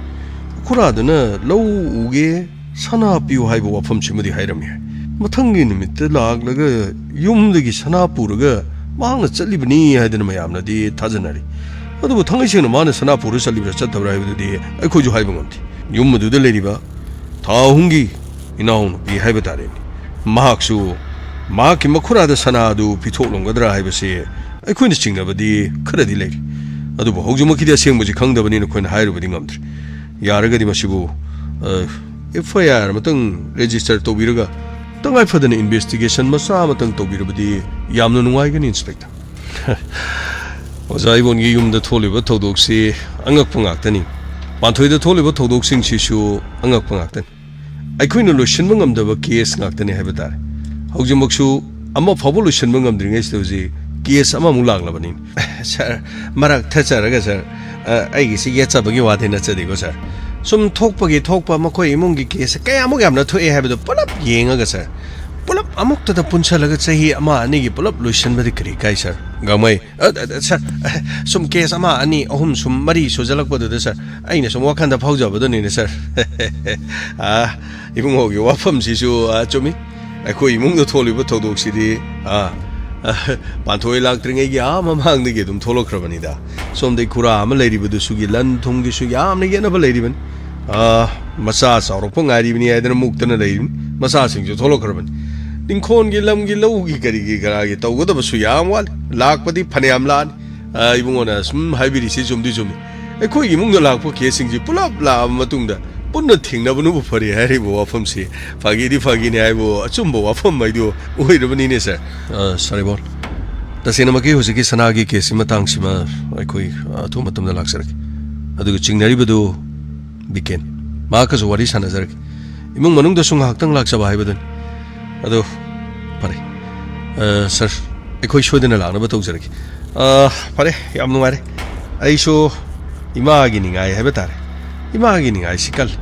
ꯃꯈꯨꯔꯥꯗꯨꯅ ꯂꯧ ꯎꯒꯦ, ꯁꯅꯥ ꯄꯤꯌꯨ ꯍꯥꯏꯕ ꯋꯥꯐꯝꯁꯤꯃꯗꯤ ꯍꯥꯏꯔꯝꯃꯤ ꯍꯥꯏ꯫ ꯃꯊꯪꯒꯤ ꯅꯨꯃꯤꯠꯇ ꯂꯥꯛꯂꯒ ꯌꯨꯝꯗꯒꯤ ꯁꯅꯥ ꯄꯨꯔꯒ ꯃꯍꯥꯛꯅ ꯆꯠꯂꯤꯕꯅꯤ ꯍꯥꯏꯗꯅ ꯃꯌꯥꯝꯅꯗꯤ ꯊꯥꯖꯅꯔꯤ꯫ ꯑꯗꯨꯕꯨ ꯊꯥꯡꯉꯩ ꯁꯦꯡꯅ ꯃꯥꯅ ꯁꯅꯥ ꯄꯨꯔ ꯆꯠꯂꯤꯕ꯭ꯔꯥ ꯆꯠꯇꯕ꯭ꯔꯥ ꯍꯥꯏꯕꯗꯨꯗꯤ ꯑꯩꯈꯣꯏꯁꯨ ꯍꯥꯏꯕ ꯉꯝꯗꯦ꯫ ꯌꯨꯝ ꯑꯗꯨꯗ ꯂꯩꯔꯤꯕ ꯊꯥ ꯑꯍꯨꯝꯒꯤ ꯏꯅꯥꯎꯅꯨꯄꯤ ꯍꯥꯏꯕ ꯇꯥꯔꯦꯅꯦ, ꯃꯍꯥꯛꯁꯨ ꯃꯍꯥꯛꯀꯤ ꯃꯈꯨꯔꯥꯗ ꯁꯅꯥ ꯑꯗꯨ ꯄꯤꯊꯣꯛꯂꯝꯒꯗ꯭ꯔꯥ ꯍꯥꯏꯕꯁꯤ ꯑꯩꯈꯣꯏꯅ ꯆꯤꯡꯅꯕꯗꯤ ꯈꯔꯗꯤ ꯂꯩꯔꯤ꯫ ꯑꯗꯨꯕꯨ ꯍꯧꯖꯤꯛꯃꯛꯀꯤꯗꯤ ꯑꯁꯦꯡꯕꯁꯤ ꯈꯪꯗꯕꯅꯤꯅ ꯑꯩꯈꯣꯏꯅ ꯍꯥꯏꯔꯨꯕꯗꯤ ꯉꯝꯗ꯭ꯔꯤ꯫ ꯌꯥꯔꯒꯗꯤ ꯃꯁꯤꯕꯨ, ꯑ, ꯑꯦꯐ ꯑꯥꯏ ꯑꯥꯔ ꯑꯃꯇꯪ ꯔꯦꯖꯤꯁꯇꯔ ꯇꯧꯕꯤꯔꯒ, ꯇꯉꯥꯏ ꯐꯗꯅ ꯏꯟꯚꯦꯁꯇꯤꯒꯦꯁꯟ ꯃꯆꯥ ꯑꯃꯇꯪ ꯇꯧꯕꯤꯔꯕꯗꯤ ꯌꯥꯝꯅ ꯅꯨꯡꯉꯥꯏꯒꯅꯤ, ꯏꯟꯁꯄꯦꯛꯇꯔ꯫ ꯑꯣꯖꯥ ꯏꯕꯣꯟꯒꯤ ꯌꯨꯝꯗ ꯊꯣꯛꯂꯤꯕ ꯊꯧꯗꯣꯛꯁꯤ ꯑꯉꯛꯄ ꯉꯥꯛꯇꯅꯤ꯫ ꯄꯥꯟꯊꯣꯏꯗ ꯊꯣꯛꯂꯤꯕ ꯊꯧꯗꯣꯛꯁꯤꯡꯁꯤꯁꯨ ꯑꯉꯛꯄ ꯉꯥꯛꯇꯅꯤ꯫ ꯑꯩꯈꯣꯏꯅ ꯂꯣꯏꯁꯤꯟꯕ ꯉꯝꯗꯕ ꯀꯦꯁ ꯉꯥꯛꯇꯅꯤ ꯍꯥꯏꯕ ꯇꯥꯔꯦ꯫ ꯍꯧꯖꯤꯛꯃꯛꯁꯨ ꯑꯃ ꯐꯥꯎꯕ ꯂꯣꯏꯁꯤꯟꯕ ꯉꯝꯗ꯭ꯔꯤꯉꯩꯁꯤꯗ ꯍꯧꯖꯤꯛ ꯀꯦꯁ ꯑꯃꯃꯨꯛ ꯂꯥꯛꯂꯕꯅꯤ꯫ ꯁꯥꯔ, ꯃꯔꯛ ꯊꯠꯆꯔꯒ ꯁꯥꯔ, ꯑ, ꯑꯩꯒꯤꯁꯤ ꯌꯦꯠꯆꯕꯒꯤ ꯋꯥꯗꯤ ꯅꯠꯆꯗꯦꯀꯣ ꯁꯥꯔ꯫ ꯁꯨꯝ ꯊꯣꯛꯄꯒꯤ ꯊꯣꯛꯄ ꯃꯈꯣꯏ ꯏꯃꯨꯡꯒꯤ ꯀꯦꯁ ꯀꯌꯥꯃꯨꯛ ꯌꯥꯝꯅ ꯊꯣꯛꯑꯦ ꯍꯥꯏꯕꯗꯣ ꯄꯨꯂꯞ ꯌꯦꯡꯉꯒ ꯁꯥꯔ, ꯄꯨꯂꯞ ꯑꯃꯨꯛꯇꯗ ꯄꯨꯟꯁꯜꯂꯒ ꯆꯍꯤ ꯑꯃ ꯑꯅꯤꯒꯤ ꯄꯨꯂꯞ ꯂꯣꯏꯁꯤꯟꯕꯗꯤ ꯀꯔꯤ ꯀꯥꯏ ꯁꯥꯔ? ꯒꯥꯡꯃꯩ, ꯑ, ꯑ, ꯑ, ꯁꯥꯔ, ꯑ, ꯁꯨꯝ ꯀꯦꯁ ꯑꯃ, ꯑꯅꯤ, ꯑꯍꯨꯝ, ꯁꯨꯝ ꯃꯔꯤ ꯁꯨꯖꯜꯂꯛꯄꯗꯨꯗ ꯁꯥꯔ, ꯑꯩꯅ ꯁꯨꯝ ꯋꯥꯈꯟꯗ ꯐꯥꯎꯖꯕꯗꯨꯅꯤꯅꯦ ꯁꯥꯔ꯫ ꯑ, ꯏꯕꯨꯡꯉꯣꯒꯤ ꯋꯥꯐꯝꯁꯤꯁꯨ, ꯑ, ꯆꯨꯝꯃꯤ꯫ ꯑꯩꯈꯣꯏ ꯏꯃꯨꯡꯗ ꯊꯣꯛꯂꯤꯕ ꯊꯧꯗꯣꯛꯁꯤꯗꯤ, ꯑ, ꯑ, ꯄꯥꯟꯊꯣꯏ ꯂꯥꯛꯇ꯭ꯔꯤꯉꯩꯒꯤ ꯑꯥ ꯃꯃꯥꯡꯗꯒꯤ ꯑꯗꯨꯝ ꯊꯣꯛꯂꯛꯈ꯭ꯔꯕꯅꯤꯗ꯫ ꯁꯣꯝꯗ ꯏꯈꯨꯔꯥ ꯑꯃ ꯂꯩꯔꯤꯕꯗꯨꯁꯨꯒꯤ ꯂꯟ ꯊꯨꯝꯒꯤꯁꯨ ꯌꯥꯝꯅ ꯌꯦꯠꯅꯕ ꯂꯩꯔꯤꯕꯅꯤ꯫ ꯑ, ꯃꯆꯥ ꯆꯥꯎꯔꯛꯄ ꯉꯥꯏꯔꯤꯕꯅꯤ ꯍꯥꯏꯗꯅ ꯃꯨꯛꯇꯅ ꯂꯩꯔꯤꯕꯅꯤ꯫ ꯃꯆꯥꯁꯤꯡꯁꯨ ꯊꯣꯛꯂꯛꯈ꯭ꯔꯕꯅꯤ꯫ ꯅꯤꯡꯈꯣꯟꯒꯤ ꯂꯝꯒꯤ ꯂꯧꯒꯤ ꯀꯔꯤꯒꯤ ꯀꯔꯥꯒꯤ ꯇꯧꯒꯗꯕꯁꯨ ꯌꯥꯝ ꯋꯥꯠꯂꯤ꯫ ꯂꯥꯛꯄꯗꯤ ꯐꯅꯌꯥꯝ ꯂꯥꯛꯑꯅꯤ꯫ ꯑ, ꯏꯕꯨꯡꯉꯣꯅ ꯁꯨꯝ ꯍꯥꯏꯕꯤꯔꯤꯁꯤ ꯆꯨꯝꯗꯤ ꯆꯨꯝꯃꯤ꯫ ꯑꯩꯈꯣꯏꯒꯤ ꯏꯃꯨꯡꯗ ꯂꯥꯛꯄ ꯀꯦꯁꯁꯤꯡꯁꯤ ꯄꯨꯂꯞ ꯂꯥꯛꯑꯕ ꯃꯇꯨꯡꯗ ꯄꯨꯟꯅ ꯊꯦꯡꯅꯕꯅꯕꯨ ꯐꯔꯦ ꯍꯥꯏꯔꯤꯕ ꯋꯥꯐꯝꯁꯤ ꯐꯥꯒꯤꯗꯤ ꯐꯥꯒꯤꯅꯤ ꯍꯥꯏꯕꯨ ꯑꯆꯨꯝꯕ ꯋꯥꯐꯝ ꯍꯥꯏꯗꯨ ꯑꯣꯏꯔꯕꯅꯤꯅꯦ, ꯁꯥꯔ꯫ ꯑ, ꯁꯥꯔ ꯏꯕꯣꯟ, ꯇꯁꯦꯡꯅꯃꯛꯀꯤ ꯍꯧꯖꯤꯛꯀꯤ ꯁꯅꯥꯒꯤ ꯀꯦꯁꯁꯤ ꯃꯇꯥꯡꯁꯤꯃ ꯑꯩꯈꯣꯏ ꯑꯊꯨꯕ ꯃꯇꯝꯗ ꯂꯥꯛꯆꯔꯒꯦ꯫ ꯑꯗꯨꯒ ꯆꯤꯡꯅꯔꯤꯕꯗꯨ ꯕꯤꯀꯦꯟ, ꯃꯍꯥꯛꯀꯁꯨ ꯋꯥꯔꯤ ꯁꯥꯟꯅꯖꯔꯒꯦ꯫ ꯏꯃꯨꯡ ꯃꯅꯨꯡꯗꯁꯨ ꯉꯥꯏꯍꯥꯛꯇꯪ ꯂꯥꯛꯆꯕ ꯍꯥꯏꯕꯗꯨꯅꯤ꯫ ꯑꯗꯣ ꯐꯔꯦ꯫ ꯑ, ꯁꯥꯔ, ꯑꯩꯈꯣꯏ ꯁꯣꯏꯗꯅ ꯂꯥꯛꯅꯕ ꯇꯧꯖꯔꯒꯦ꯫ ꯑ, ꯐꯔꯦ, ꯌꯥꯝ ꯅꯨꯡꯉꯥꯏꯔꯦ꯫ ꯑꯩꯁꯨ ꯏꯃꯥꯒꯤ ꯅꯤꯡꯉꯥꯏ ꯍꯥꯏꯕ ꯇꯥꯔꯦ꯫ ꯏꯃꯥꯒꯤ ꯅꯤꯡꯉꯥꯏꯁꯤ ꯀꯜꯂꯤ꯫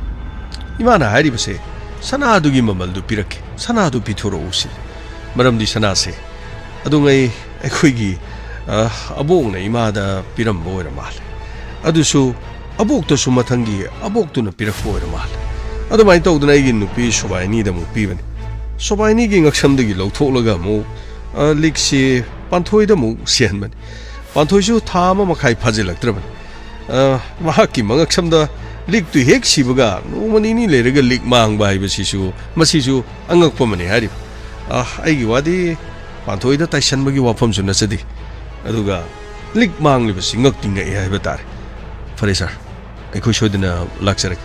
ꯏꯃꯥꯅ ꯍꯥꯏꯔꯤꯕꯁꯦ, "ꯁꯅꯥꯗꯨꯒꯤ ꯃꯃꯜꯗꯨ ꯄꯤꯔꯛꯀꯦ, ꯁꯅꯥꯗꯨ ꯄꯤꯊꯣꯔꯛꯎ" ꯁꯤꯅꯤ꯫ ꯃꯔꯝꯗꯤ ꯁꯅꯥꯁꯦ ꯑꯗꯨꯉꯩ ꯑꯩꯈꯣꯏꯒꯤ, ꯑ, ꯑꯕꯣꯛꯅ ꯏꯃꯥꯗ ꯄꯤꯔꯝꯕ ꯑꯣꯏꯔ ꯃꯥꯜꯂꯦ꯫ ꯑꯗꯨꯁꯨ ꯑꯕꯣꯛꯇꯁꯨ ꯃꯊꯪꯒꯤ ꯑꯕꯣꯛꯇꯨꯅ ꯄꯤꯔꯛꯄ ꯑꯣꯏꯔ ꯃꯥꯜꯂꯦ꯫ ꯑꯗꯨꯃꯥꯏꯅ ꯇꯧꯗꯅ ꯑꯩꯒꯤ ꯅꯨꯄꯤ ꯁꯣꯕꯥꯏꯅꯤꯗ ꯑꯃꯨꯛ ꯄꯤꯕꯅꯤ꯫ ꯁꯣꯕꯥꯏꯅꯤꯒꯤ ꯉꯛꯁꯝꯗꯒꯤ ꯂꯧꯊꯣꯛꯂꯒ ꯑꯃꯨꯛ, ꯑ, ꯂꯤꯛꯁꯤ ꯄꯥꯟꯊꯣꯏꯗ ꯑꯃꯨꯛ ꯁꯤꯍꯟꯕꯅꯤ꯫ ꯄꯥꯟꯊꯣꯏꯁꯨ ꯊꯥ ꯑꯃ ꯃꯈꯥꯏ ꯐꯥꯖꯤꯜꯂꯛꯇ꯭ꯔꯕꯅꯤ꯫ ꯑ, ꯃꯍꯥꯛꯀꯤ ꯃꯉꯛꯁꯝꯗ ꯂꯤꯛꯇꯨ ꯍꯦꯛ ꯁꯤꯕꯒ ꯅꯣꯡꯃ ꯅꯤꯅꯤ ꯂꯩꯔꯒ ꯂꯤꯛ ꯃꯥꯡꯕ ꯍꯥꯏꯕꯁꯤꯁꯨ, ꯃꯁꯤꯁꯨ ꯑꯉꯛꯄ ꯑꯃꯅꯤ ꯍꯥꯏꯔꯤꯕ꯫ ꯑ, ꯑꯩꯒꯤ ꯋꯥꯗꯤ ꯄꯥꯟꯊꯣꯏꯗ ꯇꯥꯏꯁꯟꯕꯒꯤ ꯋꯥꯐꯝꯁꯨ ꯅꯠꯆꯗꯦ꯫ ꯑꯗꯨꯒ ꯂꯤꯛ ꯃꯥꯡꯂꯤꯕꯁꯤ ꯉꯛꯇꯤ ꯉꯛꯑꯦ ꯍꯥꯏꯕ ꯇꯥꯔꯦ꯫ ꯐꯔꯦ ꯁꯥꯔ, ꯑꯩꯈꯣꯏ ꯁꯣꯏꯗꯅ ꯂꯥꯛꯆꯔꯒꯦ꯫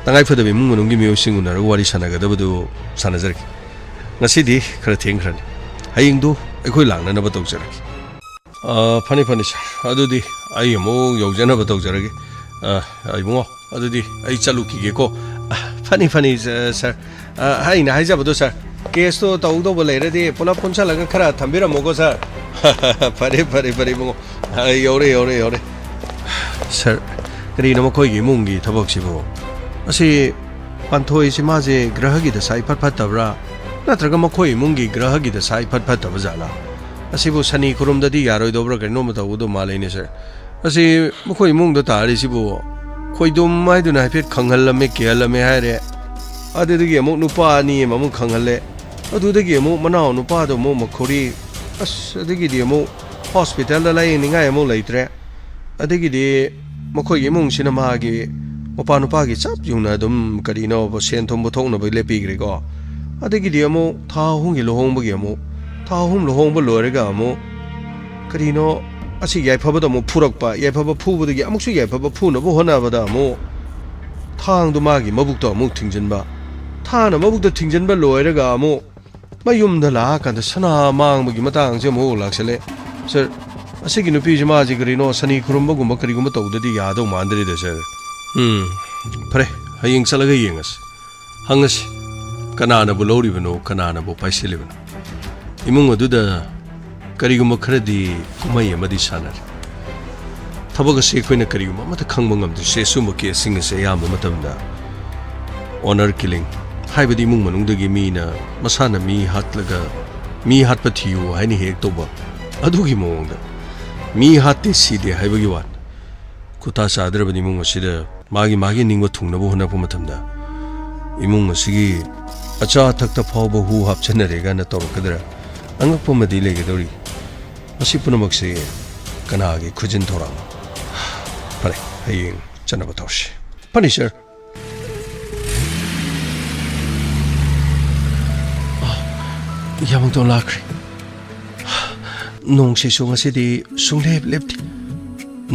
ꯇꯉꯥꯏ ꯐꯗꯕ ꯏꯃꯨꯡ ꯃꯅꯨꯡꯒꯤ ꯃꯤꯑꯣꯏꯁꯤꯡ ꯎꯅꯔꯒ ꯋꯥꯔꯤ ꯁꯥꯟꯅꯒꯗꯕꯗꯨ ꯁꯥꯟꯅꯖꯔꯒꯦ꯫ ꯉꯁꯤꯗꯤ ꯈꯔ ꯊꯦꯡꯈ꯭ꯔꯅꯤ꯫ ꯍꯌꯦꯡꯗꯨ ꯑꯩꯈꯣꯏ ꯂꯥꯛꯅꯅꯕ ꯇꯧꯖꯔꯒꯦ꯫ ꯑ, ꯐꯅꯤ, ꯐꯅꯤ, ꯁꯥꯔ꯫ ꯑꯗꯨꯗꯤ ꯑꯩ ꯑꯃꯨꯛ ꯌꯧꯖꯅꯕ ꯇꯧꯖꯔꯒꯦ꯫ ꯑ, ꯏꯕꯨꯡꯉꯣ, ꯑꯗꯨꯗꯤ ꯑꯩ ꯆꯠꯂꯨꯈꯤꯒꯦꯀꯣ꯫ ꯑ, ꯐꯅꯤ, ꯐꯅꯤ, ꯁ-, ꯁꯥꯔ꯫ ꯑ, ꯑꯩꯅ ꯍꯥꯏꯖꯕꯗꯣ, ꯁꯥꯔ, ꯀꯦꯁꯇꯣ ꯇꯧꯗꯧꯕ ꯂꯩꯔꯗꯤ ꯄꯨꯂꯞ ꯄꯨꯟꯁꯜꯂꯒ ꯈꯔ ꯊꯝꯕꯤꯔꯝꯃꯣꯀꯣ, ꯁꯥꯔ꯫ ꯐꯔꯦ, ꯐꯔꯦ, ꯐꯔꯦ, ꯏꯕꯨꯡꯉꯣ꯫ ꯑ, ꯌꯧꯔꯦ, ꯌꯧꯔꯦ, ꯌꯧꯔꯦ꯫ ꯁꯥꯔ, ꯀꯔꯤꯅꯣ ꯃꯈꯣꯏꯒꯤ ꯏꯃꯨꯡꯒꯤ ꯊꯕꯛꯁꯤꯕꯨ? ꯑꯁꯤ ꯄꯥꯟꯊꯣꯏꯁꯤ ꯃꯥꯁꯦ ꯒ꯭ꯔꯍꯒꯤ ꯗꯁꯥ ꯏꯐꯠ ꯐꯠꯇꯕ꯭ꯔꯥ? ꯅꯠꯇ꯭ꯔꯒ ꯃꯈꯣꯏ ꯏꯃꯨꯡꯒꯤ ꯒ꯭ꯔꯍꯒꯤ ꯗꯁꯥ ꯏꯐꯠ ꯐꯠꯇꯕ ꯖꯥꯠꯂꯥ? ꯑꯁꯤꯕꯨ ꯁꯅꯤ ꯈꯨꯔꯨꯝꯗꯗꯤ ꯌꯥꯔꯣꯏꯗꯧꯕ꯭ꯔꯥ ꯀꯩꯅꯣꯝꯃ ꯇꯧꯒꯗꯧ ꯃꯥꯜꯂꯦꯅꯦ, ꯁꯥꯔ꯫ ꯑꯁꯤ ꯃꯈꯣꯏ ꯏꯃꯨꯡꯗ ꯇꯥꯔꯤꯁꯤꯕꯨ ꯈꯣꯏꯗꯨꯝ ꯍꯥꯏꯗꯨꯅ ꯍꯥꯏꯐꯦꯠ ꯈꯪꯍꯜꯂꯝꯃꯦ, ꯀꯤꯍꯜꯂꯝꯃꯦ ꯍꯥꯏꯔꯦ꯫ ꯑꯗꯨꯗꯒꯤ ꯑꯃꯨꯛ ꯅꯨꯄꯥ ꯑꯅꯤ ꯑꯃ ꯑꯃꯨꯛ ꯈꯪꯍꯜꯂꯦ꯫ ꯑꯗꯨꯗꯒꯤ ꯑꯃꯨꯛ ꯃꯅꯥꯎ ꯅꯨꯄꯥꯗꯣ ꯑꯃꯨꯛ ꯃꯈꯣꯔꯤ, ꯑꯁ, ꯑꯗꯒꯤꯗꯤ ꯑꯃꯨꯛ ꯍꯣꯁꯄꯤꯇꯥꯜꯗ ꯂꯥꯌꯦꯡꯅꯤꯡꯉꯥꯏ ꯑꯃꯨꯛ ꯂꯩꯇ꯭ꯔꯦ꯫ ꯑꯗꯒꯤꯗꯤ ꯃꯈꯣꯏꯒꯤ ꯏꯃꯨꯡꯁꯤꯅ ꯃꯥꯒꯤ ꯃꯄꯥ ꯅꯨꯄꯥꯒꯤ ꯆꯞ ꯌꯨꯡꯅ ꯑꯗꯨꯝ ꯀꯔꯤꯅꯣ ꯁꯦꯟ ꯊꯨꯝ ꯄꯨꯊꯣꯛꯅꯕ ꯂꯦꯞꯄꯤꯈ꯭ꯔꯦꯀꯣ꯫ ꯑꯗꯒꯤꯗꯤ ꯑꯃꯨꯛ ꯊꯥ ꯑꯍꯨꯝꯒꯤ ꯂꯨꯍꯣꯡꯕꯒꯤ ꯑꯃꯨꯛ, ꯊꯥ ꯑꯍꯨꯝ ꯂꯨꯍꯣꯡꯕ ꯂꯣꯏꯔꯒ ꯑꯃꯨꯛ ꯀꯔꯤꯅꯣ ꯑꯁꯤ ꯌꯥꯏꯐꯕꯗ ꯑꯃꯨꯛ ꯐꯨꯔꯛꯄ, ꯌꯥꯏꯐꯕ ꯐꯨꯕꯗꯒꯤ ꯑꯃꯨꯛꯁꯨ ꯌꯥꯏꯐꯕ ꯐꯨꯅꯕ ꯍꯣꯠꯅꯕꯗ ꯑꯃꯨꯛ ꯊꯥꯡꯗꯣ ꯃꯥꯒꯤ ꯃꯕꯨꯛꯇ ꯑꯃꯨꯛ ꯊꯤꯡꯖꯤꯟꯕ, ꯊꯥꯡꯅ ꯃꯕꯨꯛꯇ ꯊꯤꯡꯖꯤꯟꯕ ꯂꯣꯏꯔꯒ ꯑꯃꯨꯛ ꯃꯌꯨꯝꯗ ꯂꯥꯛꯑꯀꯥꯟꯗ ꯁꯅꯥ ꯃꯥꯡꯕꯒꯤ ꯃꯇꯥꯡꯁꯦ ꯑꯃꯨꯛ ꯂꯥꯛꯁꯜꯂꯦ꯫ ꯁꯥꯔ, ꯑꯁꯤꯒꯤ ꯅꯨꯄꯤꯁꯤ ꯃꯥꯁꯤ ꯀꯔꯤꯅꯣ ꯁꯅꯤ ꯈꯨꯔꯨꯝꯕꯒꯨꯝꯕ ꯀꯔꯤꯒꯨꯝꯕ ꯇꯧꯗꯗꯤ ꯌꯥꯗꯧ ꯃꯥꯟꯗ꯭ꯔꯦꯗ, ꯁꯥꯔ꯫ ꯎꯝ, ꯐꯔꯦ, ꯍꯌꯦꯡ ꯆꯠꯂꯒ ꯌꯦꯡꯉꯁꯤ, ꯍꯪꯉꯁꯤ꯫ ꯀꯅꯥꯅꯕꯨ ꯂꯧꯔꯤꯕꯅꯣ, ꯀꯅꯥꯅꯕꯨ ꯄꯥꯏꯁꯤꯜꯂꯤꯕꯅꯣ? ꯏꯃꯨꯡ ꯑꯗꯨꯗ ꯀꯔꯤꯒꯨꯝꯕ ꯈꯔꯗꯤ ꯀꯨꯝꯍꯩ ꯑꯃꯗꯤ ꯁꯥꯟꯅꯔꯤ꯫ ꯊꯕꯛ ꯑꯁꯤ ꯑꯩꯈꯣꯏꯅ ꯀꯔꯤꯒꯨꯝꯕ ꯑꯃꯠꯇ ꯈꯪꯕ ꯉꯝꯗ꯭ꯔꯤꯁꯦ ꯑꯁꯤꯒꯨꯝꯕ ꯀꯦꯁꯁꯤꯡ ꯑꯁꯦ ꯑꯌꯥꯝꯕ ꯃꯇꯝꯗ ꯑꯣꯅꯔ ꯀꯤꯂꯤꯡ, ꯍꯥꯏꯕꯗꯤ ꯏꯃꯨꯡ ꯃꯅꯨꯡꯗꯒꯤ ꯃꯤꯅ ꯃꯁꯥꯅ ꯃꯤ ꯍꯥꯠꯂꯒ ꯃꯤ ꯍꯥꯠꯄ ꯊꯤꯌꯨ ꯍꯥꯏꯅ ꯍꯦꯛ ꯇꯧꯕ ꯑꯗꯨꯒꯤ ꯃꯑꯣꯡꯗ ꯃꯤ ꯍꯥꯠꯇꯦ ꯁꯤꯗꯦ ꯍꯥꯏꯕꯒꯤ ꯋꯥꯅꯤ꯫ ꯈꯨꯠꯇꯥ ꯆꯥꯗ꯭ꯔꯕꯅꯤ ꯏꯃꯨꯡ ꯑꯁꯤꯗ꯫ ꯃꯥꯒꯤ ꯃꯥꯒꯤ ꯅꯤꯡꯕ ꯊꯨꯡꯅꯕ ꯍꯣꯠꯅꯔꯛꯄ ꯃꯇꯝꯗ ꯏꯃꯨꯡ ꯑꯁꯤꯒꯤ ꯑꯆꯥ ꯑꯊꯛꯇ ꯐꯥꯎꯕ ꯍꯨ ꯍꯥꯞꯆꯟꯅꯔꯦ ꯀꯥꯏꯅ ꯇꯧꯔꯛꯀꯗ꯭ꯔꯥ? ꯑꯉꯛꯄ ꯑꯃꯗꯤ ꯂꯩꯒꯗꯧꯔꯤ꯫ ꯃꯁꯤ ꯄꯨꯝꯅꯃꯛꯁꯤ ꯀꯅꯥꯒꯤ ꯈꯨꯖꯤꯟ ꯊꯧꯔꯥꯡꯅꯣ? ꯐꯔꯦ, ꯍꯌꯦꯡ ꯆꯠꯅꯕ ꯇꯧꯔꯁꯤ꯫ ꯐꯅꯤ, ꯁꯔ꯫ ꯌꯥꯃꯨꯛꯇꯣ ꯂꯥꯛꯈ꯭ꯔꯦ꯫ ꯅꯣꯡꯁꯤꯁꯨ ꯉꯁꯤꯗꯤ ꯁꯨꯡꯂꯦꯞ ꯂꯦꯞꯇꯦ꯫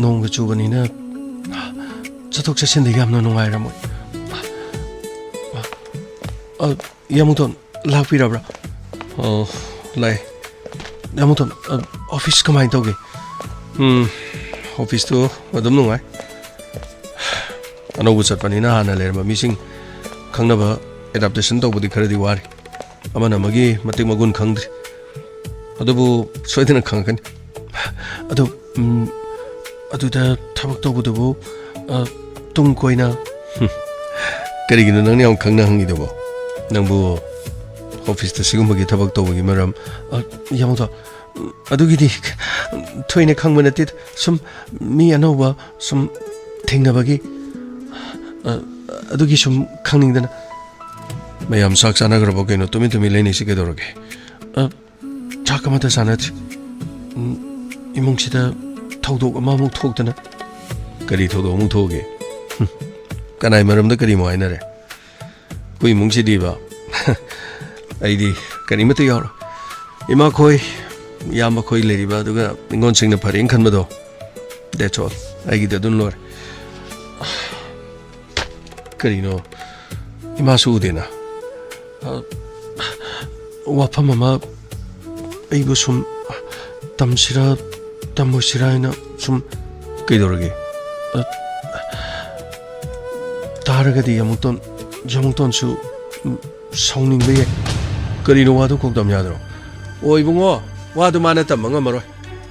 ꯅꯣꯡꯒ ꯆꯨꯕꯅꯤꯅ ꯆꯠꯊꯣꯛ ꯆꯠꯁꯤꯟꯗ ꯌꯥꯝꯅ ꯅꯨꯡꯉꯥꯏꯔꯝꯃꯣꯏ꯫ ꯑ, ꯌꯥꯃꯨꯛꯇꯣꯟ ꯂꯥꯛꯄꯤꯔꯕ꯭ꯔꯥ? ꯑꯣ, ꯂꯥꯛꯑꯦ꯫ ꯌꯥꯃꯨꯛꯇꯣꯟ, ꯑ, ꯑꯣꯐꯤꯁ ꯀꯃꯥꯏꯅ ꯇꯧꯒꯦ? ꯎꯝ, ꯑꯣꯐꯤꯁꯇꯨ ꯑꯗꯨꯝ ꯅꯨꯡꯉꯥꯏ꯫ ꯑꯅꯧꯕ ꯆꯠꯄꯅꯤꯅ ꯍꯥꯟꯅ ꯂꯩꯔꯝꯕ ꯃꯤꯁꯤꯡ ꯈꯪꯅꯕ, ꯑꯦꯗꯥꯞꯇꯦꯁꯟ ꯇꯧꯕꯗꯤ ꯈꯔꯗꯤ ꯋꯥꯔꯤ꯫ ꯑꯃꯅ ꯑꯃꯒꯤ ꯃꯇꯤꯛ ꯃꯒꯨꯟ ꯈꯪꯗ꯭ꯔꯤ꯫ ꯑꯗꯨꯕꯨ ꯁꯣꯏꯗꯅ ꯈꯪꯉꯛꯀꯅꯤ꯫ ꯑꯗꯣ, ꯎꯝ, ꯑꯗꯨꯗ ꯊꯕꯛ ꯇꯧꯕꯗꯨꯕꯨ, ꯑ, ꯇꯨꯡ ꯀꯣꯏꯅ? ꯍꯨꯝ, ꯀꯔꯤꯒꯤꯅꯣ ꯅꯪꯅ ꯌꯥꯝ ꯈꯪꯅ ꯍꯪꯉꯤꯗꯨꯕꯣ? ꯅꯪꯕꯨ ꯑꯣꯐꯤꯁꯇ ꯁꯤꯒꯨꯝꯕꯒꯤ ꯊꯕꯛ ꯇꯧꯕꯒꯤ ꯃꯔꯝ, ꯑ, ꯌꯥꯃꯨꯗꯣ, ꯑꯗꯨꯒꯤꯗꯤ ꯊꯣꯏꯅ ꯈꯪꯕ ꯅꯠꯇꯦꯗ꯫ ꯁꯨꯝ ꯃꯤ ꯑꯅꯧꯕ ꯁꯨꯝ ꯊꯦꯡꯅꯕꯒꯤ, ꯑ, ꯑꯗꯨꯒꯤ ꯁꯨꯝ ꯈꯪꯅꯤꯡꯗꯅ꯫ ꯃꯌꯥꯝ ꯆꯥꯛ ꯆꯥꯅꯈ꯭ꯔꯕꯣ ꯀꯩꯅꯣ? ꯇꯨꯃꯤꯟ ꯇꯨꯃꯤꯟ ꯂꯩꯅꯩꯁꯤ ꯀꯩꯗꯧꯔꯒꯦ? ꯑ, ꯆꯥꯛ ꯑꯃꯠꯇ ꯆꯥꯅꯗ꯭ꯔꯤ꯫ ꯎꯝ, ꯏꯃꯨꯡꯁꯤꯗ ꯊꯧꯗꯣꯛ ꯑꯃꯃꯨꯛ ꯊꯣꯛꯇꯅ꯫ ꯀꯔꯤ ꯊꯧꯗꯣꯛ ꯑꯃꯨꯛ ꯊꯣꯛꯑꯒꯦ? ꯍꯨꯝ, ꯀꯅꯥꯏ ꯃꯔꯝꯗ ꯀꯔꯤꯃꯨꯛ ꯍꯥꯏꯅꯔꯦ? ꯑꯩꯈꯣꯏ ꯏꯃꯨꯡꯁꯤꯗꯤꯕ, ꯑꯩꯗꯤ ꯀꯔꯤꯃꯠꯇ ꯌꯥꯎꯔꯣꯏ꯫ ꯏꯃꯥꯈꯣꯏ, ꯏꯌꯥꯝꯕꯈꯣꯏ ꯂꯩꯔꯤꯕ, ꯑꯗꯨꯒ ꯅꯤꯉꯣꯜꯁꯤꯡꯅ ꯐꯔꯦꯅ ꯈꯟꯕꯗꯣ, that's all꯫ ꯑꯩꯒꯤꯗꯤ ꯑꯗꯨꯝ ꯂꯣꯏꯔꯦ꯫ ꯀꯔꯤꯅꯣ? ꯏꯃꯥꯁꯨ ꯎꯗꯦꯅ꯫ ꯑ, ꯋꯥꯐꯝ ꯑꯃ ꯑꯩꯕꯨ ꯁꯨꯝ ꯇꯝꯁꯤꯔꯥ ꯇꯝꯃꯣꯏꯁꯤꯔꯥ ꯍꯥꯏꯅ ꯁꯨꯝ꯫ ꯀꯩꯗꯧꯔꯒꯦ? ꯑ, ꯇꯥꯔꯒꯗꯤ ꯌꯥꯃꯨꯛꯇꯣꯟ, ꯌꯥꯃꯨꯛꯇꯣꯟꯁꯨ, ꯎꯝ, ꯁꯥꯎꯅꯤꯡꯕ ꯌꯥꯏ꯫ ꯀꯔꯤꯅꯣ, ꯋꯥꯗꯨ ꯀꯣꯛ ꯇꯝ ꯌꯥꯗ꯭ꯔꯣ? ꯑꯣ ꯏꯕꯨꯡꯉꯣ, ꯋꯥꯗꯨ ꯃꯥꯅ ꯇꯝꯕ ꯉꯝꯃꯔꯣꯏ꯫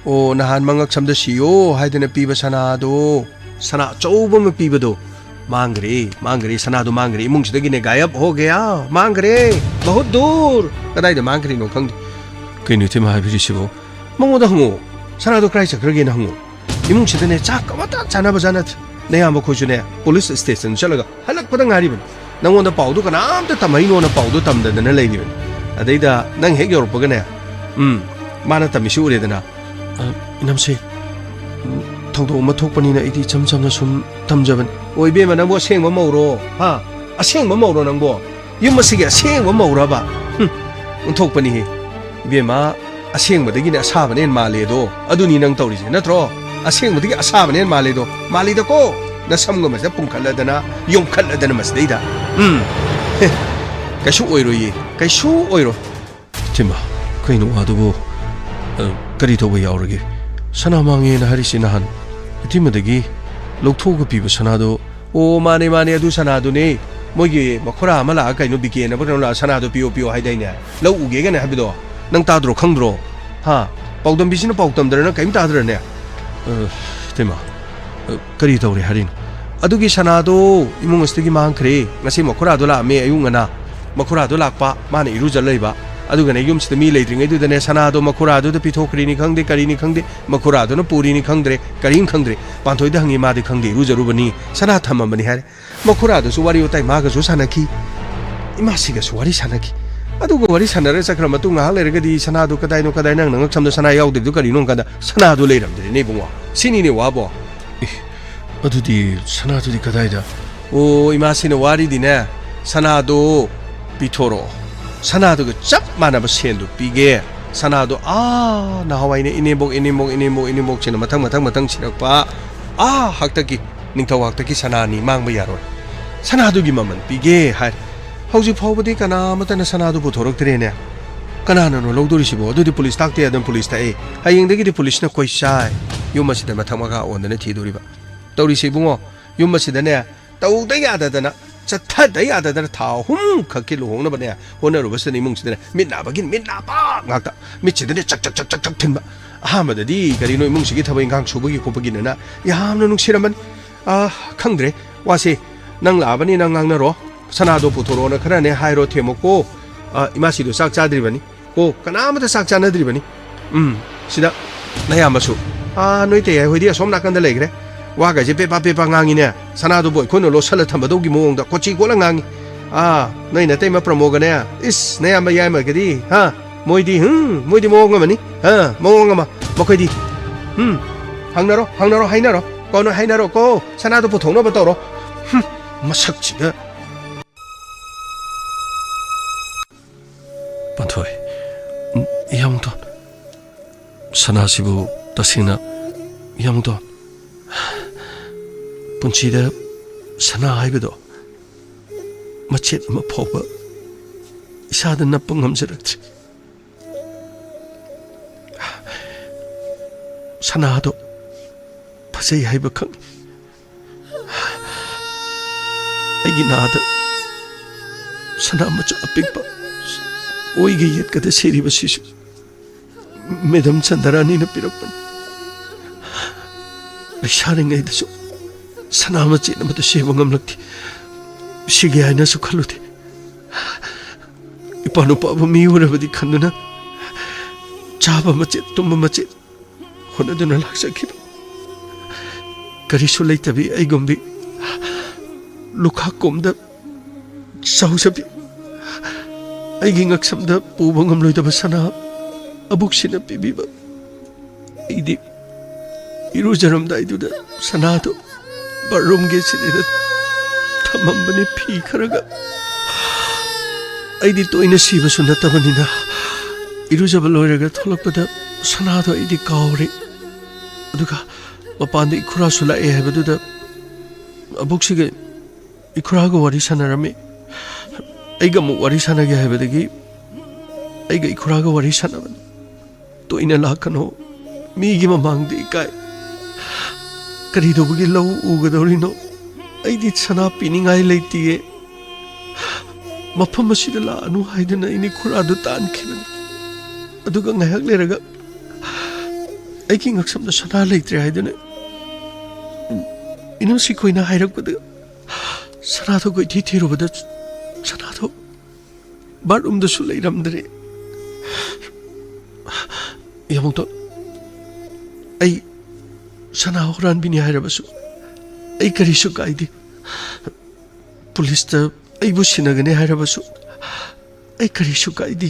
ꯑꯣ, ꯅꯍꯥꯟ ꯃꯉꯛ ꯁꯝꯗ ꯁꯤꯌꯣ ꯍꯥꯏꯗꯅ ꯄꯤꯕ ꯁꯅꯥꯗꯣ, ꯁꯅꯥ ꯑꯆꯧꯕ ꯑꯃ ꯄꯤꯕꯗꯣ, ꯃꯥꯡꯈ꯭ꯔꯦ, ꯃꯥꯡꯈ꯭ꯔꯦ, ꯁꯅꯥꯗꯣ ꯃꯥꯡꯈ꯭ꯔꯦ, ꯏꯃꯨꯡꯁꯤꯗꯒꯤꯅꯦ ꯒꯥꯌꯕ ꯍꯣ ꯒꯌꯥ, ꯃꯥꯡꯈ꯭ꯔꯦ, ꯕꯍꯨꯠ ꯗꯨꯔ꯫ ꯀꯗꯥꯏꯗ ꯃꯥꯡꯈ꯭ꯔꯤꯅꯣ ꯈꯪꯗꯦ꯫ ꯀꯩꯅꯣ ꯏꯇꯩꯃ ꯍꯥꯏꯕꯤꯔꯤꯁꯤꯕꯣ? ꯃꯉꯣꯟꯗ ꯍꯪꯉꯣ꯫ ꯁꯅꯥꯗꯣ ꯀꯗꯥꯏ ꯆꯠꯈ꯭ꯔꯒꯦꯅ ꯍꯪꯉꯨ꯫ ꯏꯃꯨꯡꯁꯤꯗꯅꯦ ꯆꯥꯛ ꯑꯃꯠꯇ ꯆꯥꯅꯕ ꯖꯥꯠ ꯅꯠꯇꯦ꯫ ꯅꯌꯥꯝꯕ ꯈꯣꯏꯁꯨꯅꯦ ꯄꯨꯂꯤꯁ ꯁ꯭ꯇꯦꯁꯟ ꯆꯠꯂꯒ ꯍꯜꯂꯛꯄꯗ ꯉꯥꯏꯔꯤꯕꯅꯤ꯫ ꯅꯪꯉꯣꯟꯗ ꯄꯥꯎꯗꯣ ꯀꯅꯥꯝꯇ ꯇꯝꯃꯛꯏꯅꯣꯅ ꯄꯥꯎꯗꯣ ꯇꯝꯗꯗꯅ ꯂꯩꯔꯤꯕꯅꯤ꯫ ꯑꯗꯩꯗ ꯅꯪ ꯍꯦꯛ ꯌꯧꯔꯛꯄꯒꯅꯦ, ꯎꯝ, ꯃꯥꯅ ꯇꯝꯃꯤꯁꯤ ꯎꯔꯦꯗꯅ, "ꯑ, ꯏꯅꯝꯁꯦ, ꯎꯝ, ꯊꯧꯗꯣꯛ ꯑꯃ ꯊꯣꯛꯄꯅꯤꯅ ꯑꯩꯗꯤ ꯏꯆꯝ ꯆꯝꯅ ꯁꯨꯝ ꯇꯝꯖꯕꯅꯤ"꯫ "ꯑꯣ, ꯏꯕꯦꯝꯃ, ꯅꯪꯕꯨ ꯑꯁꯦꯡꯕ ꯃꯧꯔꯣ? ꯍꯥ? ꯑꯁꯦꯡꯕ ꯃꯧꯔꯣ ꯅꯪꯕꯨ? ꯌꯨꯝ ꯑꯁꯤꯒꯤ ꯑꯁꯦꯡꯕ ꯃꯧꯔꯕ?" ꯍꯨꯝ, ꯑꯣꯟꯊꯣꯛꯄꯅꯤꯍꯦ꯫ "ꯏꯕꯦꯝꯃ, ꯑꯁꯦꯡꯕꯗꯒꯤꯅꯦ ꯑꯁꯥꯕꯅ ꯍꯦꯟꯅ ꯃꯥꯜꯂꯦꯗꯣ꯫ ꯑꯗꯨꯅꯤ ꯅꯪ ꯇꯧꯔꯤꯁꯦ, ꯅꯠꯇ꯭ꯔꯣ? ꯑꯁꯦꯡꯕꯗꯒꯤ ꯑꯁꯥꯕꯅ ꯍꯦꯟꯅ ꯃꯥꯜꯂꯦꯗꯣ꯫ ꯃꯥꯜꯂꯤꯗꯀꯣ? ꯅꯁꯝꯒ ꯃꯁꯤꯗ ꯄꯨꯡꯈꯠꯂꯗꯅ, ꯌꯣꯝꯈꯠꯂꯗꯅ ꯃꯁꯤꯗꯩꯗ꯫ ꯎꯝ, ꯍꯦ, ꯀꯩꯁꯨ ꯑꯣꯏꯔꯣꯏꯌꯦ, ꯀꯩꯁꯨ ꯑꯣꯏꯔꯣꯏ"꯫ ꯏꯇꯩꯃ, ꯀꯩꯅꯣ ꯋꯥꯗꯨꯕꯨ? ꯑ, ꯀꯔꯤ ꯇꯧꯕ ꯌꯥꯎꯔꯒꯦ? ꯁꯅꯥ ꯃꯥꯡꯉꯦꯅ ꯍꯥꯏꯔꯤꯁꯤ ꯅꯍꯥꯟ ꯏꯇꯩꯃꯗꯒꯤ ꯂꯧꯊꯣꯛꯑꯒ ꯄꯤꯕ ꯁꯅꯥꯗꯣ꯫ ꯑꯣ, ꯃꯥꯅꯦ, ꯃꯥꯅꯦ, ꯑꯗꯨ ꯁꯅꯥꯗꯨꯅꯦ꯫ ꯃꯣꯏꯒꯤ ꯃꯈꯨꯔꯥ ꯑꯃ ꯂꯥꯛꯑ ꯀꯩꯅꯣ ꯕꯤꯀꯦꯅꯕ ꯀꯩꯅꯣ ꯂꯥꯛꯑ ꯁꯅꯥꯗꯣ ꯄꯤꯌꯣ, ꯄꯤꯌꯣ ꯍꯥꯏꯗꯥꯏꯅꯦ? ꯂꯧ ꯎꯒꯦ ꯀꯥꯏꯅ ꯍꯥꯏꯕꯗꯣ꯫ ꯅꯪ ꯇꯥꯗ꯭ꯔꯣ, ꯈꯪꯗ꯭ꯔꯣ? ꯍꯥ? ꯄꯥꯎꯗꯝꯕꯤꯁꯤꯅ ꯄꯥꯎ ꯇꯝꯗ꯭ꯔ ꯅꯪ ꯀꯔꯤꯝ ꯇꯥꯗ꯭ꯔꯅꯦ? ꯑ, ꯏꯇꯩꯃ, ꯑ, ꯀꯔꯤ ꯇꯧꯔꯦ ꯍꯥꯏꯔꯤꯅꯣ? ꯑꯗꯨꯒꯤ ꯁꯅꯥꯗꯣ ꯏꯃꯨꯡ ꯑꯁꯤꯗꯒꯤ ꯃꯥꯡꯈ꯭ꯔꯦ꯫ ꯉꯁꯤ ꯃꯈꯨꯔꯥꯗꯣ ꯂꯥꯛꯑꯝꯃꯦ ꯑꯌꯨꯛ ꯉꯟꯅ꯫ ꯃꯈꯨꯔꯥꯗꯣ ꯂꯥꯛꯄ, ꯃꯥꯅ ꯏꯔꯨꯖ ꯂꯩꯕ꯫ ꯑꯗꯨꯒꯅꯦ ꯌꯨꯝꯁꯤꯗ ꯃꯤ ꯂꯩꯇ꯭ꯔꯤꯉꯩꯗꯨꯗꯅꯦ ꯁꯅꯥꯗꯣ ꯃꯈꯨꯔꯥꯗꯨꯗ ꯄꯤꯊꯣꯛꯈ꯭ꯔꯤꯅꯤ ꯈꯪꯗꯦ, ꯀꯔꯤꯅꯤ ꯈꯪꯗꯦ, ꯃꯈꯨꯔꯥꯗꯨꯅ ꯄꯨꯔꯤꯅꯤ ꯈꯪꯗ꯭ꯔꯦ, ꯀꯔꯤꯝ ꯈꯪꯗ꯭ꯔꯦ꯫ ꯄꯥꯟꯊꯣꯏꯗ ꯍꯪꯉꯤ, ꯃꯥꯗꯤ ꯈꯪꯗꯦ, ꯏꯔꯨꯖꯔꯨꯕꯅꯤ, ꯁꯅꯥ ꯊꯝꯃꯝꯕꯅꯤ ꯍꯥꯏꯔꯦ꯫ ꯃꯈꯨꯔꯥꯗꯨꯁꯨ ꯋꯥꯔꯤ ꯋꯥꯇꯥꯏ ꯃꯥꯒꯁꯨ ꯁꯥꯟꯅꯈꯤ, ꯏꯃꯥꯁꯤꯒꯁꯨ ꯋꯥꯔꯤ ꯁꯥꯟꯅꯈꯤ꯫ ꯑꯗꯨꯒ ꯋꯥꯔꯤ ꯁꯥꯟꯅꯔ ꯆꯠꯈ꯭ꯔ ꯃꯇꯨꯡ ꯉꯥꯏꯍꯥꯛ ꯂꯩꯔꯒꯗꯤ ꯁꯅꯥꯗꯨ ꯀꯗꯥꯏꯅꯣ, ꯀꯗꯥꯏ, ꯅꯪꯅ ꯉꯛꯁꯝꯗ ꯁꯅꯥ ꯌꯥꯎꯗ꯭ꯔꯤꯗꯨ ꯀꯔꯤꯅꯣ ꯍꯪꯀꯥꯟꯗ ꯁꯅꯥꯗꯨ ꯂꯩꯔꯝꯗ꯭ꯔꯦꯅꯦ ꯏꯕꯨꯡꯉꯣ꯫ ꯁꯤꯅꯤꯅꯦ ꯋꯥꯕꯣ꯫ ꯑꯦ, ꯑꯗꯨꯗꯤ ꯁꯅꯥꯗꯨꯗꯤ ꯀꯗꯥꯏꯗ? ꯑꯣ, ꯏꯃꯥꯁꯤꯅ ꯋꯥꯔꯤꯗꯤꯅꯦ, ꯁꯅꯥꯗꯣ ꯄꯤꯊꯣꯔꯛꯑꯣ꯫ ꯁꯅꯥꯗꯨꯒ ꯆꯞ ꯃꯥꯟꯅꯕ ꯁꯦꯟꯗꯨ ꯄꯤꯒꯦ꯫ ꯁꯅꯥꯗꯣ, ꯑꯥ, ꯅꯍꯥꯟꯋꯥꯏꯅꯦ ꯏꯅꯦꯝꯕꯣꯛ, ꯏꯅꯦꯝꯕꯣꯛ, ꯏꯅꯦꯝꯕꯣꯛ, ꯏꯅꯦꯝꯕꯣꯛꯁꯤꯅ ꯃꯊꯪ, ꯃꯊꯪ, ꯃꯊꯪ ꯁꯤꯔꯛꯄ, ꯑꯥ, ꯍꯥꯛꯇꯛꯀꯤ, ꯅꯤꯡꯊꯧ ꯍꯥꯛꯇꯛꯀꯤ ꯁꯅꯥꯅꯤ, ꯃꯥꯡꯕ ꯌꯥꯔꯣꯏ꯫ ꯁꯅꯥꯗꯨꯒꯤ ꯃꯃꯜ ꯄꯤꯒꯦ ꯍꯥꯏꯔꯦ꯫ ꯍꯧꯖꯤꯛ ꯐꯥꯎꯕꯗꯤ ꯀꯅꯥ ꯑꯃꯠꯇꯅ ꯁꯅꯥꯗꯨ ꯄꯨꯊꯣꯔꯛꯇ꯭ꯔꯦꯅꯦ꯫ ꯀꯅꯥꯅꯅꯣ ꯂꯧꯗꯣꯔꯤꯁꯤꯕꯣ? ꯑꯗꯨꯗꯤ ꯄꯨꯂꯤꯁ ꯇꯥꯛꯇ ꯌꯥꯗꯅ ꯄꯨꯂꯤꯁ ꯇꯥꯛꯑꯦ꯫ ꯍꯌꯦꯡꯗꯒꯤꯗꯤ ꯄꯨꯂꯤꯁꯅ ꯀꯣꯏꯆꯥꯏ꯫ ꯌꯨꯝ ꯑꯁꯤꯗ ꯃꯊꯛ ꯃꯈꯥ ꯑꯣꯟꯗꯅ ꯊꯤꯗꯣꯔꯤꯕ꯫ ꯇꯧꯔꯤꯁꯦ ꯏꯕꯨꯡꯉꯣ, ꯌꯨꯝ ꯑꯁꯤꯗꯅꯦ, ꯇꯧꯗ ꯌꯥꯗꯗꯅ, ꯆꯠꯊꯗ ꯌꯥꯗꯗꯅ ꯊꯥ ꯑꯍꯨꯝ ꯈꯛꯀꯤ ꯂꯨꯍꯣꯡꯅꯕꯅꯦ ꯍꯣꯠꯅꯔꯨꯕꯁꯤꯗꯅꯦ ꯏꯃꯨꯡꯁꯤꯗꯅꯦ ꯃꯤꯠ ꯅꯥꯕꯒꯤ ꯃꯤꯠ ꯅꯥꯕ ꯉꯥꯛꯇ꯫ ꯃꯤꯠꯁꯤꯗꯅꯦ ꯆꯛ ꯆꯛ ꯆꯛ ꯆꯛ ꯆꯛ ꯊꯤꯟꯕ꯫ ꯑꯍꯥꯟꯕꯗꯗꯤ ꯀꯔꯤꯅꯣ ꯏꯃꯨꯡꯁꯤꯒꯤ ꯊꯕꯛ ꯏꯪꯈꯥꯡ ꯁꯨꯕꯒꯤ ꯈꯣꯠꯄꯒꯤꯅꯦꯅ ꯌꯥꯝꯅ ꯅꯨꯡꯁꯤꯔꯝꯕꯅꯤ꯫ ꯑꯥ, ꯈꯪꯗ꯭ꯔꯦ ꯋꯥꯁꯦ꯫ ꯅꯪ ꯂꯥꯛꯑꯕꯅꯤ, ꯅꯪ ꯉꯥꯡꯅꯔꯣ꯫ ꯁꯅꯥꯗꯣ ꯄꯨꯊꯣꯔꯛꯑꯣꯅ ꯈꯔꯅꯦ ꯍꯥꯏꯔꯣ, ꯊꯦꯝꯃꯣꯀꯣ꯫ ꯑꯥ, ꯏꯃꯥꯁꯤꯗꯣ ꯆꯥꯛ ꯆꯥꯗ꯭ꯔꯤꯕꯅꯤ꯫ ꯑꯣ, ꯀꯅꯥꯃꯇ ꯆꯥꯛ ꯆꯥꯅꯗ꯭ꯔꯤꯕꯅꯤ꯫ ꯎꯝ, ꯁꯤꯗ ꯅꯌꯥꯝꯕꯁꯨ, ꯑꯥ, ꯅꯣꯏ ꯇꯌꯥꯏ ꯍꯣꯏꯗꯤ ꯑꯁꯣꯝ ꯅꯥꯀꯟꯗ ꯂꯩꯈ꯭ꯔꯦ꯫ ꯋꯥꯒꯁꯦ ꯄꯦꯄꯥ ꯄꯦꯄꯥ ꯉꯥꯡꯉꯤꯅꯦ꯫ ꯁꯅꯥꯗꯨꯕꯨ ꯑꯩꯈꯣꯏꯅ ꯂꯣꯠꯁꯜꯂ ꯊꯝꯕꯗꯧꯒꯤ ꯃꯑꯣꯡꯗ ꯀꯣꯆꯤ ꯀꯣꯠꯂ ꯉꯥꯡꯉꯤ꯫ ꯑꯥ, ꯅꯣꯏ ꯅꯇꯩꯃ ꯄ꯭ꯔꯃꯣꯒꯅꯦ꯫ ꯏꯁ, ꯅꯌꯥꯝꯕ ꯌꯥꯏꯃꯒꯗꯤ, ꯍꯥ? ꯃꯣꯏꯗꯤ, ꯍꯨꯝ, ꯃꯣꯏꯗꯤ ꯃꯑꯣꯡ ꯑꯃꯅꯤ꯫ ꯍꯥ, ꯃꯑꯣꯡ ꯑꯃ꯫ ꯃꯈꯣꯏꯗꯤ, ꯍꯨꯝ, ꯍꯪꯅꯔꯣ, ꯍꯪꯅꯔꯣ, ꯍꯥꯏꯅꯔꯣ꯫ ꯀꯣ, ꯅꯣꯏ ꯍꯥꯏꯅꯔꯣ ꯀꯣ꯫ ꯁꯅꯥꯗꯣ ꯄꯨꯊꯣꯛꯅꯕ ꯇꯧꯔꯣ꯫ ꯍꯨꯝ, ꯃꯁꯛꯁꯤꯒ꯫ ꯄꯥꯟꯊꯣꯏ, ꯎꯝ, ꯏꯌꯥꯝꯕꯗꯣ꯫ ꯁꯅꯥꯁꯤꯕꯨ ꯇꯁꯦꯡꯅ ꯌꯥꯝꯗꯣ ꯄꯨꯟꯁꯤꯗ ꯁꯅꯥ ꯍꯥꯏꯕꯗꯣ ꯃꯆꯦꯠ ꯑꯃ ꯐꯥꯎꯕ ꯏꯁꯥꯗ ꯅꯞꯄ ꯉꯝꯖꯔꯛꯇ꯭ꯔꯦ꯫ ꯁꯅꯥꯗꯣ ꯐꯖꯩ ꯍꯥꯏꯕ ꯈꯪꯉꯤ꯫ ꯑꯩꯒꯤ ꯅꯥꯗ ꯁꯅꯥ ꯃꯆꯥ ꯑꯄꯤꯛꯄ ꯑꯣꯏꯒ ꯌꯦꯠꯀꯗ ꯁꯤꯔꯤꯕꯁꯤꯁꯨ ꯃꯦꯗꯝ ꯆꯟꯗꯔꯥꯅꯤꯅ ꯄꯤꯔꯛꯄꯅꯤ꯫ ꯂꯩꯁꯥꯔꯤꯉꯩꯗꯁꯨ ꯁꯅꯥ ꯃꯆꯦꯠ ꯑꯃꯠꯇ ꯁꯦꯝꯕ ꯉꯝꯂꯛꯇꯦ꯫ ꯁꯤꯒꯦ ꯍꯥꯏꯅꯁꯨ ꯈꯜꯂꯨꯗꯦ꯫ ꯏꯄꯥ ꯅꯨꯄꯥꯕꯨ ꯃꯤ ꯑꯣꯏꯔꯕꯗꯤ ꯈꯟꯗꯨꯅ ꯆꯥꯕ ꯃꯆꯦꯠ, ꯇꯨꯝꯕ ꯃꯆꯦꯠ ꯍꯣꯠꯅꯗꯨꯅ ꯂꯥꯛꯆꯈꯤꯕ꯫ ꯀꯔꯤꯁꯨ ꯂꯩꯇꯕꯤ ꯑꯩꯒꯨꯝꯕꯤ ꯂꯨꯈꯥꯛ ꯀꯣꯝꯗ ꯆꯥꯎꯖꯕꯤ, ꯑꯩꯒꯤ ꯉꯛꯁꯝꯗ ꯄꯨꯕ ꯉꯝꯂꯣꯏꯗꯕ ꯁꯅꯥ ꯑꯕꯨꯛꯁꯤꯅ ꯄꯤꯕꯤꯕ꯫ ꯑꯩꯗꯤ ꯏꯔꯨꯖꯔꯝꯗꯥꯏꯗꯨꯗ ꯁꯅꯥꯗꯨ ꯕꯥꯠꯔꯨꯝꯒꯤ ꯁꯤꯗꯩꯗ ꯊꯝꯃꯝꯕꯅꯤ ꯐꯤ ꯈꯔꯒ꯫ ꯑꯩꯗꯤ ꯇꯣꯏꯅ ꯁꯤꯕꯁꯨ ꯅꯠꯇꯕꯅꯤꯅ ꯏꯔꯨꯖꯕ ꯂꯣꯏꯔꯒ ꯊꯣꯛꯂꯛꯄꯗ ꯁꯅꯥꯗꯣ ꯑꯩꯗꯤ ꯀꯥꯎꯔꯦ꯫ ꯑꯗꯨꯒ ꯃꯄꯥꯟꯗ ꯏꯈꯨꯔꯥꯁꯨ ꯂꯥꯛꯑꯦ ꯍꯥꯏꯕꯗꯨꯗ ꯑꯕꯣꯛꯁꯤꯒ ꯏꯈꯨꯔꯥꯒ ꯋꯥꯔꯤ ꯁꯥꯟꯅꯔꯝꯃꯤ꯫ ꯑꯩꯒ ꯑꯃꯨꯛ ꯋꯥꯔꯤ ꯁꯥꯟꯅꯒꯦ ꯍꯥꯏꯕꯗꯒꯤ ꯑꯩꯒ ꯏꯈꯨꯔꯥꯒ ꯋꯥꯔꯤ ꯁꯥꯟꯅꯕꯅꯤ꯫ "ꯇꯣꯏꯅ ꯂꯥꯛꯀꯅꯣ, ꯃꯤꯒꯤ ꯃꯃꯥꯡꯗ ꯏꯀꯥꯏ꯫ ꯀꯔꯤꯗꯧꯕꯒꯤ ꯂꯧ ꯎꯒꯗꯧꯔꯤꯅꯣ? ꯑꯩꯗꯤ ꯁꯅꯥ ꯄꯤꯅꯤꯡꯉꯥꯏ ꯂꯩꯇꯤꯌꯦ꯫ ꯃꯐꯝ ꯑꯁꯤꯗ ꯂꯥꯛꯑꯅꯨ" ꯍꯥꯏꯗꯨꯅ ꯑꯩꯅ ꯏꯈꯨꯔꯥꯗꯨ ꯇꯥꯟꯈꯤꯕꯅꯤ꯫ ꯑꯗꯨꯒ ꯉꯥꯏꯍꯥꯛ ꯂꯩꯔꯒ ꯑꯩꯒꯤ ꯉꯛꯁꯝꯗ ꯁꯅꯥ ꯂꯩꯇ꯭ꯔꯦ ꯍꯥꯏꯗꯨꯅ ꯏꯅꯝ ꯁꯤꯈꯣꯏꯅ ꯍꯥꯏꯔꯛꯄꯗ ꯁꯅꯥꯗꯣ ꯀꯣꯏꯊꯤ ꯊꯤꯔꯨꯕꯗ ꯁꯅꯥꯗꯣ ꯕꯥꯠꯔꯨꯝꯗꯁꯨ ꯂꯩꯔꯝꯗ꯭ꯔꯦ꯫ ꯌꯥꯃꯨꯛꯇꯣ, ꯑꯩ ꯁꯅꯥ ꯍꯨꯔꯥꯟꯕꯤꯅꯤ ꯍꯥꯏꯔꯕꯁꯨ ꯑꯩ ꯀꯔꯤꯁꯨ ꯀꯥꯏꯗꯦ꯫ ꯄꯨꯂꯤꯁꯇ ꯑꯩꯕꯨ ꯁꯤꯟꯅꯒꯅꯤ ꯍꯥꯏꯔꯕꯁꯨ ꯑꯩ ꯀꯔꯤꯁꯨ ꯀꯥꯏꯗꯦ꯫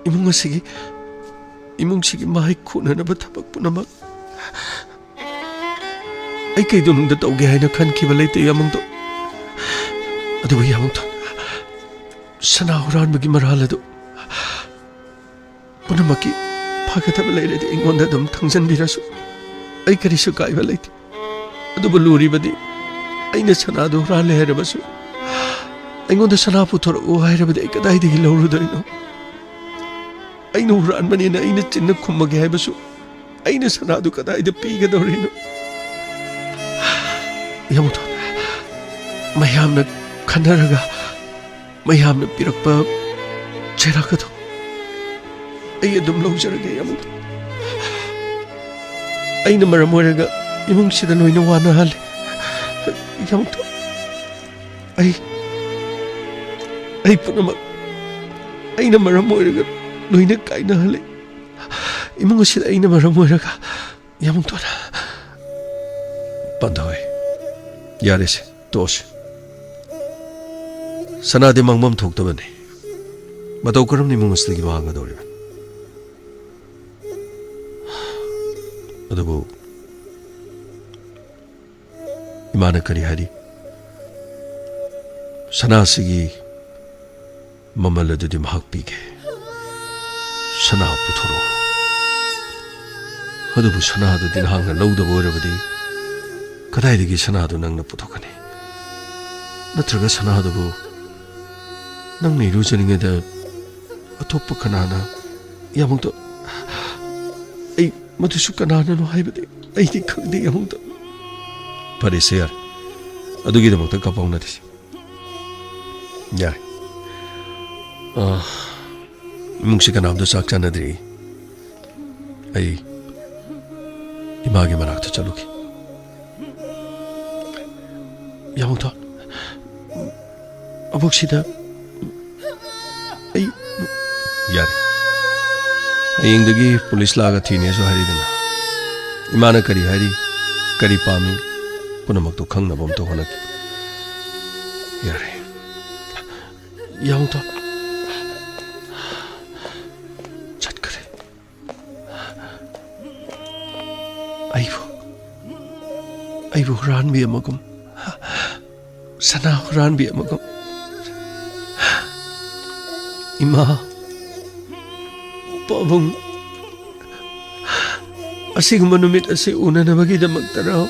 ꯏꯃꯨꯡ ꯑꯁꯤꯒꯤ, ꯏꯃꯨꯡꯁꯤꯒꯤ ꯃꯍꯩ ꯈꯨꯅꯅꯕ ꯊꯕꯛ ꯄꯨꯝꯅꯃꯛ ꯑꯩ ꯀꯩꯗꯧꯅꯨꯡꯗ ꯇꯧꯒꯦ ꯍꯥꯏꯅ ꯈꯟꯈꯤꯕ ꯂꯩꯇꯦ, ꯌꯥꯃꯨꯡꯗꯣ꯫ ꯑꯗꯨꯕꯨ ꯌꯥꯃꯨꯡꯗꯣ, ꯁꯅꯥ ꯍꯨꯔꯥꯟꯕꯒꯤ ꯃꯔꯥꯜ ꯑꯗꯨ ꯄꯨꯝꯅꯃꯛꯀꯤ ꯐꯒꯗꯕ ꯂꯩꯔꯗꯤ ꯑꯩꯉꯣꯟꯗ ꯑꯗꯨꯝ ꯊꯪꯖꯟꯕꯤꯔꯁꯨ ꯑꯩ ꯀꯔꯤꯁꯨ ꯀꯥꯏꯕ ꯂꯩꯇꯦ꯫ ꯑꯗꯨꯕꯨ ꯂꯨꯔꯤꯕꯗꯤ, ꯑꯩꯅ ꯁꯅꯥꯗꯨ ꯍꯨꯔꯥꯜꯂꯦ ꯍꯥꯏꯔꯕꯁꯨ, ꯑꯩꯉꯣꯟꯗ ꯁꯅꯥ ꯄꯨꯊꯣꯔꯛꯎ ꯍꯥꯏꯔꯕꯗꯤ ꯑꯩ ꯀꯗꯥꯏꯗꯒꯤ ꯂꯧꯔꯨꯗꯣꯏꯅꯣ? ꯑꯩꯅ ꯍꯨꯔꯥꯟꯕꯅꯤꯅ ꯑꯩꯅ ꯆꯤꯟꯅ ꯈꯨꯝꯃꯒꯦ ꯍꯥꯏꯕꯁꯨ, ꯑꯩꯅ ꯁꯅꯥꯗꯨ ꯀꯗꯥꯏꯗ ꯄꯤꯒꯗꯧꯔꯤꯅꯣ? ꯌꯥꯃꯨꯡꯗꯣ, ꯃꯌꯥꯝꯅ ꯈꯟꯅꯔꯒ ꯃꯌꯥꯝꯅ ꯄꯤꯔꯛꯄ ꯆꯩꯔꯥꯛ ꯑꯗꯨ ꯑꯩ ꯑꯗꯨꯝ ꯂꯧꯖꯔꯒꯦ, ꯌꯥꯃꯨꯡꯗꯣ꯫ ꯑꯩꯅ ꯃꯔꯝ ꯑꯣꯏꯔꯒ ꯏꯃꯨꯡꯁꯤꯗ ꯂꯣꯏꯅ ꯋꯥꯅꯍꯜꯂꯦ, ꯌꯥꯃꯨꯡꯗꯣ꯫ ꯑꯩ, ꯑꯩ ꯄꯨꯝꯅꯃꯛ ꯑꯩꯅ ꯃꯔꯝ ꯑꯣꯏꯔꯒ ꯂꯣꯏꯅ ꯀꯥꯏꯅꯍꯜꯂꯦ꯫ ꯏꯃꯨꯡ ꯑꯁꯤꯗ ꯑꯩꯅ ꯃꯔꯝ ꯑꯣꯏꯔꯒ, ꯌꯥꯃꯨꯡꯗꯣꯅ꯫ ꯄꯥꯟꯊꯣꯏ, ꯌꯥꯔꯦꯁꯦ, ꯇꯣꯛꯑꯁꯤ꯫ ꯁꯅꯥꯗꯤ ꯃꯥꯡꯐꯝ ꯊꯣꯛꯇꯕꯅꯤ꯫ ꯃꯇꯧ ꯀꯔꯝꯅ ꯏꯃꯨꯡ ꯑꯁꯤꯗꯒꯤ ꯃꯥꯡꯒꯗꯧꯔꯤꯕꯅꯤ? ꯑꯗꯨꯕꯨ ꯏꯃꯥꯅ ꯀꯔꯤ ꯍꯥꯏꯔꯤ? ꯁꯅꯥꯁꯤꯒꯤ ꯃꯃꯜ ꯑꯗꯨꯗꯤ ꯃꯍꯥꯛ ꯄꯤꯒꯦ꯫ ꯁꯅꯥ ꯄꯨꯊꯣꯔꯛꯎ꯫ ꯑꯗꯨꯕꯨ ꯁꯅꯥꯗꯨꯗꯤ ꯅꯍꯥꯛꯅ ꯂꯧꯗꯕ ꯑꯣꯏꯔꯕꯗꯤ ꯀꯗꯥꯏꯗꯒꯤ ꯁꯅꯥꯗꯨ ꯅꯪꯅ ꯄꯨꯊꯣꯛꯀꯅꯤ? ꯅꯠꯇ꯭ꯔꯒ ꯁꯅꯥꯗꯨꯕꯨ ꯅꯪꯅ ꯏꯔꯨꯖꯅꯤꯡꯉꯩꯗ ꯑꯇꯣꯞꯄ ꯀꯅꯥꯅ? ꯌꯥꯃꯨꯡꯗꯣ, ꯑꯩ ꯃꯗꯨꯁꯨ ꯀꯅꯥꯅꯅꯣ ꯍꯥꯏꯕꯗꯤ ꯑꯩꯗꯤ ꯈꯪꯗꯦ, ꯌꯥꯃꯨꯡꯗꯣ꯫ ꯐꯔꯦꯁꯦ, ꯌꯥꯔꯦ꯫ ꯑꯗꯨꯒꯤꯗꯃꯛꯇ ꯀꯞꯄꯧꯅꯗꯦꯁꯦ꯫ ꯌꯥꯔꯦ꯫ ꯑꯥ, ꯏꯃꯨꯡꯁꯤ ꯀꯅꯥꯝꯇ ꯆꯥꯛ ꯆꯥꯅꯗ꯭ꯔꯤ꯫ ꯑꯩ ꯏꯃꯥꯒꯤ ꯃꯅꯥꯛꯇ ꯆꯠꯂꯨꯈꯤ꯫ ꯌꯥꯃꯨꯡꯗꯣ, ꯑꯕꯣꯛꯁꯤꯗ ꯑꯩ, ꯌꯥꯔꯦ꯫ ꯍꯌꯦꯡꯗꯒꯤ ꯄꯨꯂꯤꯁ ꯂꯥꯛꯑꯒ ꯊꯤꯅꯦꯁꯨ ꯍꯥꯏꯔꯤꯗꯅ꯫ ꯏꯃꯥꯅ ꯀꯔꯤ ꯍꯥꯏꯔꯤ, ꯀꯔꯤ ꯄꯥꯝꯃꯤ, ꯄꯨꯝꯅꯃꯛꯇꯨ ꯈꯪꯅꯕ ꯑꯝꯇ ꯍꯣꯠꯅꯒꯦ꯫ ꯌꯥꯔꯦ꯫ ꯌꯥꯍꯧꯗꯣ ꯆꯠꯈ꯭ꯔꯦ꯫ ꯑꯩꯕꯨ, ꯑꯩꯕꯨ ꯍꯨꯔꯥꯟꯕꯤ ꯑꯃꯒꯨꯝ, ꯁꯅꯥ ꯍꯨꯔꯥꯟꯕꯤ ꯑꯃꯒꯨꯝ꯫ ꯏꯃꯥ, ꯄꯥꯕꯨꯡ, ꯑꯁꯤꯒꯨꯝꯕ ꯅꯨꯃꯤꯠ ꯑꯁꯤ ꯎꯅꯅꯕꯒꯤꯗꯃꯛꯇꯔꯣ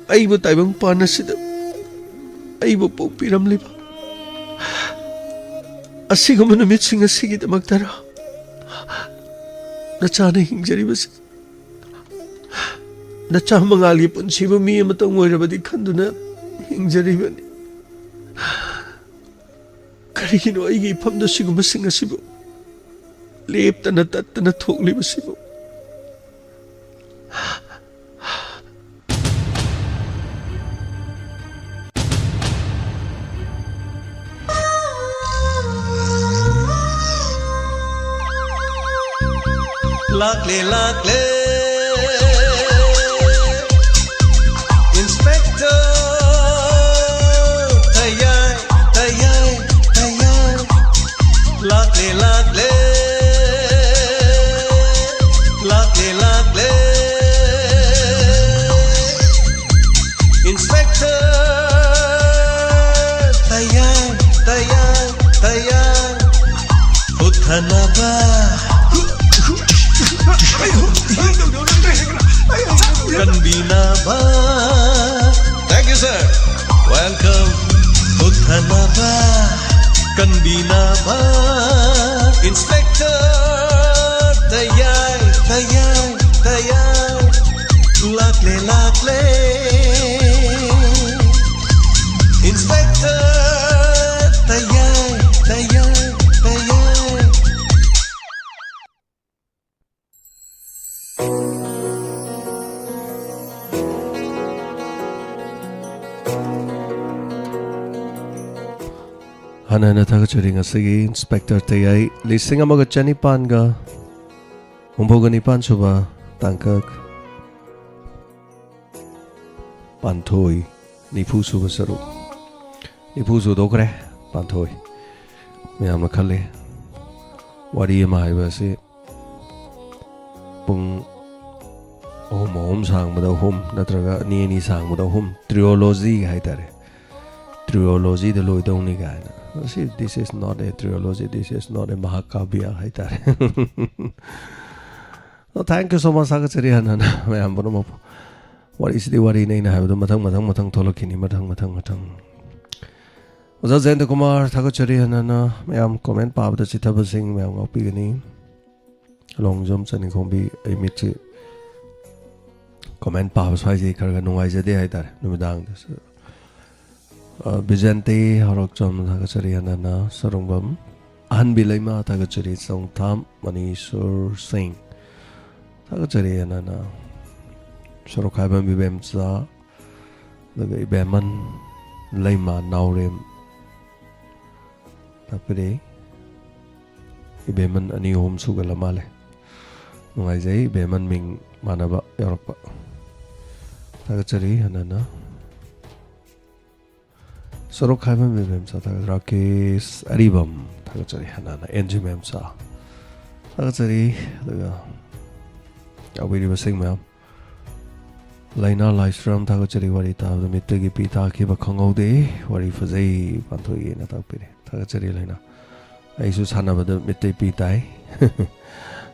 ꯑꯩꯕꯨ ꯇꯥꯏꯕꯪ ꯄꯥꯟ ꯑꯁꯤꯗ ꯑꯩꯕꯨ ꯄꯣꯛꯄꯤꯔꯝꯂꯤꯕ? ꯑꯁꯤꯒꯨꯝꯕ ꯅꯨꯃꯤꯠꯁꯤꯡ ꯑꯁꯤꯒꯤꯗꯃꯛꯇꯔꯣ ꯅꯆꯥꯅ ꯍꯤꯡꯖꯔꯤꯕꯁꯤ? ꯅꯆꯥ ꯃꯉꯥꯜꯒꯤ ꯄꯨꯟꯁꯤꯕꯨ ꯃꯤ ꯑꯃꯇꯪ ꯑꯣꯏꯔꯕꯗꯤ ꯈꯟꯗꯨꯅ ꯍꯤꯡꯖꯔꯤꯕꯅꯤ꯫ ꯀꯔꯤꯒꯤꯅꯣ ꯑꯩꯒꯤ ꯏꯐꯝꯗ ꯁꯤꯒꯨꯝꯕꯁꯤꯡ ꯑꯁꯤꯕꯨ ꯂꯦꯞꯇꯅ ꯇꯠꯇꯅ ꯊꯣꯛꯂꯤꯕꯁꯤꯕꯨ? ꯂꯥꯛꯂꯦ, ꯂꯥꯛꯂꯦ, Inspector ꯇꯌꯥꯏ, ꯇꯌꯥꯏ, ꯇꯌꯥꯏ꯫ ꯂꯥꯛꯂꯦ, ꯂꯥꯛꯂꯦ, ꯂꯥꯛꯂꯦ, ꯂꯥꯛꯂꯦ, Inspector ꯇꯌꯥꯏ, ꯇꯌꯥꯏ, ꯇꯌꯥꯏ꯫ ꯍꯨꯠꯊꯅꯕ, ꯀꯟꯕꯤꯅꯕ꯫ Thank you, sir. Welcome. ꯍꯨꯠꯊꯅꯕ, ꯀꯟꯕꯤꯅꯕ, Inspector ꯇꯌꯥꯏ, ꯇꯌꯥꯏ, ꯇꯌꯥꯏ꯫ ꯂꯥꯛꯂꯦ, ꯂꯥꯛꯂꯦ, Inspector ꯇꯌꯥꯏ, ꯇꯌꯥꯏ, ꯇꯌꯥꯏ꯫ ꯍꯥꯟꯅ ꯍꯥꯟꯅ ꯊꯥꯒꯠꯆꯔꯤ ꯉꯁꯤꯒꯤ Inspector ꯇꯌꯥꯏ ꯂꯤꯁꯤꯡ ꯑꯃꯒ ꯆꯅꯤꯄꯥꯟꯒ ꯍꯨꯝꯐꯨꯒ ꯅꯤꯄꯥꯟ ꯁꯨꯕ ꯇꯥꯡꯀꯛ ꯄꯥꯟꯊꯣꯏ, ꯅꯤꯐꯨ ꯁꯨꯕ ꯁꯔꯨꯛ꯫ ꯅꯤꯐꯨ ꯁꯨꯗꯣꯛꯈ꯭ꯔꯦ, ꯄꯥꯟꯊꯣꯏ꯫ ꯃꯌꯥꯝꯅ ꯈꯜꯂꯤ, ꯋꯥꯔꯤ ꯑꯃ ꯍꯥꯏꯕ ꯑꯁꯤ ꯄꯨꯡ ꯑꯍꯨꯝ, ꯑꯍꯨꯝ ꯁꯥꯡꯕꯗ ꯑꯍꯨꯝ, ꯅꯠꯇ꯭ꯔꯒ ꯑꯅꯤ, ꯑꯅꯤ ꯁꯥꯡꯕꯗ ꯑꯍꯨꯝ, ꯇ꯭ꯔꯤꯑꯣꯂꯣꯖꯤ ꯍꯥꯏꯇꯥꯔꯦ, ꯇ꯭ꯔꯤꯑꯣꯂꯣꯖꯤꯗ ꯂꯣꯏꯗꯧꯅꯤ ꯀꯥꯏꯅ꯫ ꯁꯤ, this is not a trilogy, this is not a ꯃꯍꯥꯀꯥꯕ꯭ꯌ ꯍꯥꯏꯇꯥꯔꯦ꯫ So, thank you so much, ꯊꯥꯒꯠꯆꯔꯤ ꯍꯟꯅ ꯍꯟꯅ ꯃꯌꯥꯝ ꯄꯨꯝꯅꯃꯛꯄꯨ꯫ ꯋꯥꯔꯤꯁꯤꯗꯤ ꯋꯥꯔꯤꯅꯤ, ꯑꯩꯅ ꯍꯥꯏꯕꯗꯣ ꯃꯊꯪ, ꯃꯊꯪ, ꯃꯊꯪ ꯊꯣꯛꯂꯛꯈꯤꯅꯤ, ꯃꯊꯪ, ꯃꯊꯪ, ꯃꯊꯪ꯫ ꯑꯣꯖꯥ ꯖꯌꯟꯇ ꯀꯨꯃꯥꯔ, ꯊꯥꯒꯠꯆꯔꯤ ꯍꯟꯅ ꯍꯟꯅ꯫ ꯃꯌꯥꯝ comment ꯄꯥꯕꯗ ꯆꯤꯊꯕꯁꯤꯡ ꯃꯌꯥꯝ ꯉꯥꯛꯄꯤꯒꯅꯤ꯫ ꯂꯣꯡꯖꯝ ꯆꯅꯤꯈꯣꯡꯕꯤ, ꯑꯩ ꯃꯤꯠꯁꯤ comment ꯄꯥꯕ ꯁ꯭ꯋꯥꯏꯁꯦ ꯈꯔ ꯈꯔ ꯅꯨꯡꯉꯥꯏꯖꯗꯦ ꯍꯥꯏꯇꯥꯔꯦ, ꯅꯨꯃꯤꯗꯥꯡꯗꯁꯨ꯫ ꯑ, ꯕꯤꯖꯦꯟꯇꯤ ꯍꯧꯔꯛꯆꯝ, ꯊꯥꯒꯠꯆꯔꯤ ꯍꯟꯅ ꯍꯟꯅ꯫ ꯁꯔꯨꯡꯕꯝ ꯑꯍꯟꯕꯤ ꯂꯩꯃ, ꯊꯥꯒꯠꯆꯔꯤ꯫ ꯆꯣꯡꯊꯥꯝ ꯃꯅꯤꯁꯨꯔ ꯁꯤꯡ, ꯊꯥꯒꯠꯆꯔꯤ ꯍꯟꯅ ꯍꯟꯅ꯫ ꯁꯣꯔꯣꯛꯈꯥꯏꯕꯝ ꯏꯕꯦꯝꯆꯥ, ꯑꯗꯨꯒ ꯏꯕꯦꯝꯃꯟ ꯂꯩꯃ ꯅꯥꯎꯔꯦꯝ, ꯇꯥꯛꯄꯤꯔꯛꯏ꯫ ꯏꯕꯦꯝꯃꯟ ꯑꯅꯤ ꯑꯍꯨꯝ ꯁꯨꯒꯠꯂ ꯃꯥꯜꯂꯦ꯫ ꯅꯨꯡꯉꯥꯏꯖꯩ, ꯏꯕꯦꯝꯃꯟ ꯃꯤꯡ ꯃꯥꯟꯅꯕ ꯌꯥꯎꯔꯛꯄ꯫ ꯊꯥꯒꯠꯆꯔꯤ ꯍꯟꯅ ꯍꯟꯅ꯫ ꯁꯣꯔꯣꯛ ꯈꯥꯏꯕꯝ ꯏꯕꯦꯝꯆꯥ, ꯊꯥꯒꯠ-, ꯔꯥꯀꯦꯁ ꯑꯔꯤꯕꯝ, ꯊꯥꯒꯠꯆꯔꯤ ꯍꯟꯅ ꯍꯟꯅ꯫ ꯑꯦꯟ ꯖꯤ ꯃꯦꯝꯆꯥ, ꯊꯥꯒꯠꯆꯔꯤ꯫ ꯑꯗꯨꯒ ꯌꯥꯎꯕꯤꯔꯤꯕꯁꯤꯡ ꯃꯌꯥꯝ, ꯂꯥꯏꯅꯥ ꯂꯥꯏꯁ꯭ꯔꯝ, ꯊꯥꯒꯠꯆꯔꯤ꯫ ꯋꯥꯔꯤ ꯇꯥꯕꯗ ꯃꯤꯠꯇꯒꯤ ꯄꯤ ꯇꯥꯈꯤꯕ ꯈꯪꯍꯧꯗꯦ꯫ ꯋꯥꯔꯤ ꯐꯖꯩ, ꯄꯥꯟꯊꯣꯛꯏꯅ ꯇꯥꯛꯄꯤꯔꯦ꯫ ꯊꯥꯒꯠꯆꯔꯤ ꯂꯥꯏꯅꯥ꯫ ꯑꯩꯁꯨ ꯁꯥꯟꯅꯕꯗ ꯃꯤꯠꯇꯩ ꯄꯤ ꯇꯥꯏ꯫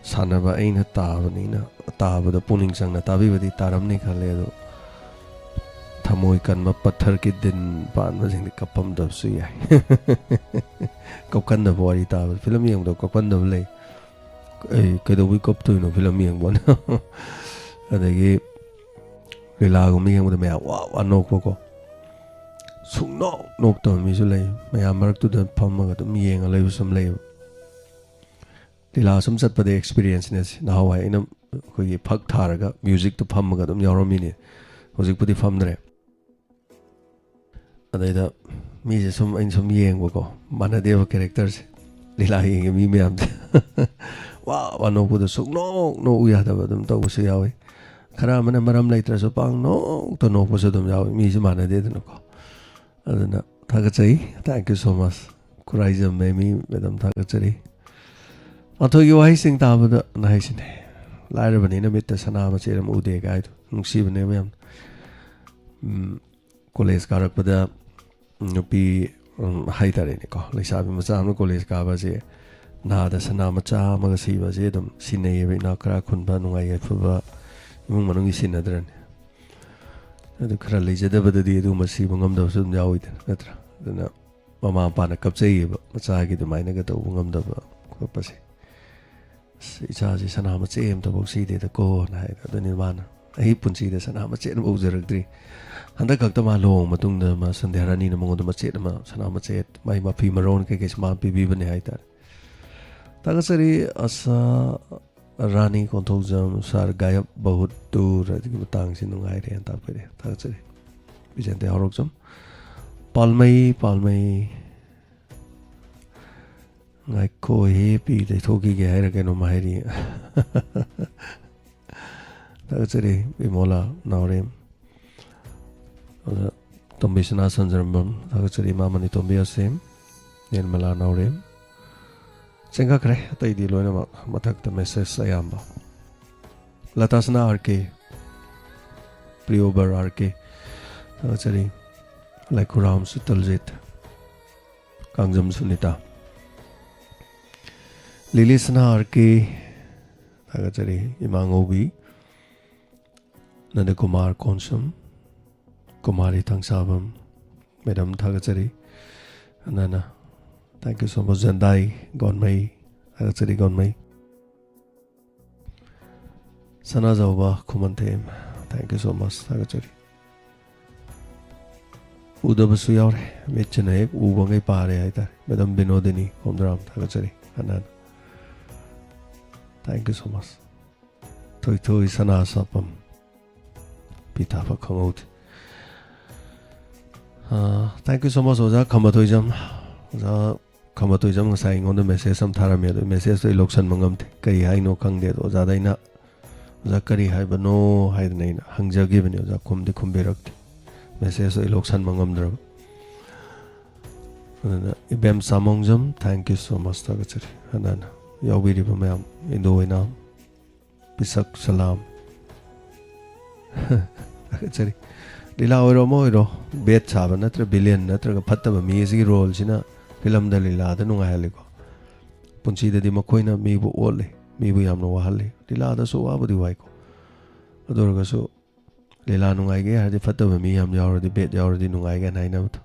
ꯁꯥꯟꯅꯕ ꯑꯩꯅ ꯇꯥꯕꯅꯤꯅ, ꯇꯥꯕꯗ ꯄꯨꯛꯅꯤꯡ ꯆꯪꯅ ꯇꯥꯕꯤꯕꯗꯤ ꯇꯥꯔꯝꯅꯤ ꯈꯜꯂꯦ, ꯑꯗꯣ ꯊꯃꯣꯏ ꯀꯟꯕ ꯄꯠꯊꯔ ꯀꯤꯗꯤꯟ ꯄꯥꯟꯕꯁꯤꯡꯗꯤ ꯀꯞꯄꯝꯗꯕꯁꯨ ꯌꯥꯏ꯫ ꯀꯞꯀꯟꯗꯕ ꯋꯥꯔꯤ ꯇꯥꯕꯗ, ꯐꯤꯂꯝ ꯌꯦꯡꯕꯗ ꯀꯞꯀꯟꯗꯕ ꯂꯩ꯫ ꯑꯩ ꯀꯩꯗꯧꯕꯩ ꯀꯞꯇꯣꯏꯅꯣ ꯐꯤꯂꯝ ꯌꯦꯡꯕꯅ? ꯑꯗꯒꯤ ꯂꯤꯂꯥꯒꯨꯝꯕ ꯌꯦꯡꯕꯗ ꯃꯌꯥꯝ ꯋꯥ ꯋꯥ ꯅꯣꯛꯄꯀꯣ꯫ ꯁꯨꯡꯅꯣꯛ ꯅꯣꯛꯇꯕ ꯃꯤꯁꯨ ꯂꯩ꯫ ꯃꯌꯥꯝ ꯃꯔꯛꯇꯨꯗ ꯐꯝꯃꯒ ꯑꯗꯨꯝ ꯌꯦꯡꯉ ꯂꯩꯕꯁꯨ ꯑꯗꯨꯝ ꯂꯩꯌꯦꯕ꯫ ꯂꯤꯂꯥ ꯁꯨꯝ ꯆꯠꯄꯗ experienceꯅꯦ ꯁꯤ꯫ ꯅꯍꯥꯟꯋꯥꯏ ꯑꯩꯅ ꯑꯩꯈꯣꯏꯒꯤ ꯐꯛ ꯊꯥꯔꯒ musicꯇ ꯐꯝꯃꯒ ꯑꯗꯨꯝ ꯌꯥꯎꯔꯝꯃꯤꯅꯦ꯫ ꯍꯧꯖꯤꯛꯄꯨꯗꯤ ꯐꯝꯗ꯭ꯔꯦ꯫ ꯑꯗꯩꯗ ꯃꯤꯁꯦ ꯁꯨꯝ, ꯑꯩꯅ ꯁꯨꯝ ꯌꯦꯡꯕꯀꯣ, ꯃꯥꯟꯅꯗꯦꯕ characterꯁꯦ꯫ ꯂꯤꯂꯥ ꯌꯦꯡꯉꯤ ꯃꯤ ꯃꯌꯥꯝꯁꯦ꯫ ꯋꯥ ꯋꯥ ꯅꯣꯛꯄꯗ ꯁꯨꯛꯅꯣꯛ ꯅꯣꯛꯎ ꯌꯥꯗꯕ ꯑꯗꯨꯝ ꯇꯧꯕꯁꯨ ꯌꯥꯎꯏ꯫ ꯈꯔ ꯑꯃꯅ ꯃꯔꯝ ꯂꯩꯇ꯭ꯔꯁꯨ ꯄꯥꯡ ꯅꯣꯛꯇ ꯅꯣꯛꯄꯁꯨ ꯑꯗꯨꯝ ꯌꯥꯎꯏ꯫ ꯃꯤꯁꯨ ꯃꯥꯟꯅꯗꯦꯗꯅꯀꯣ꯫ ꯑꯗꯨꯅ ꯊꯥꯒꯠꯆꯩ꯫ Thank you so much꯫ Khuraijam Memi madam ꯊꯥꯒꯠꯆꯔꯤ꯫ ꯃꯥꯊꯣꯏꯒꯤ ꯋꯥꯍꯩꯁꯤꯡ ꯇꯥꯕꯗ ꯅꯍꯥꯏꯁꯤꯅꯦ꯫ ꯂꯥꯏꯔꯕꯅꯤꯅ ꯃꯤꯠꯇ ꯁꯅꯥ ꯃꯆꯦꯠ ꯑꯃ ꯎꯗꯦ ꯀꯥꯏꯗꯣ ꯅꯨꯡꯁꯤꯕꯅꯦꯕ ꯌꯥꯝ꯫ ꯎꯝ, ꯀꯣꯂꯦꯖ ꯀꯥꯔꯛꯄꯗ ꯅꯨꯄꯤ, ꯎꯝ, ꯍꯥꯏꯇꯥꯔꯦꯅꯦꯀꯣ, ꯂꯩꯁꯥꯕꯤ ꯃꯆꯥ ꯑꯃꯅ ꯀꯣꯂꯦꯖ ꯀꯥꯕꯁꯦ ꯅꯥꯗ ꯁꯅꯥ ꯃꯆꯥ ꯑꯃꯒ ꯁꯤꯕꯁꯦ ꯑꯗꯨꯝ ꯁꯤꯟꯅꯩꯌꯦꯕ꯫ ꯏꯅꯥꯛ ꯈꯔ ꯈꯨꯟꯕ, ꯅꯨꯡꯉꯥꯏ ꯌꯥꯏꯐꯕ ꯏꯃꯨꯡ ꯃꯅꯨꯡꯒꯤ ꯁꯤꯟꯅꯗ꯭ꯔꯅꯦ꯫ ꯑꯗꯨ ꯈꯔ ꯂꯩꯖꯗꯕꯗꯗꯤ ꯑꯗꯨꯒꯨꯝꯕ ꯁꯤꯕ ꯉꯝꯗꯕꯁꯨ ꯑꯗꯨꯝ ꯌꯥꯎꯋꯤꯗꯅ, ꯅꯠꯇ꯭ꯔꯥ? ꯑꯗꯨꯅ ꯃꯃꯥ ꯃꯄꯥꯅ ꯀꯞꯆꯩꯌꯦꯕ, ꯃꯆꯥꯒꯤ ꯑꯗꯨꯃꯥꯏꯅꯒ ꯇꯧꯕ ꯉꯝꯗꯕ ꯈꯣꯠꯄꯁꯦ꯫ "ꯑꯁ, ꯏꯆꯥꯁꯤ ꯁꯅꯥ ꯃꯆꯦꯠ ꯑꯝꯇꯐꯥꯎ ꯁꯤꯗꯦꯗꯀꯣꯅ" ꯍꯥꯏꯗ꯫ ꯑꯗꯨꯅꯤ ꯃꯥꯅ, "ꯑꯩ ꯄꯨꯟꯁꯤꯗ ꯁꯅꯥ ꯃꯆꯦꯠ ꯑꯃ ꯎꯖꯔꯛꯇ꯭ꯔꯤ"꯫ ꯍꯟꯗꯛ ꯈꯛꯇ ꯃꯥ ꯂꯨꯍꯣꯡꯕ ꯃꯇꯨꯡꯗ ꯃꯥ ꯁꯟꯙ꯭ꯌꯥ ꯔꯥꯅꯤꯅ ꯃꯉꯣꯟꯗ ꯃꯆꯦꯠ ꯑꯃ, ꯁꯅꯥ ꯃꯆꯦꯠ, ꯃꯥꯏ ꯃꯐꯤ ꯃꯔꯣꯟ ꯀꯩꯀꯩꯁꯨ ꯃꯥꯅ ꯄꯤꯕꯤꯕꯅꯦ ꯍꯥꯏꯇꯥꯔꯦ꯫ ꯊꯥꯒꯠꯆꯔꯤ꯫ ꯑꯁꯥ ꯔꯥꯅꯤ ꯀꯣꯟꯊꯧꯖꯝ, ꯁꯥꯔ ꯒꯥꯌꯕ ꯕꯍꯨꯠ ꯗꯨꯔ, ꯑꯗꯨꯒꯤ ꯃꯇꯥꯡꯁꯤ ꯅꯨꯡꯉꯥꯏꯔꯦꯅ ꯇꯥꯛꯄꯤꯔꯦ꯫ ꯊꯥꯒꯠꯆꯔꯤ꯫ ꯕꯤꯖꯦꯟꯇ ꯍꯧꯔꯣꯛꯆꯝ꯫ ꯄꯥꯜꯃꯩ, ꯄꯥꯜꯃꯩ꯫ ꯉꯥꯏꯈꯣ ꯍꯦ, ꯄꯤ ꯇꯩꯊꯣꯛꯈꯤꯒꯦ ꯍꯥꯏꯔ ꯀꯩꯅꯣꯝ ꯍꯥꯏꯔꯤ꯫ ꯊꯥꯒꯠꯆꯔꯤ, ꯕꯤꯃꯣꯂꯥ ꯅꯥꯎꯔꯦꯝ꯫ ꯑꯗ ꯇꯣꯝꯕꯤꯁꯅꯥ ꯁꯟꯖꯔꯝꯕꯝ, ꯊꯥꯒꯠꯆꯔꯤ, ꯏꯃꯥ ꯃꯅꯤꯇꯣꯝꯕꯤ ꯑꯁꯦꯝ, ꯅꯤꯔꯃꯂꯥ ꯅꯥꯎꯔꯦꯝ꯫ ꯆꯦꯟꯈꯠꯈ꯭ꯔꯦ, ꯑꯇꯩꯗꯤ ꯂꯣꯏꯅꯃꯛ ꯃꯊꯛꯇ ꯃꯦꯁꯦꯖ ꯑꯌꯥꯝꯕ꯫ ꯂꯇꯥꯁꯅꯥ ꯑꯥꯔ ꯀꯦ, ꯄ꯭ꯔꯤꯌꯣꯕꯔ ꯑꯥꯔ ꯀꯦ, ꯊꯥꯒꯠꯆꯔꯤ꯫ ꯂꯥꯏꯈꯨꯔꯥꯝ ꯁꯨꯇꯜꯖꯤꯠ, ꯀꯥꯡꯖꯝ ꯁꯨꯅꯤꯇꯥ꯫ ꯂꯤꯂꯤꯁꯅꯥ ꯑꯥꯔ ꯀꯦ, ꯊꯥꯒꯠꯆꯔꯤ꯫ ꯏꯃꯥ ꯉꯧꯕꯤ, ꯅꯟꯗꯀꯨꯃꯥꯔ ꯀꯣꯟꯁꯝ, ꯀꯨꯃꯥꯔꯤ ꯊꯥꯡꯁꯥꯕꯝ, ꯃꯦꯗꯥꯝ ꯊꯥꯒꯠꯆꯔꯤ꯫ ꯑꯅꯥꯅ, thank you so much꯫ ꯖꯟꯗꯥꯏ ꯒꯣꯟꯃꯩ, ꯊꯥꯒꯠꯆꯔꯤ ꯒꯣꯟꯃꯩ꯫ ꯁꯅꯥꯖꯥꯎꯕ ꯈꯨꯃꯟꯊꯦꯝ, thank you so much, ꯊꯥꯒꯠꯆꯔꯤ꯫ ꯎꯗꯕꯁꯨ ꯌꯥꯎꯔꯦ, ꯃꯤꯠꯁꯤꯅ ꯍꯦꯛ ꯎꯕꯉꯩ ꯄꯥꯔꯦ ꯍꯥꯏꯇꯥꯔꯦ꯫ ꯃꯦꯗꯥꯝ ꯕꯤꯅꯣꯗꯤꯅꯤ ꯈꯣꯝꯗ꯭ꯔꯥꯝ, ꯊꯥꯒꯠꯆꯔꯤ꯫ ꯑꯅꯥꯅ, thank you so much꯫ ꯊꯣꯏꯊꯣꯏ ꯁꯅꯥ ꯁꯥꯄꯝ, ꯄꯤꯊꯥꯐ ꯈꯪꯍꯧꯗꯦ꯫ ꯑꯥ, thank you so much ꯑꯣꯖꯥ ꯈꯝꯕ ꯊꯣꯏꯖꯝ꯫ ꯑꯣꯖꯥ ꯈꯝꯕ ꯊꯣꯏꯖꯝ ꯉꯁꯥꯏ ꯑꯩꯉꯣꯟꯗ ꯃꯦꯁꯦꯖ ꯑꯃ ꯊꯥꯔꯝꯃꯦ, ꯑꯗꯨ ꯃꯦꯁꯦꯖꯇꯣ ꯑꯩ ꯂꯧꯁꯟꯕ ꯉꯝꯗꯦ꯫ ꯀꯔꯤ ꯍꯥꯏꯅꯣ ꯈꯪꯗꯦ꯫ ꯑꯗꯣ ꯑꯣꯖꯥꯗ ꯑꯩꯅ, "ꯑꯣꯖꯥ, ꯀꯔꯤ ꯍꯥꯏꯕꯅꯣ?" ꯍꯥꯏꯗꯅ ꯑꯩꯅ ꯍꯪꯖꯈꯤꯕꯅꯦ꯫ ꯑꯣꯖꯥ ꯈꯨꯝꯗꯤ ꯈꯨꯝꯕꯤꯔꯛꯇꯦ꯫ ꯃꯦꯁꯦꯖꯇꯣ ꯑꯩ ꯂꯧꯁꯟꯕ ꯉꯝꯗ꯭ꯔꯕ꯫ ꯑꯗꯨꯅ ꯏꯕꯦꯝ ꯆꯥꯃꯣꯡꯖꯝ, thank you so much, ꯊꯥꯒꯠꯆꯔꯤ꯫ ꯑꯗꯨꯅ ꯌꯥꯎꯕꯤꯔꯤꯕ ꯃꯌꯥꯝ, ꯏꯟꯗꯣ ꯑꯣꯏꯅ ꯄꯤꯁꯛ ꯁꯂꯥꯝ꯫ ꯊꯥꯒꯠꯆꯔꯤ꯫ ꯂꯤꯂꯥ ꯑꯣꯏꯔꯣ ꯑꯃ ꯑꯣꯏꯔꯣ, ꯕꯦꯠ ꯁꯥꯕ ꯅꯠꯇ꯭ꯔ ꯚꯤꯂꯤꯌꯟ ꯅꯠꯇ꯭ꯔꯒ ꯐꯠꯇꯕ ꯃꯤ ꯑꯁꯤꯒꯤ ꯔꯣꯜꯁꯤꯅ ꯐꯤꯂꯝꯗ, ꯂꯤꯂꯥꯗ ꯅꯨꯡꯉꯥꯏꯍꯜꯂꯤꯀꯣ꯫ ꯄꯨꯟꯁꯤꯗꯗꯤ ꯃꯈꯣꯏꯅ ꯃꯤꯕꯨ ꯑꯣꯠꯂꯤ, ꯃꯤꯕꯨ ꯌꯥꯝꯅ ꯋꯥꯍꯜꯂꯤ꯫ ꯂꯤꯂꯥꯗꯁꯨ ꯋꯥꯕꯨꯗꯤ ꯋꯥꯏꯀꯣ꯫ ꯑꯗꯨ ꯑꯣꯏꯔꯒꯁꯨ ꯂꯤꯂꯥ ꯅꯨꯡꯉꯥꯏꯒꯦ ꯍꯥꯏꯔꯗꯤ ꯐꯠꯇꯕ ꯃꯤ ꯌꯥꯝ ꯌꯥꯎꯔꯗꯤ, ꯕꯦꯠ ꯌꯥꯎꯔꯗꯤ ꯅꯨꯡꯉꯥꯏꯒꯅ ꯍꯥꯏꯅꯕꯗꯣ꯫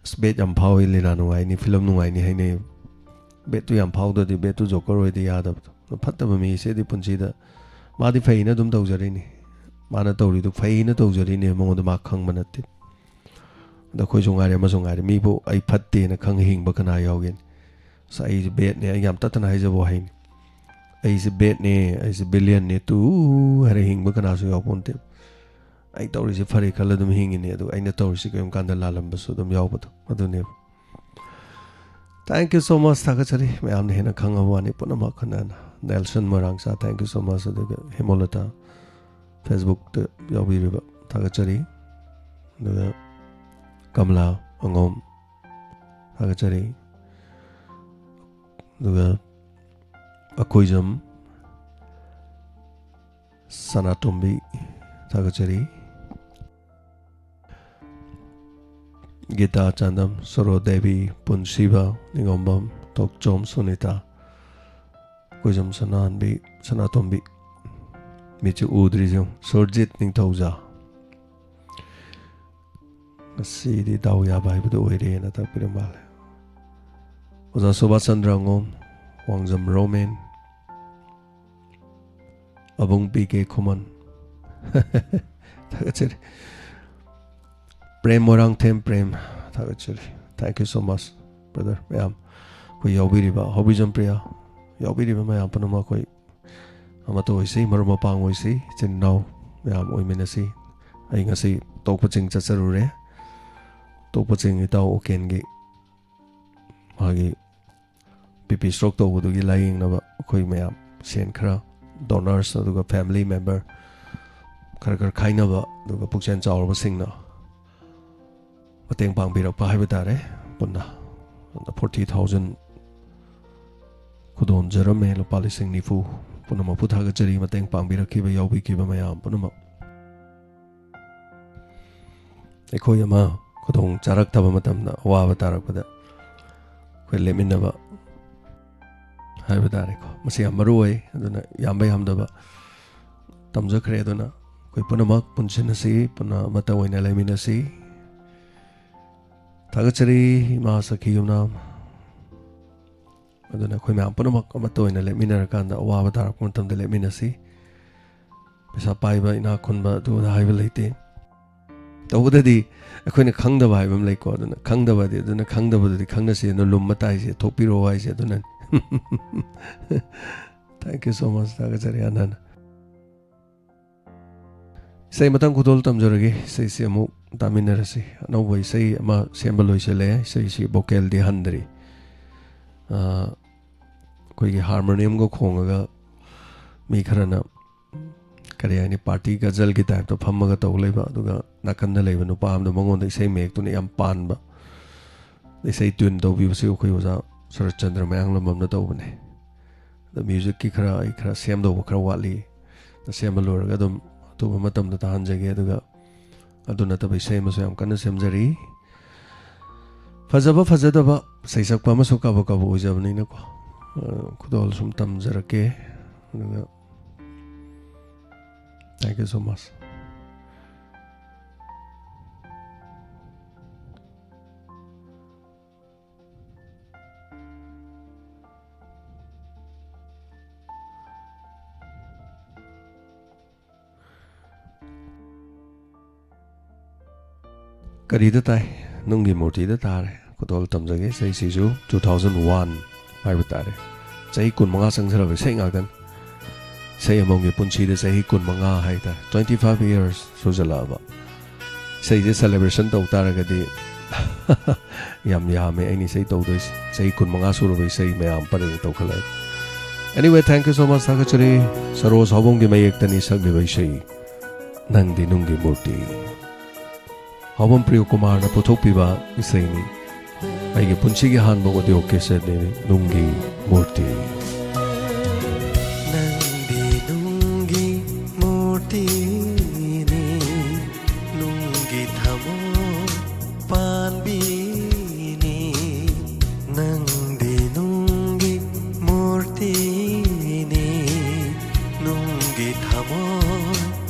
"ꯑꯁ, ꯕꯦꯠ ꯌꯥꯝ ꯐꯥꯎꯏ, ꯂꯤꯂꯥ ꯅꯨꯡꯉꯥꯏꯅꯤ, ꯐꯤꯂꯝ ꯅꯨꯡꯉꯥꯏꯅꯤ" ꯍꯥꯏꯅꯩ꯫ ꯕꯦꯠꯇꯨ ꯌꯥꯝ ꯐꯥꯎꯗ꯭ꯔꯗꯤ ꯕꯦꯠꯇꯨ ꯖꯣꯀꯔ ꯑꯣꯏꯗꯤ ꯌꯥꯗꯕꯗꯣ꯫ ꯐꯠꯇꯕ ꯃꯤꯁꯦꯗꯤ ꯄꯨꯟꯁꯤꯗ ꯃꯥꯗꯤ ꯐꯩꯅ ꯑꯗꯨꯝ ꯇꯧꯖꯔꯤꯅꯤ꯫ ꯃꯥꯅ ꯇꯧꯔꯤꯗꯨ ꯐꯩꯅ ꯇꯧꯖꯔꯤꯅꯦ, ꯃꯉꯣꯟꯗ ꯃꯥ ꯈꯪꯕ ꯅꯠꯇꯦ꯫ ꯑꯗ ꯑꯩꯈꯣꯏꯁꯨ ꯉꯥꯏꯔꯦ, ꯑꯃꯁꯨ ꯉꯥꯏꯔꯦ, ꯃꯤꯕꯨ ꯑꯩ ꯐꯠꯇꯦꯅ ꯈꯪ ꯍꯤꯡꯕ ꯀꯅꯥ ꯌꯥꯎꯒꯦꯅꯤ? "ꯑꯁ, ꯑꯩꯁꯦ ꯕꯦꯠꯅꯦ", ꯑꯩ ꯌꯥꯝ ꯇꯠꯇꯅ ꯍꯥꯏꯖꯕ ꯋꯥꯍꯩꯅꯤ, "ꯑꯩꯁꯦ ꯕꯦꯠꯅꯦ, ꯑꯩꯁꯦ ꯕꯤꯂꯤꯌꯟꯅꯦ" ꯇꯨ ꯍꯥꯏꯔ ꯍꯤꯡꯕ ꯀꯅꯥꯁꯨ ꯌꯥꯎꯄꯣꯟꯇꯦ꯫ "ꯑꯩ ꯇꯧꯔꯤꯁꯦ ꯐꯔꯦ" ꯈꯜꯂ ꯑꯗꯨꯝ ꯍꯤꯡꯉꯤꯅꯦ, ꯑꯗꯨꯒ ꯑꯩꯅ ꯇꯧꯔꯤꯁꯦ ꯀꯔꯤꯒꯨꯝꯕ ꯀꯥꯟꯗ ꯂꯥꯜꯂꯝꯕꯁꯨ ꯑꯗꯨꯝ ꯌꯥꯎꯕꯗꯣ ꯑꯗꯨꯅꯦꯕ꯫ Thank you so much, ꯊꯥꯒꯠꯆꯔꯤ꯫ ꯃꯌꯥꯝꯅ ꯍꯦꯟꯅ ꯈꯪꯉꯕ ꯋꯥꯅꯤ ꯄꯨꯝꯅꯃꯛ꯫ ꯈꯟꯅꯅ Nelson ꯃꯣꯏꯔꯥꯡꯆꯥ, thank you so much꯫ ꯑꯗꯨꯒ ꯍꯦꯃꯣꯂꯇꯥ, ꯐꯦꯁꯕꯨꯛꯇ ꯌꯥꯎꯕꯤꯔꯤꯕ, ꯊꯥꯒꯠꯆꯔꯤ꯫ ꯑꯗꯨꯒ ꯀꯃꯂꯥ ꯑꯉꯣꯝ, ꯊꯥꯒꯠꯆꯔꯤ꯫ ꯑꯗꯨꯒ ꯑꯀꯣꯏꯖꯝ ꯁꯅꯥꯇꯣꯝꯕꯤ, ꯊꯥꯒꯠꯆꯔꯤ꯫ ꯒꯤꯇꯥ ꯆꯥꯟꯗꯝ, ꯁꯣꯔꯣ ꯗꯦꯕꯤ, ꯄꯨꯟꯁꯤꯕ, ꯅꯤꯉꯣꯝꯕꯝ, ꯇꯣꯛꯆꯣꯝ ꯁꯨꯅꯤꯇꯥ, ꯀꯣꯏꯖꯝ ꯁꯅꯥꯍꯟꯕꯤ, ꯁꯅꯥꯇꯣꯝꯕꯤ, ꯃꯤꯠꯁꯦ ꯎꯗ꯭ꯔꯤꯁꯦ ꯌꯦꯡꯉꯨ, ꯁꯨꯔꯖꯤꯠ ꯅꯤꯡꯊꯧꯖꯥ꯫ ꯉꯁꯤꯗꯤ ꯗꯥꯎ ꯌꯥꯕ ꯍꯥꯏꯕꯗꯨ ꯑꯣꯏꯔꯦꯅ ꯇꯥꯛꯄꯤꯔꯝꯕ ꯃꯥꯜꯂꯦ꯫ ꯑꯣꯖꯥ Subhas Chandra ꯑꯉꯣꯝ, ꯋꯥꯡꯖꯝ Roman, ꯑꯕꯨꯡ P K ꯈꯨꯃꯟ꯫ ꯊꯥꯒꯠꯆꯔꯤ꯫ ꯄ꯭ꯔꯦꯝ ꯃꯣꯏꯔꯥꯡꯊꯦꯝ ꯄ꯭ꯔꯦꯝ, ꯊꯥꯒꯠꯆꯔꯤ꯫ Thank you so much, brother꯫ ꯃꯌꯥꯝ ꯑꯩꯈꯣꯏ ꯌꯥꯎꯕꯤꯔꯤꯕ, ꯍꯣꯕꯤꯖꯝ ꯄ꯭ꯔꯤꯌꯥ, ꯌꯥꯎꯕꯤꯔꯤꯕ ꯃꯌꯥꯝ ꯄꯨꯝꯅꯃꯛ ꯑꯩꯈꯣꯏ ꯑꯃꯠꯇ ꯑꯣꯏꯁꯤ, ꯃꯔꯨꯞ ꯃꯄꯥꯡ ꯑꯣꯏꯁꯤ, ꯏꯆꯤꯟ ꯏꯅꯥꯎ ꯃꯌꯥꯝ ꯑꯣꯏꯃꯤꯟꯅꯁꯤ꯫ ꯑꯩ ꯉꯁꯤ ꯇꯣꯛꯄ ꯆꯤꯡ ꯆꯠꯆꯔꯨꯔꯦ꯫ ꯇꯣꯛꯄ ꯆꯤꯡ ꯏꯇꯥꯎ ꯎꯀꯦꯟꯒꯤ ꯃꯥꯒꯤ ꯕꯤ ꯄꯤ ꯁ꯭ꯇ꯭ꯔꯣꯛ ꯇꯧꯕꯗꯨꯒꯤ ꯂꯥꯌꯦꯡꯅꯕ ꯑꯩꯈꯣꯏ ꯃꯌꯥꯝ ꯁꯦꯟ ꯈꯔ, ꯗꯣꯅꯔꯁ ꯑꯗꯨꯒ ꯐꯦꯃꯤꯂꯤ ꯃꯦꯝꯕꯔ ꯈꯔ ꯈꯔ ꯈꯥꯏꯅꯕ, ꯑꯗꯨꯒ ꯄꯨꯛꯆꯦꯜ ꯆꯥꯎꯔꯕꯁꯤꯡꯅ ꯃꯇꯦꯡ ꯄꯥꯡꯕꯤꯔꯛꯄ ꯍꯥꯏꯕ ꯇꯥꯔꯦ꯫ ꯄꯨꯟꯅ ꯐꯣꯔꯇꯤ ꯊꯥꯎꯖꯟ ꯈꯨꯗꯣꯟꯖꯔꯝꯃꯦ, ꯂꯨꯄꯥ ꯂꯤꯁꯤꯡ ꯅꯤꯐꯨ꯫ ꯄꯨꯝꯅꯃꯛꯄꯨ ꯊꯥꯒꯠꯆꯔꯤ, ꯃꯇꯦꯡ ꯄꯥꯡꯕꯤꯔꯛꯈꯤꯕ, ꯌꯥꯎꯕꯤꯈꯤꯕ ꯃꯌꯥꯝ ꯄꯨꯝꯅꯃꯛ꯫ ꯑꯩꯈꯣꯏ ꯑꯃ ꯈꯨꯗꯣꯡ ꯆꯥꯔꯛꯇꯕ ꯃꯇꯝꯗ, ꯑꯋꯥꯕ ꯇꯥꯔꯛꯄꯗ ꯑꯩꯈꯣꯏ ꯂꯦꯞꯃꯤꯟꯅꯕ ꯍꯥꯏꯕ ꯇꯥꯔꯦꯀꯣ, ꯃꯁꯤ ꯌꯥꯝ ꯃꯔꯨ ꯑꯣꯏ꯫ ꯑꯗꯨꯅ ꯌꯥꯝꯕ ꯌꯥꯝꯗꯕ ꯇꯝꯖꯈ꯭ꯔꯦ꯫ ꯑꯗꯨꯅ ꯑꯩꯈꯣꯏ ꯄꯨꯝꯅꯃꯛ ꯄꯨꯟꯁꯤꯟꯅꯁꯤ, ꯄꯨꯟꯅ ꯑꯃꯠꯇ ꯑꯣꯏꯅ ꯂꯩꯃꯤꯟꯅꯁꯤ꯫ ꯊꯥꯒꯠꯆꯔꯤ ꯏꯃꯥ ꯁꯈꯤ ꯌꯨꯝꯅꯥꯝ꯫ ꯑꯗꯨꯅ ꯑꯩꯈꯣꯏ ꯃꯌꯥꯝ ꯄꯨꯝꯅꯃꯛ ꯑꯃꯠꯇ ꯑꯣꯏꯅ ꯂꯦꯞꯃꯤꯟꯅꯔꯀꯥꯟꯗ, ꯑꯋꯥꯕ ꯇꯥꯔꯛꯄ ꯃꯇꯝꯗ ꯂꯦꯞꯃꯤꯟꯅꯁꯤ꯫ ꯄꯩꯁꯥ ꯄꯥꯏꯕ, ꯏꯅꯥꯛ ꯈꯨꯟꯕ, ꯑꯗꯨ ꯑꯗꯥ ꯍꯥꯏꯕ ꯂꯩꯇꯦ꯫ ꯇꯧꯕꯗꯗꯤ ꯑꯩꯈꯣꯏꯅ ꯈꯪꯗꯕ ꯍꯥꯏꯕ ꯑꯃ ꯂꯩꯀꯣ꯫ ꯑꯗꯨꯅ ꯈꯪꯗꯕꯗꯤ, ꯑꯗꯨꯅ ꯈꯪꯗꯕꯗꯨꯗꯤ ꯈꯪꯅꯁꯤ, ꯑꯗꯨꯅ ꯂꯨꯝꯕ ꯇꯥꯏꯁꯦ, ꯊꯣꯛꯄꯤꯔꯛꯑꯣ ꯍꯥꯏꯁꯦ ꯑꯗꯨꯅꯅꯤ꯫ Thank you so much, ꯊꯥꯒꯠꯆꯔꯤ ꯍꯥꯟꯅ ꯍꯥꯟꯅ꯫ ꯏꯁꯩ ꯃꯊꯪ ꯈꯨꯗꯣꯜ ꯇꯝꯖꯔꯒꯦ꯫ ꯏꯁꯩꯁꯤ ꯑꯃꯨꯛ ꯇꯥꯃꯤꯟꯅꯔꯁꯤ꯫ ꯑꯅꯧꯕ ꯏꯁꯩ ꯑꯃ ꯁꯦꯝꯕ ꯂꯣꯏꯁꯤꯜꯂꯦ꯫ ꯏꯁꯩꯁꯤ ꯚꯣꯀꯦꯜꯗꯤ ꯍꯟꯗ꯭ꯔꯤ꯫ ꯑꯥ, ꯑꯩꯈꯣꯏꯒꯤ ꯍꯥꯔꯃꯣꯅꯤꯌꯝꯒ ꯈꯣꯡꯉꯒ ꯃꯤ ꯈꯔꯅ, ꯀꯔꯤ ꯍꯥꯏꯅꯤ, ꯄꯥꯔꯇꯤ ꯒꯖꯜꯒꯤ ꯇꯥꯏꯞꯇ ꯐꯝꯃꯒ ꯇꯧ ꯂꯩꯕ, ꯑꯗꯨꯒ ꯅꯥꯀꯟꯗ ꯂꯩꯕ ꯅꯨꯄꯥ ꯑꯃꯗ ꯃꯉꯣꯟꯗ ꯏꯁꯩ ꯃꯌꯦꯛꯇꯨꯅ ꯌꯥꯝ ꯄꯥꯟꯕ, ꯏꯁꯩ ꯇ꯭ꯌꯨꯟ ꯇꯧꯕꯤꯕꯁꯤ ꯑꯩꯈꯣꯏ ꯑꯣꯖꯥ ꯁꯔꯠꯆꯟꯗ꯭ꯔ ꯃꯌꯥꯡꯂꯝꯕꯝꯅ ꯇꯧꯕꯅꯦ꯫ ꯑꯗ ꯃ꯭ꯌꯨꯖꯤꯛꯀꯤ ꯈꯔ, ꯑꯩ ꯈꯔ ꯁꯦꯝꯗꯧꯕ ꯈꯔ ꯋꯥꯠꯂꯤ꯫ ꯑꯗ ꯁꯦꯝꯕ ꯂꯣꯏꯔꯒ ꯑꯗꯨꯝ ꯑꯊꯨꯕ ꯃꯇꯝꯗ ꯇꯥꯍꯟꯖꯒꯦ꯫ ꯑꯗꯨꯒ ꯑꯗꯨ ꯅꯠꯇꯕ ꯏꯁꯩ ꯑꯃꯁꯨ ꯌꯥꯝ ꯀꯟꯅ ꯁꯦꯝꯖꯔꯤ꯫ ꯐꯖꯕ ꯐꯖꯗꯕ ꯁꯩꯁꯛꯄ ꯑꯃꯁꯨ ꯀꯥꯕꯛ ꯀꯥꯕꯛ ꯑꯣꯏꯖꯕꯅꯤꯅꯀꯣ, ꯑ, ꯈꯨꯗꯣꯜ ꯁꯨꯝ ꯇꯝꯖꯔꯛꯀꯦ꯫ ꯑꯗꯨꯒ thank you so much. ꯀꯔꯤꯗ ꯇꯥꯏ? ꯅꯨꯡꯒꯤ ꯃꯨꯔꯇꯤꯗ ꯇꯥꯔꯦ꯫ ꯈꯨꯗꯣꯜ ꯇꯝꯖꯒꯦ꯫ ꯏꯁꯩꯁꯤꯁꯨ two thousand one ꯍꯥꯏꯕ ꯇꯥꯔꯦ꯫ ꯆꯍꯤ ꯀꯨꯟꯃꯉꯥ ꯆꯪꯁꯤꯜꯂꯕ ꯏꯁꯩ ꯉꯥꯛꯇꯅꯤ꯫ ꯏꯁꯩ ꯑꯃꯃꯝꯒꯤ ꯄꯨꯟꯁꯤꯗ ꯆꯍꯤ ꯀꯨꯟꯃꯉꯥ ꯍꯥꯏꯇꯥꯔꯦ, twenty five years ꯁꯨꯖꯜꯂꯛꯑꯕ꯫ ꯏꯁꯩꯁꯦ celebration ꯇꯧ ꯇꯥꯔꯒꯗꯤ ꯌꯥꯝ ꯌꯥꯝꯃꯦ ꯑꯩꯅ ꯏꯁꯩ ꯇꯧꯗꯣꯏꯁꯦ꯫ ꯆꯍꯤ ꯀꯨꯟꯃꯉꯥ ꯁꯨꯔꯕ ꯏꯁꯩ ꯃꯌꯥꯝ ꯄꯔꯦꯡ ꯇꯧꯈꯠꯂꯛꯑꯦ꯫ Anyway, thank you so much, ꯊꯥꯒꯠꯆꯔꯤ꯫ ꯁꯔꯣꯖ ꯍꯥꯎꯕꯝꯒꯤ ꯃꯌꯦꯛꯇꯅꯤ ꯁꯛꯂꯤꯕ ꯏꯁꯩ ꯅꯪꯗꯤ ꯅꯨꯡꯒꯤ ꯃꯨꯔꯇꯤ꯫ ꯍꯥꯎꯕꯝ ꯄ꯭ꯔꯤꯌꯣ ꯀꯨꯃꯥꯔꯅ ꯄꯨꯊꯣꯛꯄꯤꯕ ꯏꯁꯩꯅꯤ꯫ ꯑꯩꯒꯤ ꯄꯨꯟꯁꯤꯒꯤ ꯑꯍꯥꯟꯕ audio cassette ꯅꯤ ꯅꯨꯡꯒꯤ ꯃꯨꯔꯇꯤ꯫ ꯅꯪꯗꯤ ꯅꯨꯡꯒꯤ ꯃꯨꯔꯇꯤꯅꯤ, ꯅꯨꯡꯒꯤ ꯊꯃꯣꯏ ꯄꯥꯟꯕꯤꯅꯤ꯫ ꯅꯪꯗꯤ ꯅꯨꯡꯒꯤ ꯃꯨꯔꯇꯤꯅꯤ, ꯅꯨꯡꯒꯤ ꯊꯃꯣꯏ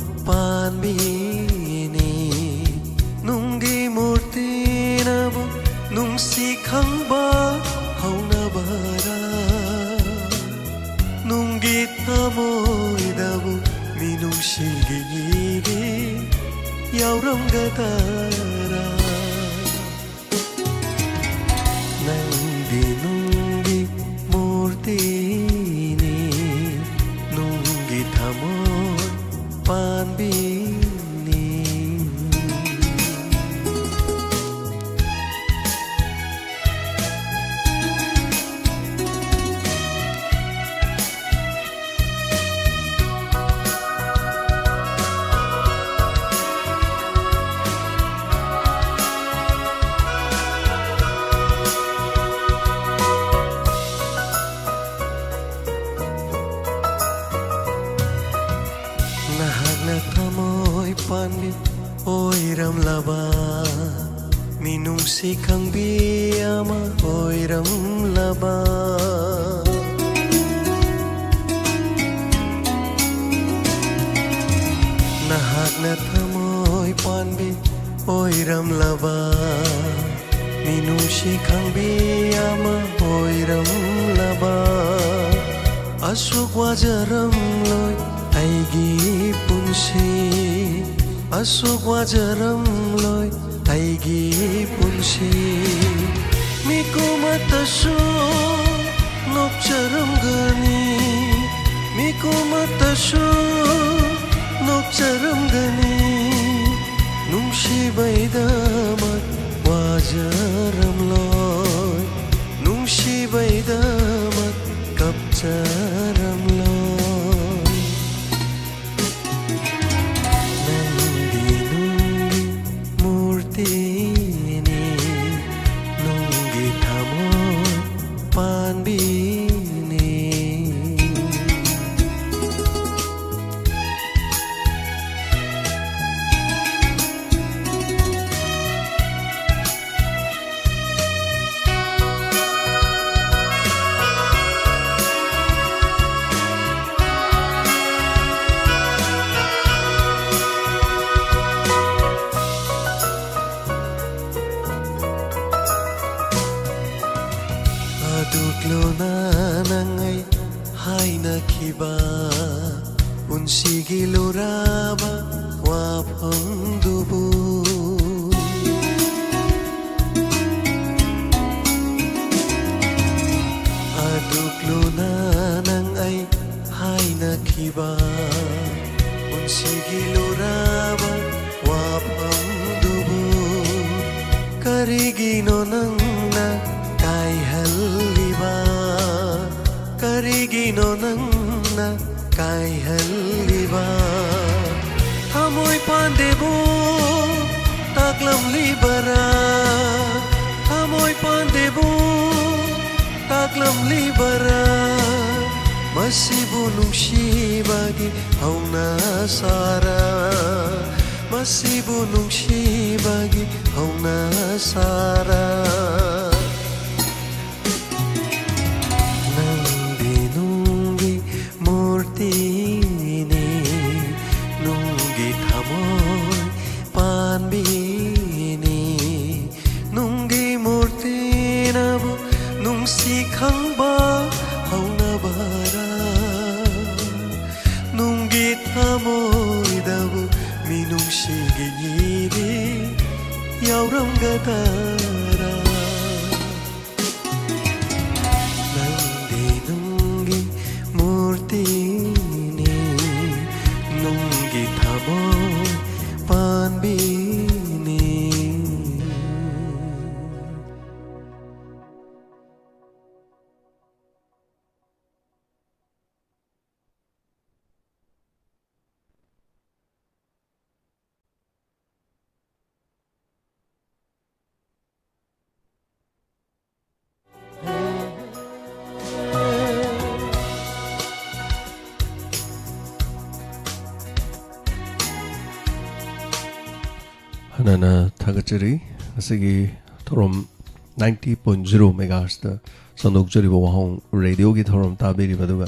ꯄꯥꯟꯕꯤꯅꯤ꯫ ꯅꯨꯡꯒꯤ ꯃꯨꯔꯇꯤꯅꯕꯨ ꯅꯨꯡꯁꯤ ꯈꯪꯕ ꯍꯧꯅꯕꯔꯥ? ꯅꯨꯡꯒꯤ ꯊꯃꯣꯏꯗꯕꯨ ꯃꯤꯅꯨꯡꯁꯤꯒꯤ ꯏꯒꯤ ꯌꯥꯎꯔꯝꯒꯗꯔꯥ? ꯅꯪꯗꯤ ꯅꯨꯡꯒꯤ ꯃꯨꯔꯇꯤꯅꯤ, ꯅꯨꯡꯒꯤ ꯊꯃꯣꯏ ꯄꯥꯟꯕꯤꯅꯤ꯫ ꯅꯍꯥꯛꯅ ꯊꯃꯣꯏ ꯄꯥꯟꯕꯤ ꯑꯣꯏꯔꯝꯂꯕ, ꯃꯤꯅꯨꯡꯁꯤ ꯈꯪꯕꯤ ꯑꯃ ꯑꯣꯏꯔꯝꯂꯕ꯫ ꯅꯍꯥꯛꯅ ꯊꯃꯣꯏ ꯄꯥꯟꯕꯤ ꯑꯣꯏꯔꯝꯂꯕ, ꯃꯤꯅꯨꯡꯁꯤ ꯈꯪꯕꯤ ꯑꯃ ꯑꯣꯏꯔꯝꯂꯕ꯫ ꯑꯁꯨꯛ ꯋꯥꯖꯔꯝꯂꯣꯏ ꯑꯩꯒꯤ ꯄꯨꯟꯁꯤ, ꯑꯁꯨꯛ ꯋꯥꯖꯔꯝꯂꯣꯏ ꯑꯩꯒꯤ ꯄꯨꯟꯁꯤ꯫ ꯃꯤꯀꯨꯝ ꯑꯃꯠꯇꯁꯨ ꯅꯣꯛꯆꯔꯝꯒꯅꯤ, ꯃꯤꯀꯨꯝ ꯑꯃꯠꯇꯁꯨ ꯅꯣꯛꯆꯔꯝꯒꯅꯤ꯫ ꯅꯨꯡꯁꯤꯕꯩꯗꯃꯛ ꯋꯥ ꯊꯥꯖꯔꯝꯂꯣꯏ, ꯅꯨꯡꯁꯤꯕꯩꯗꯃꯛ ꯀꯞꯆꯔꯝꯂꯣꯏ꯫ ꯅꯪꯗꯤ ꯅꯨꯡꯒꯤ ꯃꯨꯔꯇꯤꯅꯤ, ꯅꯨꯡꯒꯤ ꯊꯃꯣꯏ ꯄꯥꯟꯕꯤꯅꯤ꯫ ꯑꯗꯨꯛ ꯂꯨꯅ ꯅꯪ ꯑꯩ ꯍꯥꯏꯅꯈꯤꯕ ꯄꯨꯟꯁꯤꯒꯤ ꯂꯨꯔꯕ ꯋꯥꯐꯝꯗꯨꯕꯨ꯫ ꯑꯗꯨꯛ ꯂꯨꯅ ꯅꯪ ꯑꯩ ꯍꯥꯏꯅꯈꯤꯕ ꯄꯨꯟꯁꯤꯒꯤ ꯂꯨꯔꯕ ꯋꯥꯐꯝꯗꯨꯕꯨ ꯀꯔꯤꯒꯤꯅꯣ ꯅꯪꯅ ꯀꯥꯏꯍꯜꯂꯤꯕ? ꯀꯔꯤꯒꯤꯅꯣ ꯅꯪꯅ ꯀꯥꯏꯍꯜꯂꯤꯕ? ꯊꯃꯣꯏ ꯄꯥꯟꯗꯦꯕꯨ ꯇꯥꯛꯂꯝꯂꯤꯕꯔꯥ? ꯊꯃꯣꯏ ꯄꯥꯟꯗꯦꯕꯨ ꯇꯥꯛꯂꯝꯂꯤꯕꯔꯥ? ꯃꯁꯤꯕꯨ ꯅꯨꯡꯁꯤꯕꯒꯤ ꯍꯧꯅ ꯁꯥꯔꯥ? ꯃꯁꯤꯕꯨ ꯅꯨꯡꯁꯤꯕꯒꯤ ꯍꯧꯅ ꯁꯥꯔꯥ? ꯅꯪꯗꯤ ꯅꯨꯡꯒꯤ ꯃꯨꯔꯇꯤꯅꯤ, ꯅꯨꯡꯒꯤ ꯊꯃꯣꯏ ꯄꯥꯟꯕꯤꯅꯤ꯫ ꯅꯨꯡꯒꯤ ꯃꯨꯔꯇꯤꯅꯕꯨ ꯅꯨꯡꯁꯤ ꯈꯪꯕ ꯍꯧꯅꯕꯔꯥ? ꯅꯨꯡꯒꯤ ꯊꯃꯣꯏꯗꯕꯨ ꯃꯤꯅꯨꯡꯁꯤꯒꯤ ꯏꯔꯤ ꯌꯥꯎꯔꯝꯒꯗꯔꯥ? ꯅꯪꯗꯤ ꯅꯨꯡꯒꯤ ꯃꯨꯔꯇꯤꯅꯤ, ꯅꯨꯡꯒꯤ ꯊꯃꯣꯏ ꯄꯥꯟꯕꯤꯅꯤ꯫ ꯅꯅ ꯊꯥꯒꯠꯆꯔꯤ꯫ ꯉꯁꯤꯒꯤ ꯊꯧꯔꯝ ninety point zero megahertzꯇ ꯁꯟꯗꯣꯛꯆꯔꯤꯕ ꯋꯥꯍꯣꯡ ꯔꯦꯗꯤꯑꯣꯒꯤ ꯊꯧꯔꯝ ꯇꯥꯕꯤꯔꯤꯕ, ꯑꯗꯨꯒ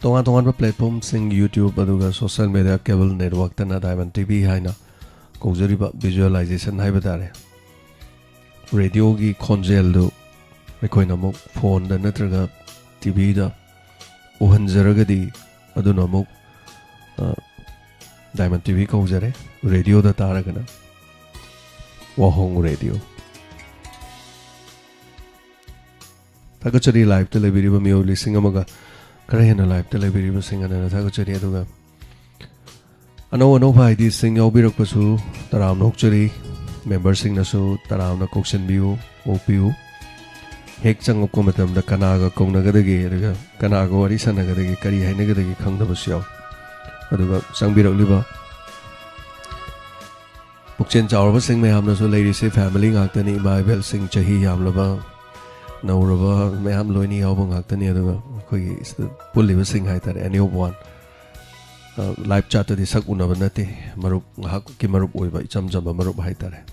ꯇꯣꯉꯥꯟ ꯇꯣꯉꯥꯟꯕ platformꯁꯤꯡ, YouTube ꯑꯗꯨꯒ social media cable networkꯇꯅ Diamond TV ꯍꯥꯏꯅ ꯀꯧꯖꯔꯤꯕ visualization ꯍꯥꯏꯕ ꯇꯥꯔꯦ, ꯔꯦꯗꯤꯑꯣꯒꯤ ꯈꯣꯟꯖꯦꯜꯗꯨ ꯑꯩꯈꯣꯏꯅ ꯑꯃꯨꯛ ꯐꯣꯟꯗ ꯅꯠꯇ꯭ꯔꯒ ꯇꯤꯚꯤꯗ ꯎꯍꯟꯖꯔꯒꯗꯤ, ꯑꯗꯨꯅ ꯑꯃꯨꯛ, ꯑ, Diamond TV ꯀꯧꯖꯔꯦ꯫ ꯔꯦꯗꯤꯑꯣꯗ ꯇꯥꯔꯒꯅ ꯋꯥꯍꯣꯡ ꯔꯦꯗꯤꯑꯣ꯫ ꯊꯥꯒꯠꯆꯔꯤ liveꯇ ꯂꯩꯕꯤꯔꯤꯕ ꯃꯤꯑꯣꯏ ꯂꯤꯁꯤꯡ ꯑꯃꯒ ꯈꯔ ꯍꯦꯟꯅ liveꯇ ꯂꯩꯕꯤꯔꯤꯕꯁꯤꯡ ꯑꯅ ꯊꯥꯒꯠꯆꯔꯤ꯫ ꯑꯗꯨꯒ ꯑꯅꯧ ꯑꯅꯧꯕ ideaꯁꯤꯡ ꯌꯥꯎꯕꯤꯔꯛꯄꯁꯨ ꯇꯔꯥꯝꯅ ꯑꯣꯛꯆꯔꯤ꯫ Memberꯁꯤꯡꯅꯁꯨ ꯇꯔꯥꯝꯅ ꯀꯧꯁꯤꯟꯕꯤꯌꯨ, ꯑꯣꯛꯄꯤꯌꯨ꯫ ꯍꯦꯛ ꯆꯪꯉꯛꯄ ꯃꯇꯝꯗ ꯀꯅꯥꯒ ꯀꯧꯅꯒꯗꯒꯦ, ꯑꯗꯨꯒ ꯀꯅꯥꯒ ꯋꯥꯔꯤ ꯁꯥꯟꯅꯒꯗꯒꯦ, ꯀꯔꯤ ꯍꯥꯏꯅꯒꯗꯒꯦ ꯈꯪꯗꯕꯁꯨ ꯌꯥꯎꯏ꯫ ꯑꯗꯨꯒ ꯆꯪꯕꯤꯔꯛꯂꯤꯕ ꯄꯨꯛꯆꯦꯜ ꯆꯥꯎꯔꯕꯁꯤꯡ ꯃꯌꯥꯝꯅꯁꯨ ꯂꯩꯔꯤꯁꯤ family ꯉꯥꯛꯇꯅꯤ, ꯏꯃꯥ ꯏꯕꯦꯜꯁꯤꯡ, ꯆꯍꯤ ꯌꯥꯝꯂꯕ, ꯅꯧꯔꯕ ꯃꯌꯥꯝ ꯂꯣꯏꯅ ꯌꯥꯎꯕ ꯉꯥꯛꯇꯅꯤ꯫ ꯑꯗꯨꯒ ꯑꯩꯈꯣꯏꯒꯤ ꯁꯤꯗ ꯄꯨꯜꯂꯤꯕꯁꯤꯡ ꯍꯥꯏꯇꯥꯔꯦ, any of one, live chatꯇꯗꯤ ꯁꯛ ꯎꯅꯕ ꯅꯠꯇꯦ, ꯃꯔꯨꯞ, ꯉꯥꯏꯍꯥꯛꯀꯤ ꯃꯔꯨꯞ ꯑꯣꯏꯕ ꯏꯆꯝ ꯆꯝꯕ ꯃꯔꯨꯞ ꯍꯥꯏꯇꯥꯔꯦ꯫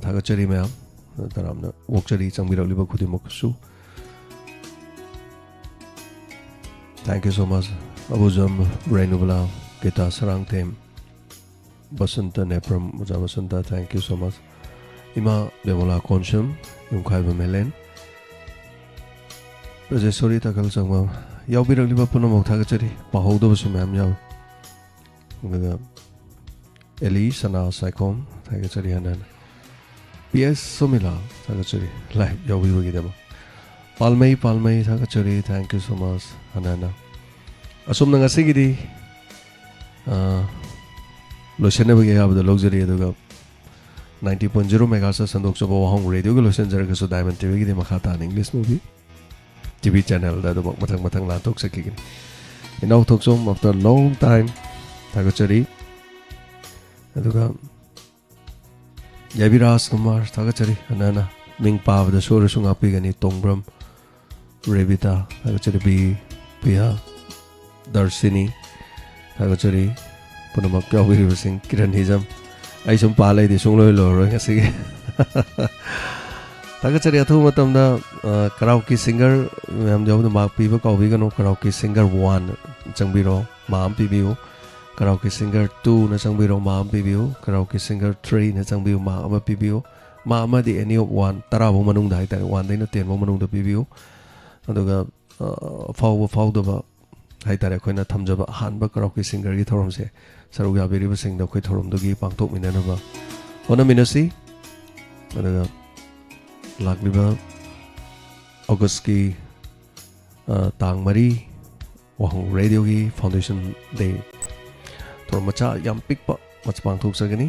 ꯊꯥꯒꯠꯆꯔꯤ ꯃꯌꯥꯝ, ꯇꯔꯥꯝꯅ ꯑꯣꯛꯆꯔꯤ ꯆꯪꯕꯤꯔꯛꯂꯤꯕ ꯈꯨꯗꯤꯡꯃꯛꯁꯨ꯫ Thank you so much. Abujam Renubala, Gita Sarangthem, Basanta Nepram, ꯑꯣꯖꯥ Basanta, thank you so much. ꯏꯃꯥ ꯕꯦꯃꯣꯂꯥ ꯀꯣꯟꯁꯝ, ꯌꯨꯝꯈꯥꯏꯕꯝ ꯍꯦꯂꯦꯟ, ꯕ꯭ꯔꯖꯦꯁꯣꯔꯤ ꯇꯥꯀꯜ ꯆꯪꯕꯝ, ꯌꯥꯎꯕꯤꯔꯛꯂꯤꯕ ꯄꯨꯝꯅꯃꯛ ꯊꯥꯒꯠꯆꯔꯤ꯫ ꯄꯥꯍꯧꯗꯕꯁꯨ ꯃꯌꯥꯝ ꯌꯥꯎꯏ꯫ ꯑꯗꯨꯒ ꯑꯦꯂꯤ ꯁꯅꯥ ꯁꯥꯏꯈꯣꯝ, ꯊꯥꯒꯠꯆꯔꯤ ꯍꯟꯅ ꯍꯟꯅ꯫ ꯄꯤ ꯑꯦꯁ ꯁꯣꯃꯤꯂꯥ, ꯊꯥꯒꯠꯆꯔꯤ live ꯌꯥꯎꯕꯤꯕꯒꯤꯗꯃꯛ꯫ ꯄꯥꯜꯃꯩ, ꯄꯥꯜꯃꯩ, ꯊꯥꯒꯠꯆꯔꯤ, thank you so much ꯍꯟꯅ ꯍꯟꯅ꯫ ꯑꯁꯨꯝꯅ ꯉꯁꯤꯒꯤꯗꯤ, ꯑ, ꯂꯣꯏꯁꯤꯟꯅꯕꯒꯤ ꯑꯌꯥꯕꯗ ꯂꯧꯖꯔꯤ꯫ ꯑꯗꯨꯒ ninety point zero megahertzꯇ ꯁꯟꯗꯣꯛꯆꯕ ꯋꯥꯍꯣꯡ ꯔꯦꯗꯤꯑꯣꯒꯤ ꯂꯣꯏꯁꯤꯟꯖꯔꯒꯁꯨ, Diamond TVꯒꯤꯗꯤ ꯃꯈꯥ ꯇꯥꯅ English movie TV channelꯗ ꯑꯗꯨꯃꯛ ꯃꯊꯪ ꯃꯊꯪ ꯂꯥꯟꯊꯣꯛꯆꯈꯤꯒꯅꯤ꯫ ꯏꯅꯥꯎ ꯊꯣꯛꯆꯣꯝ, after long time, ꯊꯥꯒꯠꯆꯔꯤ꯫ ꯑꯗꯨꯒ ꯌꯥꯏꯕꯤ ꯔꯥꯖꯀꯨꯃꯥꯔ, ꯊꯥꯒꯠꯆꯔꯤ ꯍꯟꯅ ꯍꯟꯅ꯫ ꯃꯤꯡ ꯄꯥꯕꯗ ꯁꯣꯏꯔꯁꯨ ꯉꯥꯛꯄꯤꯒꯅꯤ꯫ ꯇꯣꯡꯕ꯭ꯔꯝ ꯔꯦꯕꯤꯇꯥ, ꯊꯥꯒꯠꯆꯔꯤ꯫ ꯕꯤ ꯄꯤꯌꯥ, ꯗꯔꯁꯤꯅꯤ, ꯊꯥꯒꯠꯆꯔꯤ꯫ ꯄꯨꯝꯅꯃꯛ ꯌꯥꯎꯕꯤꯔꯤꯕꯁꯤꯡ, ꯀꯤꯔꯟ ꯍꯤꯖꯝ, ꯑꯩ ꯁꯨꯝ ꯄꯥ ꯂꯩꯗꯤ ꯁꯨꯡꯂꯣꯏ ꯂꯣꯏꯔꯔꯣꯏ ꯉꯁꯤꯒꯤ꯫ ꯊꯥꯒꯠꯆꯔꯤ꯫ ꯑꯊꯨꯕ ꯃꯇꯝꯗ, ꯑ, karaoke singer ꯃꯌꯥꯝ ꯌꯥꯎꯕꯗ ꯃꯥꯔꯛ ꯄꯤꯕ ꯀꯥꯎꯕꯤꯒꯅꯨ꯫ Karaoke singer one ꯆꯪꯕꯤꯔꯣ, ꯃꯥꯔꯛ ꯑꯃ ꯄꯤꯕꯤꯌꯨ꯫ Karaoke singer two ꯅ ꯆꯪꯕꯤꯔꯣ, ꯃꯥꯔꯛ ꯑꯃ ꯄꯤꯕꯤꯌꯨ꯫ Karaoke singer three ꯅ ꯆꯪꯕꯤꯌꯨ, ꯃꯥꯔꯛ ꯑꯃ ꯄꯤꯕꯤꯌꯨ꯫ ꯃꯥꯔꯛ ꯑꯃꯗꯤ any of one, ꯇꯔꯥ ꯐꯥꯎ ꯃꯅꯨꯡꯗ ꯍꯥꯏꯇꯥꯔꯦ, one ꯗꯩꯅ ten ꯐꯥꯎ ꯃꯅꯨꯡꯗ ꯄꯤꯕꯤꯌꯨ꯫ ꯑꯗꯨꯒ, ꯑ, ꯐꯥꯎꯕ ꯐꯥꯎꯗꯕ ꯍꯥꯏꯇꯥꯔꯦ, ꯑꯩꯈꯣꯏꯅ ꯊꯝꯖꯕ ꯑꯍꯥꯟꯕ karaoke singerꯒꯤ ꯊꯧꯔꯝꯁꯦ ꯁꯔꯨꯛ ꯌꯥꯕꯤꯔꯤꯕꯁꯤꯡꯗ ꯑꯩꯈꯣꯏ ꯊꯧꯔꯝꯗꯨꯒꯤ ꯄꯥꯡꯊꯣꯛꯃꯤꯟꯅꯅꯕ ꯍꯣꯠꯅꯃꯤꯟꯅꯁꯤ꯫ ꯑꯗꯨꯒ ꯂꯥꯛꯂꯤꯕ Augustꯀꯤ, ꯑ, ꯇꯥꯡ ꯃꯔꯤ, ꯋꯥꯍꯣꯡ ꯔꯦꯗꯤꯑꯣꯒꯤ foundation day ꯊꯧꯔꯝ ꯃꯆꯥ ꯌꯥꯝ ꯄꯤꯛꯄ ꯃꯆꯥ ꯄꯥꯡꯊꯣꯛꯆꯒꯅꯤ꯫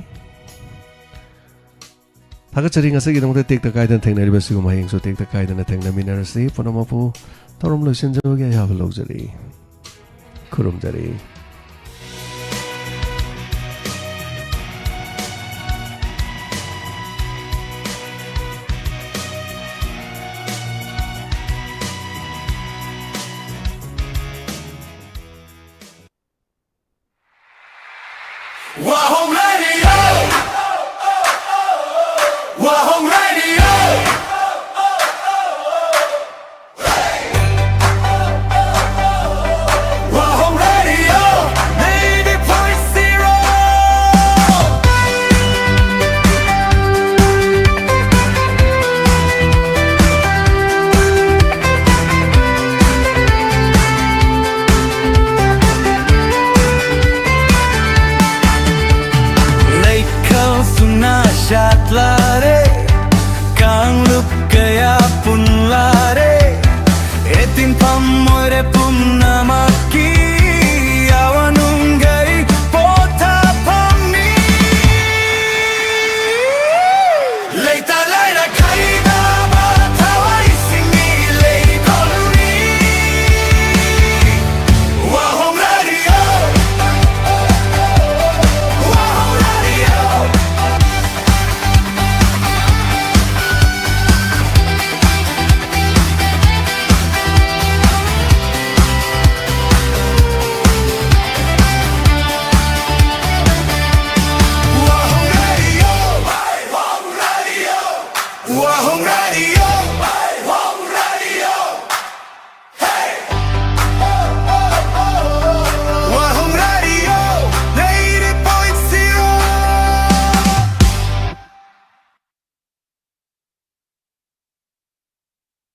ꯊꯥꯒꯠꯆꯔꯤ꯫ ꯉꯁꯤꯒꯤꯗꯃꯛꯇ ꯇꯦꯛꯇ ꯀꯥꯏꯗꯅ ꯊꯦꯡꯅꯔꯤꯕ ꯁꯤꯒꯨꯝꯕ ꯍꯌꯦꯡꯁꯨ ꯇꯦꯛꯇ ꯀꯥꯏꯗꯅ ꯊꯦꯡꯅꯃꯤꯟꯅꯔꯁꯤ꯫ ꯄꯨꯝꯅꯃꯛꯄꯨ ꯊꯧꯔꯝ ꯂꯣꯏꯁꯤꯟꯖꯕꯒꯤ ꯑꯌꯥꯕ ꯂꯧꯖꯔꯤ꯫ ꯈꯨꯔꯨꯝꯖꯔꯤ꯫ Wahong Radio. Wahong